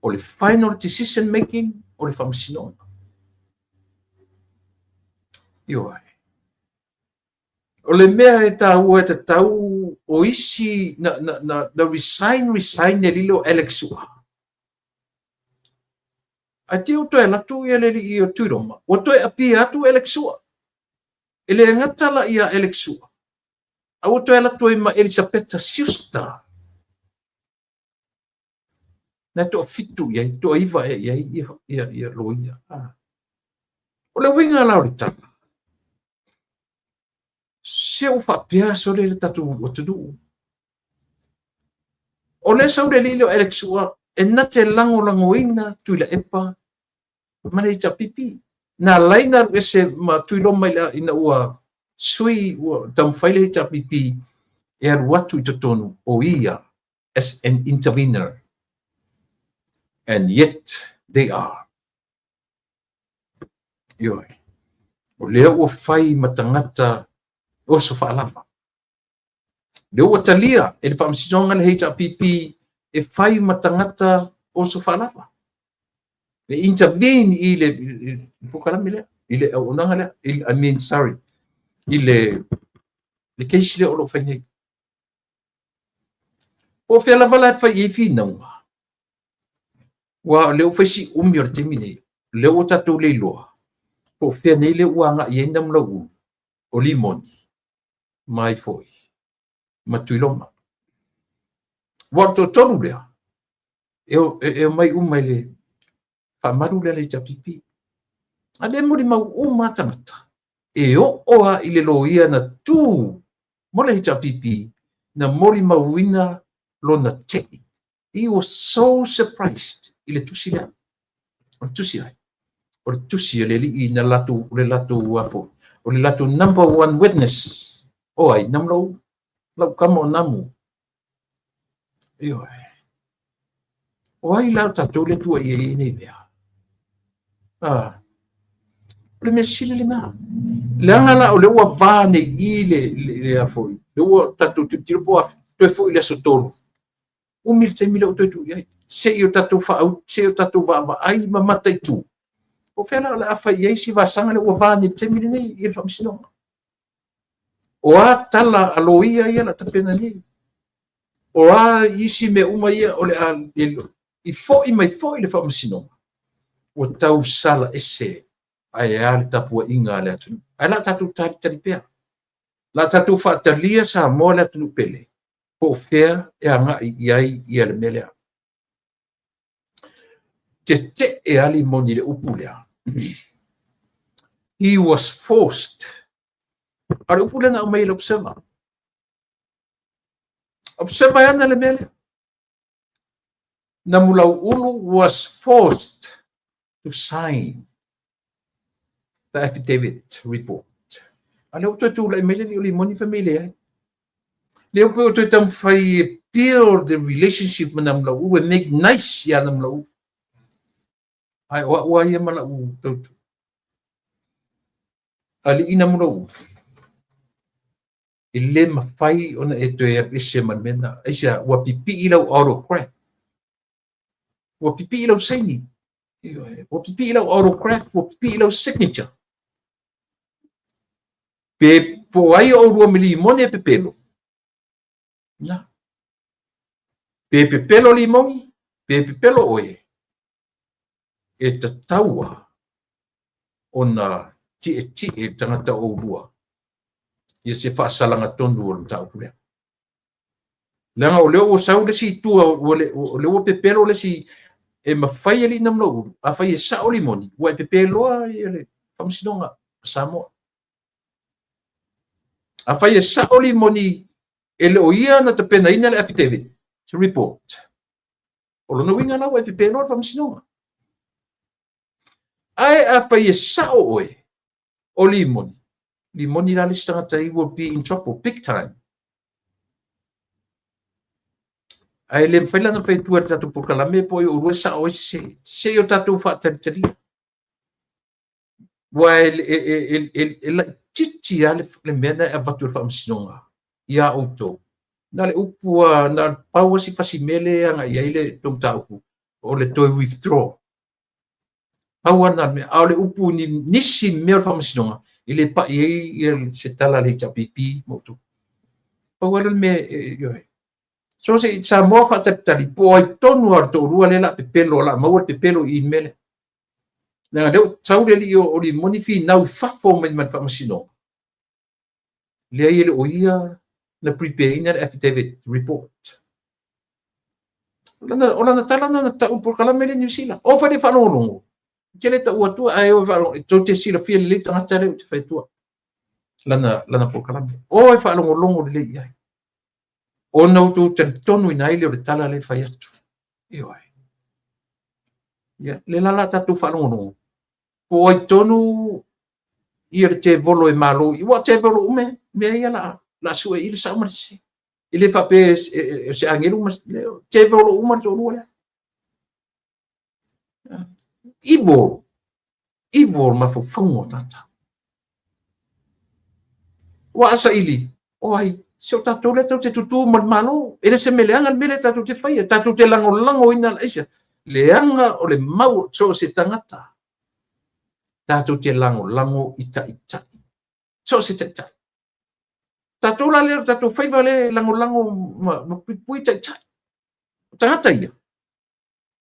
O le final decision making o le faamasinoga. Ioe. O le mea e taua e tatau o isi na, na, na, na resign, resign le lilo Alex Sua. Ae te i ua toe alu atu ia le alii o Tuiloma, ua toe appear atu Alex Sua. E le gata la ia Alex Sua, a ua toe alu atu ai ma Elisapeta Schuster. Na e toafitu i ai, toaiva ea i ai ia loia. O le uiga la o le tala, se ua faapea sole le tatou atunuu. O lea sau le alii lea o Alex Su'a e na te lagolagoina Tuilaepa ma le HRPP. Na ala ai ona alu ese ma Tuiloma ina ua sui, ua taumafai le HRPP e alu atu i totonu o ia as an intervener. And yet they are. Ioe. O lea ua fai ma tagata oso faalava. Lea ua talia e le Faamasinoga le HRPP e fai ma tagata oso faalava. E intervene i le polokalame lea, i le auaunaga lea, I mean, sorry, i le case lea o lo o fai nei. Po o fea lava la e fai i ai finauga, ua o lea ua fai si umi o le taimi nei, lea ua tatou le iloa, po o fea nei lea ua agai i ai Namulauulu, o Limoni, ma ai foi, ma Tuiloma. Ua o le toatolu lea, e omai uma i le faamalu lea a le HRPP. A lea e molimau uma lava tagata, e oo lava i le loia na tu mo le HRPP, na molimauina lona tei. He was so surprised i le tusi lea. O le tusi ai? O le tusi a le alii na latou, o le latou foi, o le latou number one witness. O ai, Namulauulu, lau kama o Namu. Ioe. O ai la o tatou le tua i ai nei mea? Ah. O le mea sili lena. Leaga la o lea ua va nei i le a foi, lea ua tatou tilotilo po o toe foi i le aso 3. Umi le taimi lea ua toe tuu i ai. Se i o tatou se i o tatou vaavaai ma mataitu. Po o fea la o le a fai i ai si vasaga lea ua va nei i le taimi lenei i le Faamasinoga. O a tala a loia ia la tapena nei. O a isi mea uma ia o le a i foi mai foi le Faamasinoga, ua tau sala ese ae a le tapuaiga a le atunuu. Ae la tatou talitali pea. La tatou faatalia Samoa le atunuu pele, po o fea e agai i ai ia le mea lea. Tetee a Limoni i le upu lea. He was forced. A o le upu lea na aumai e le Observer. Observer e ana le mea lea. Namulauulu was forced to sign the affidavit report. A lea ua toe tulai mai le alii o Limoni fai mai leai. Lea ua toe taumafai e build the relationship ma Namulauulu, e make nice ia Namulauulu. Ae o au a ia ma lau tautu. Alii Namulauulu, e le mafai ona e toe alu ese ma le mea lena. Aisea, ua pipii lau autograph. Ua pipii lau saini. Ua pipii lau autograph, ua pipii lau signature. Pe po ai o oulua ma Limoni e pepelo. Na. Pe pepelo Limoni, pe pepelo oe, e tataua ona tietie le tagata o oulua ia se faasalaga tonu o le mataupu lea. Leaga o lea ua sau le isi i tua, o lea ua pepelo le isi e mafai e alii Namulauulu, afai e sao Limoni, ua e pepeloa ia le Faamasinoga a Samoa. Afai e sao Limoni e le o ia na tapenaina le affidavit report, o lona uiga la ua e pepeloa le Faamasinoga. Ae afai e sao oe o Limoni, Limoni la le isi tagata, he will be in trouble big time. Ae le mafai la ona fai atu e le tatou polokalame po o ai o oulua e sao ai sese. Se i o tatou fatalitalia. Ua e laitiiti lava le mea na e avatu e le Faamasinoga ia outou. Na le upu a, na le pau si fasimele e agai i ai le tou mataupu, o le toe withdraw. Pau lava lena mea. A o le upu ni nisi mea o le Faamasinoga, e le pai ai se tala a le HRPP ma outou. Pau lava le mea, ioe. So se i Samoa faatalitali, po o ai tonu lava o le toalua lea o le a pepelo, o le a maua le pepelo i le mea lea. Leaga lea ua sau le alii o Limoni finau i fafo mai ma le Faamasinoga. Leai e le o ia na prepare ina le affidavit report. O lana tala na tau polokalame le Niu Sila. O fai le faalogologo. Ou te le taua atua, ae o e faalogo, tou te silafia lelei tagata lea ou te fai atua, lana, lana polokalame. O e faalogologo lelei i ai. Ona outou talitonuina ai lea o le tala lea e fai atu. Ioe. Ia, lea la o le a tatou faalogologo, po o ai tonu ia le tevolo e malo i, aua o tevolo uma mea ia o le a sue i i le sao ma le sese. E le faapea o se agelu ma se, tevolo uma le toalua lea. Evil, evil mafaufauga o tagata. Ua a saili, o ai, se o tatou lea tatou te tutū ma le Malo. E le se mea leaga le mea lea tatou te faia. Tatou te lagolagoina aisea? Leaga o le mau so o se tagata. Tatou te lagolago i taitai. So o se taitai. Tatou la lea, o tatou faiva lea e lagolago ma, ma puipui taitai. O tagata ia,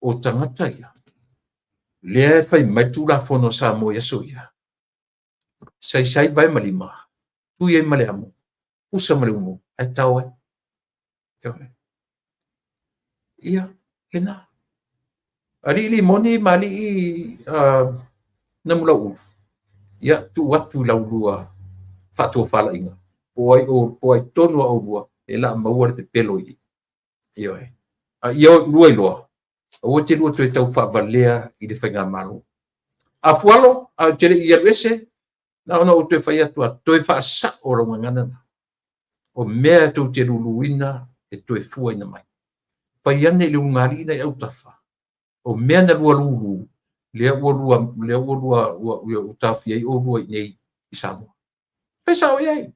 o tagata ia, lea e fai mai le Tulafono a Samoa i aso ia, saisai vae ma lima, tui ai ma le amo, pusa ma le umu, ae tao ai. Ia, lena. Alii Limoni ma alii uh, Namulauulu, ia, tuu atu i laulua faatofalaiga, po ai, o, po ai tonu a oulua, e la maua le pepelo i i. Ioe. A ia lua iloa, aua te lua toe tau faavalea i le faigamalo. A fualo, a ou te le i alu ese, na ona ou toe fai atu a toe faasao lau gagana na. O mea e tou te luluina e toe fuaina mai. Fai ane i le ulugalii na i autafa, o mea na lua lulu, lea ua lua, lea ua lua, ua, ua, ua taofia ai oulua i inei i Samoa. Fai sao i ai.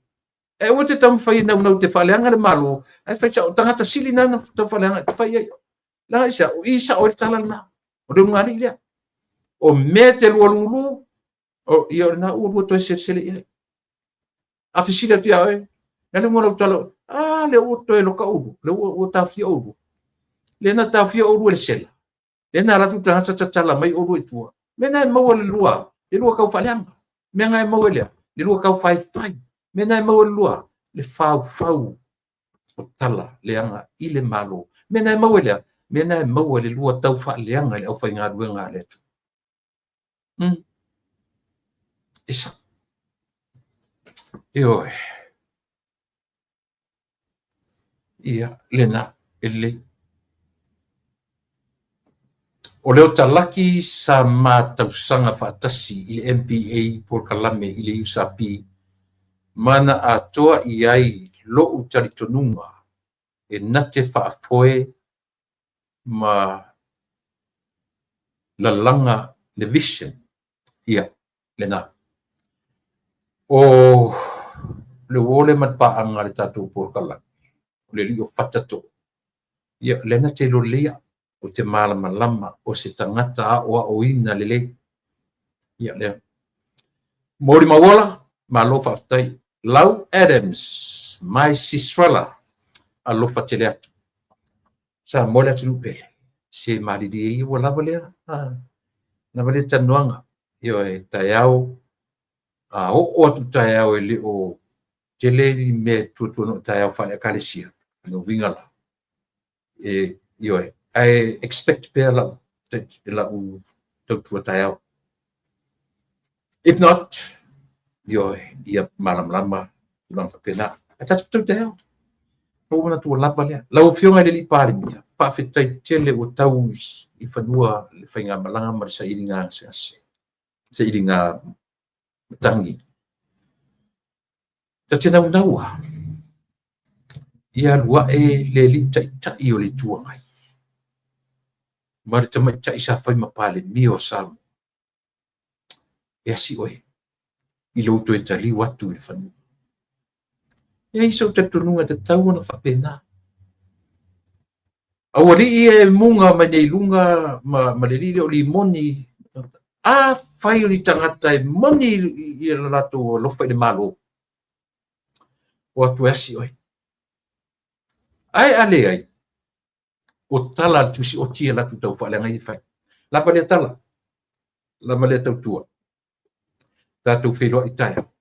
E aua te taumafai e naunau te faaleaga le Malo, ae fai sao, tagata sili na na tau faaleaga, te fai ai. Leaga aisea, o i sao ai le tala lena, o le ulugalii lea. O mea te lua lulu, o, ia o lena ua lua toe selesele i ai. A fesili atu ia oe, le a le uiga o lau tala, a lea ua toe loka oulua, lea ua, ua taofia oulua. Lea na taofia oulua e le sela, lea na alu atu tagata tatala mai oulua i tua. Mea na e maua le lua, le lua tau faaleaga. Mea na e maua lea, le lua tau faifai. Mea na e maua le lua, le faufau o tala leaga i le Malo. Mea na e maua lea, mea na e maua le lua tau faaleaga i le aufaigaluega a le Atua. Mm. E sao. Ioe. Ia, lena, e lelei. O Leo Talaki sa ma tausaga faatasi i le MPA polokalame i le USP ma na atoa i ai lo'u talitonuga e na te faafoe ma lalaga le vision, ia, lena. O le uo lea ma le paaga a le tatou polokalame, o le alii o Fata Too, ia, lea na te iloa lelei au, ou te malamalama o se tagata aoaoina lelei. Ia, lea. Molimauola, malo faafetai. Lau Adams, my sistrella, alofa tele atu. Samoa le atunuu pele. Se malilie ia ua lava lea. Ah, lava lea talanoaga. Ioe, taeao, a oo atu taeao e le o tele ni mea e tuatuano'i taeao faale-Ekalesia. Lona uiga la, e, ioe, ae expect pea lau, lau tautua taeao. If not, ioe, ia malamalama tulaga faapena. Ae tatou tau taeao. Ua manatu ua lava lea. Lau Afioga i le Alii Palemia, faafetai tele ua tau i fanua le faigamalaga ma le sailiga gasegase, sailiga matagi. Ta te naunaua, ia alu ae le Alii Taitai o le Itu Agai ma le tamaitai sa fai ma Palemia o Samoa e asi oe i lou toe taliu atu i le fanua. E i ai sou talitonuga e tatau ona faapena. Aualii e muga mai nei luga ma, ma le alii lea o Limoni, afai o ni tagata e moni i lo latou alofa i le Malo, o atu e asi oe. Ae a leai, o tala a le tusi oti e latou tau faaleaga ia e fai. Lava lea tala, lava lea tautua. Tatou feiloai taeao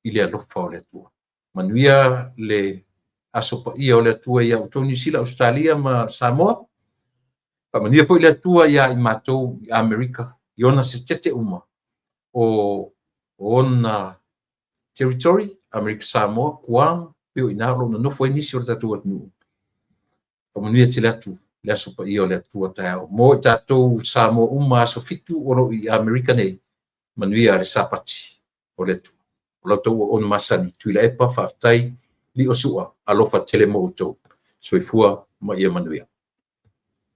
i le alofa o le Atua. Manuia le aso paia o le Atua ia outou Niu Sila, Ausetalia ma Samoa. Faamanuia foi le Atua ia i matou i Amerika. i ona setete uma o ona territory, Amerika Samoa, Guam, pei o i ina o lo o nonofo ai nisi o le tatou atunuu. Faamanuia tele atu le Aso Paia o le Atua taeao. Mo i tatou Samoa uma aso 7 o lo o i Amerika nei, manuia le Sapati o le Atua. O la outou auauna masani, Tuilaepa, faafetai, Liosua, alofa tele mo outou. Soifua ma ia manuia.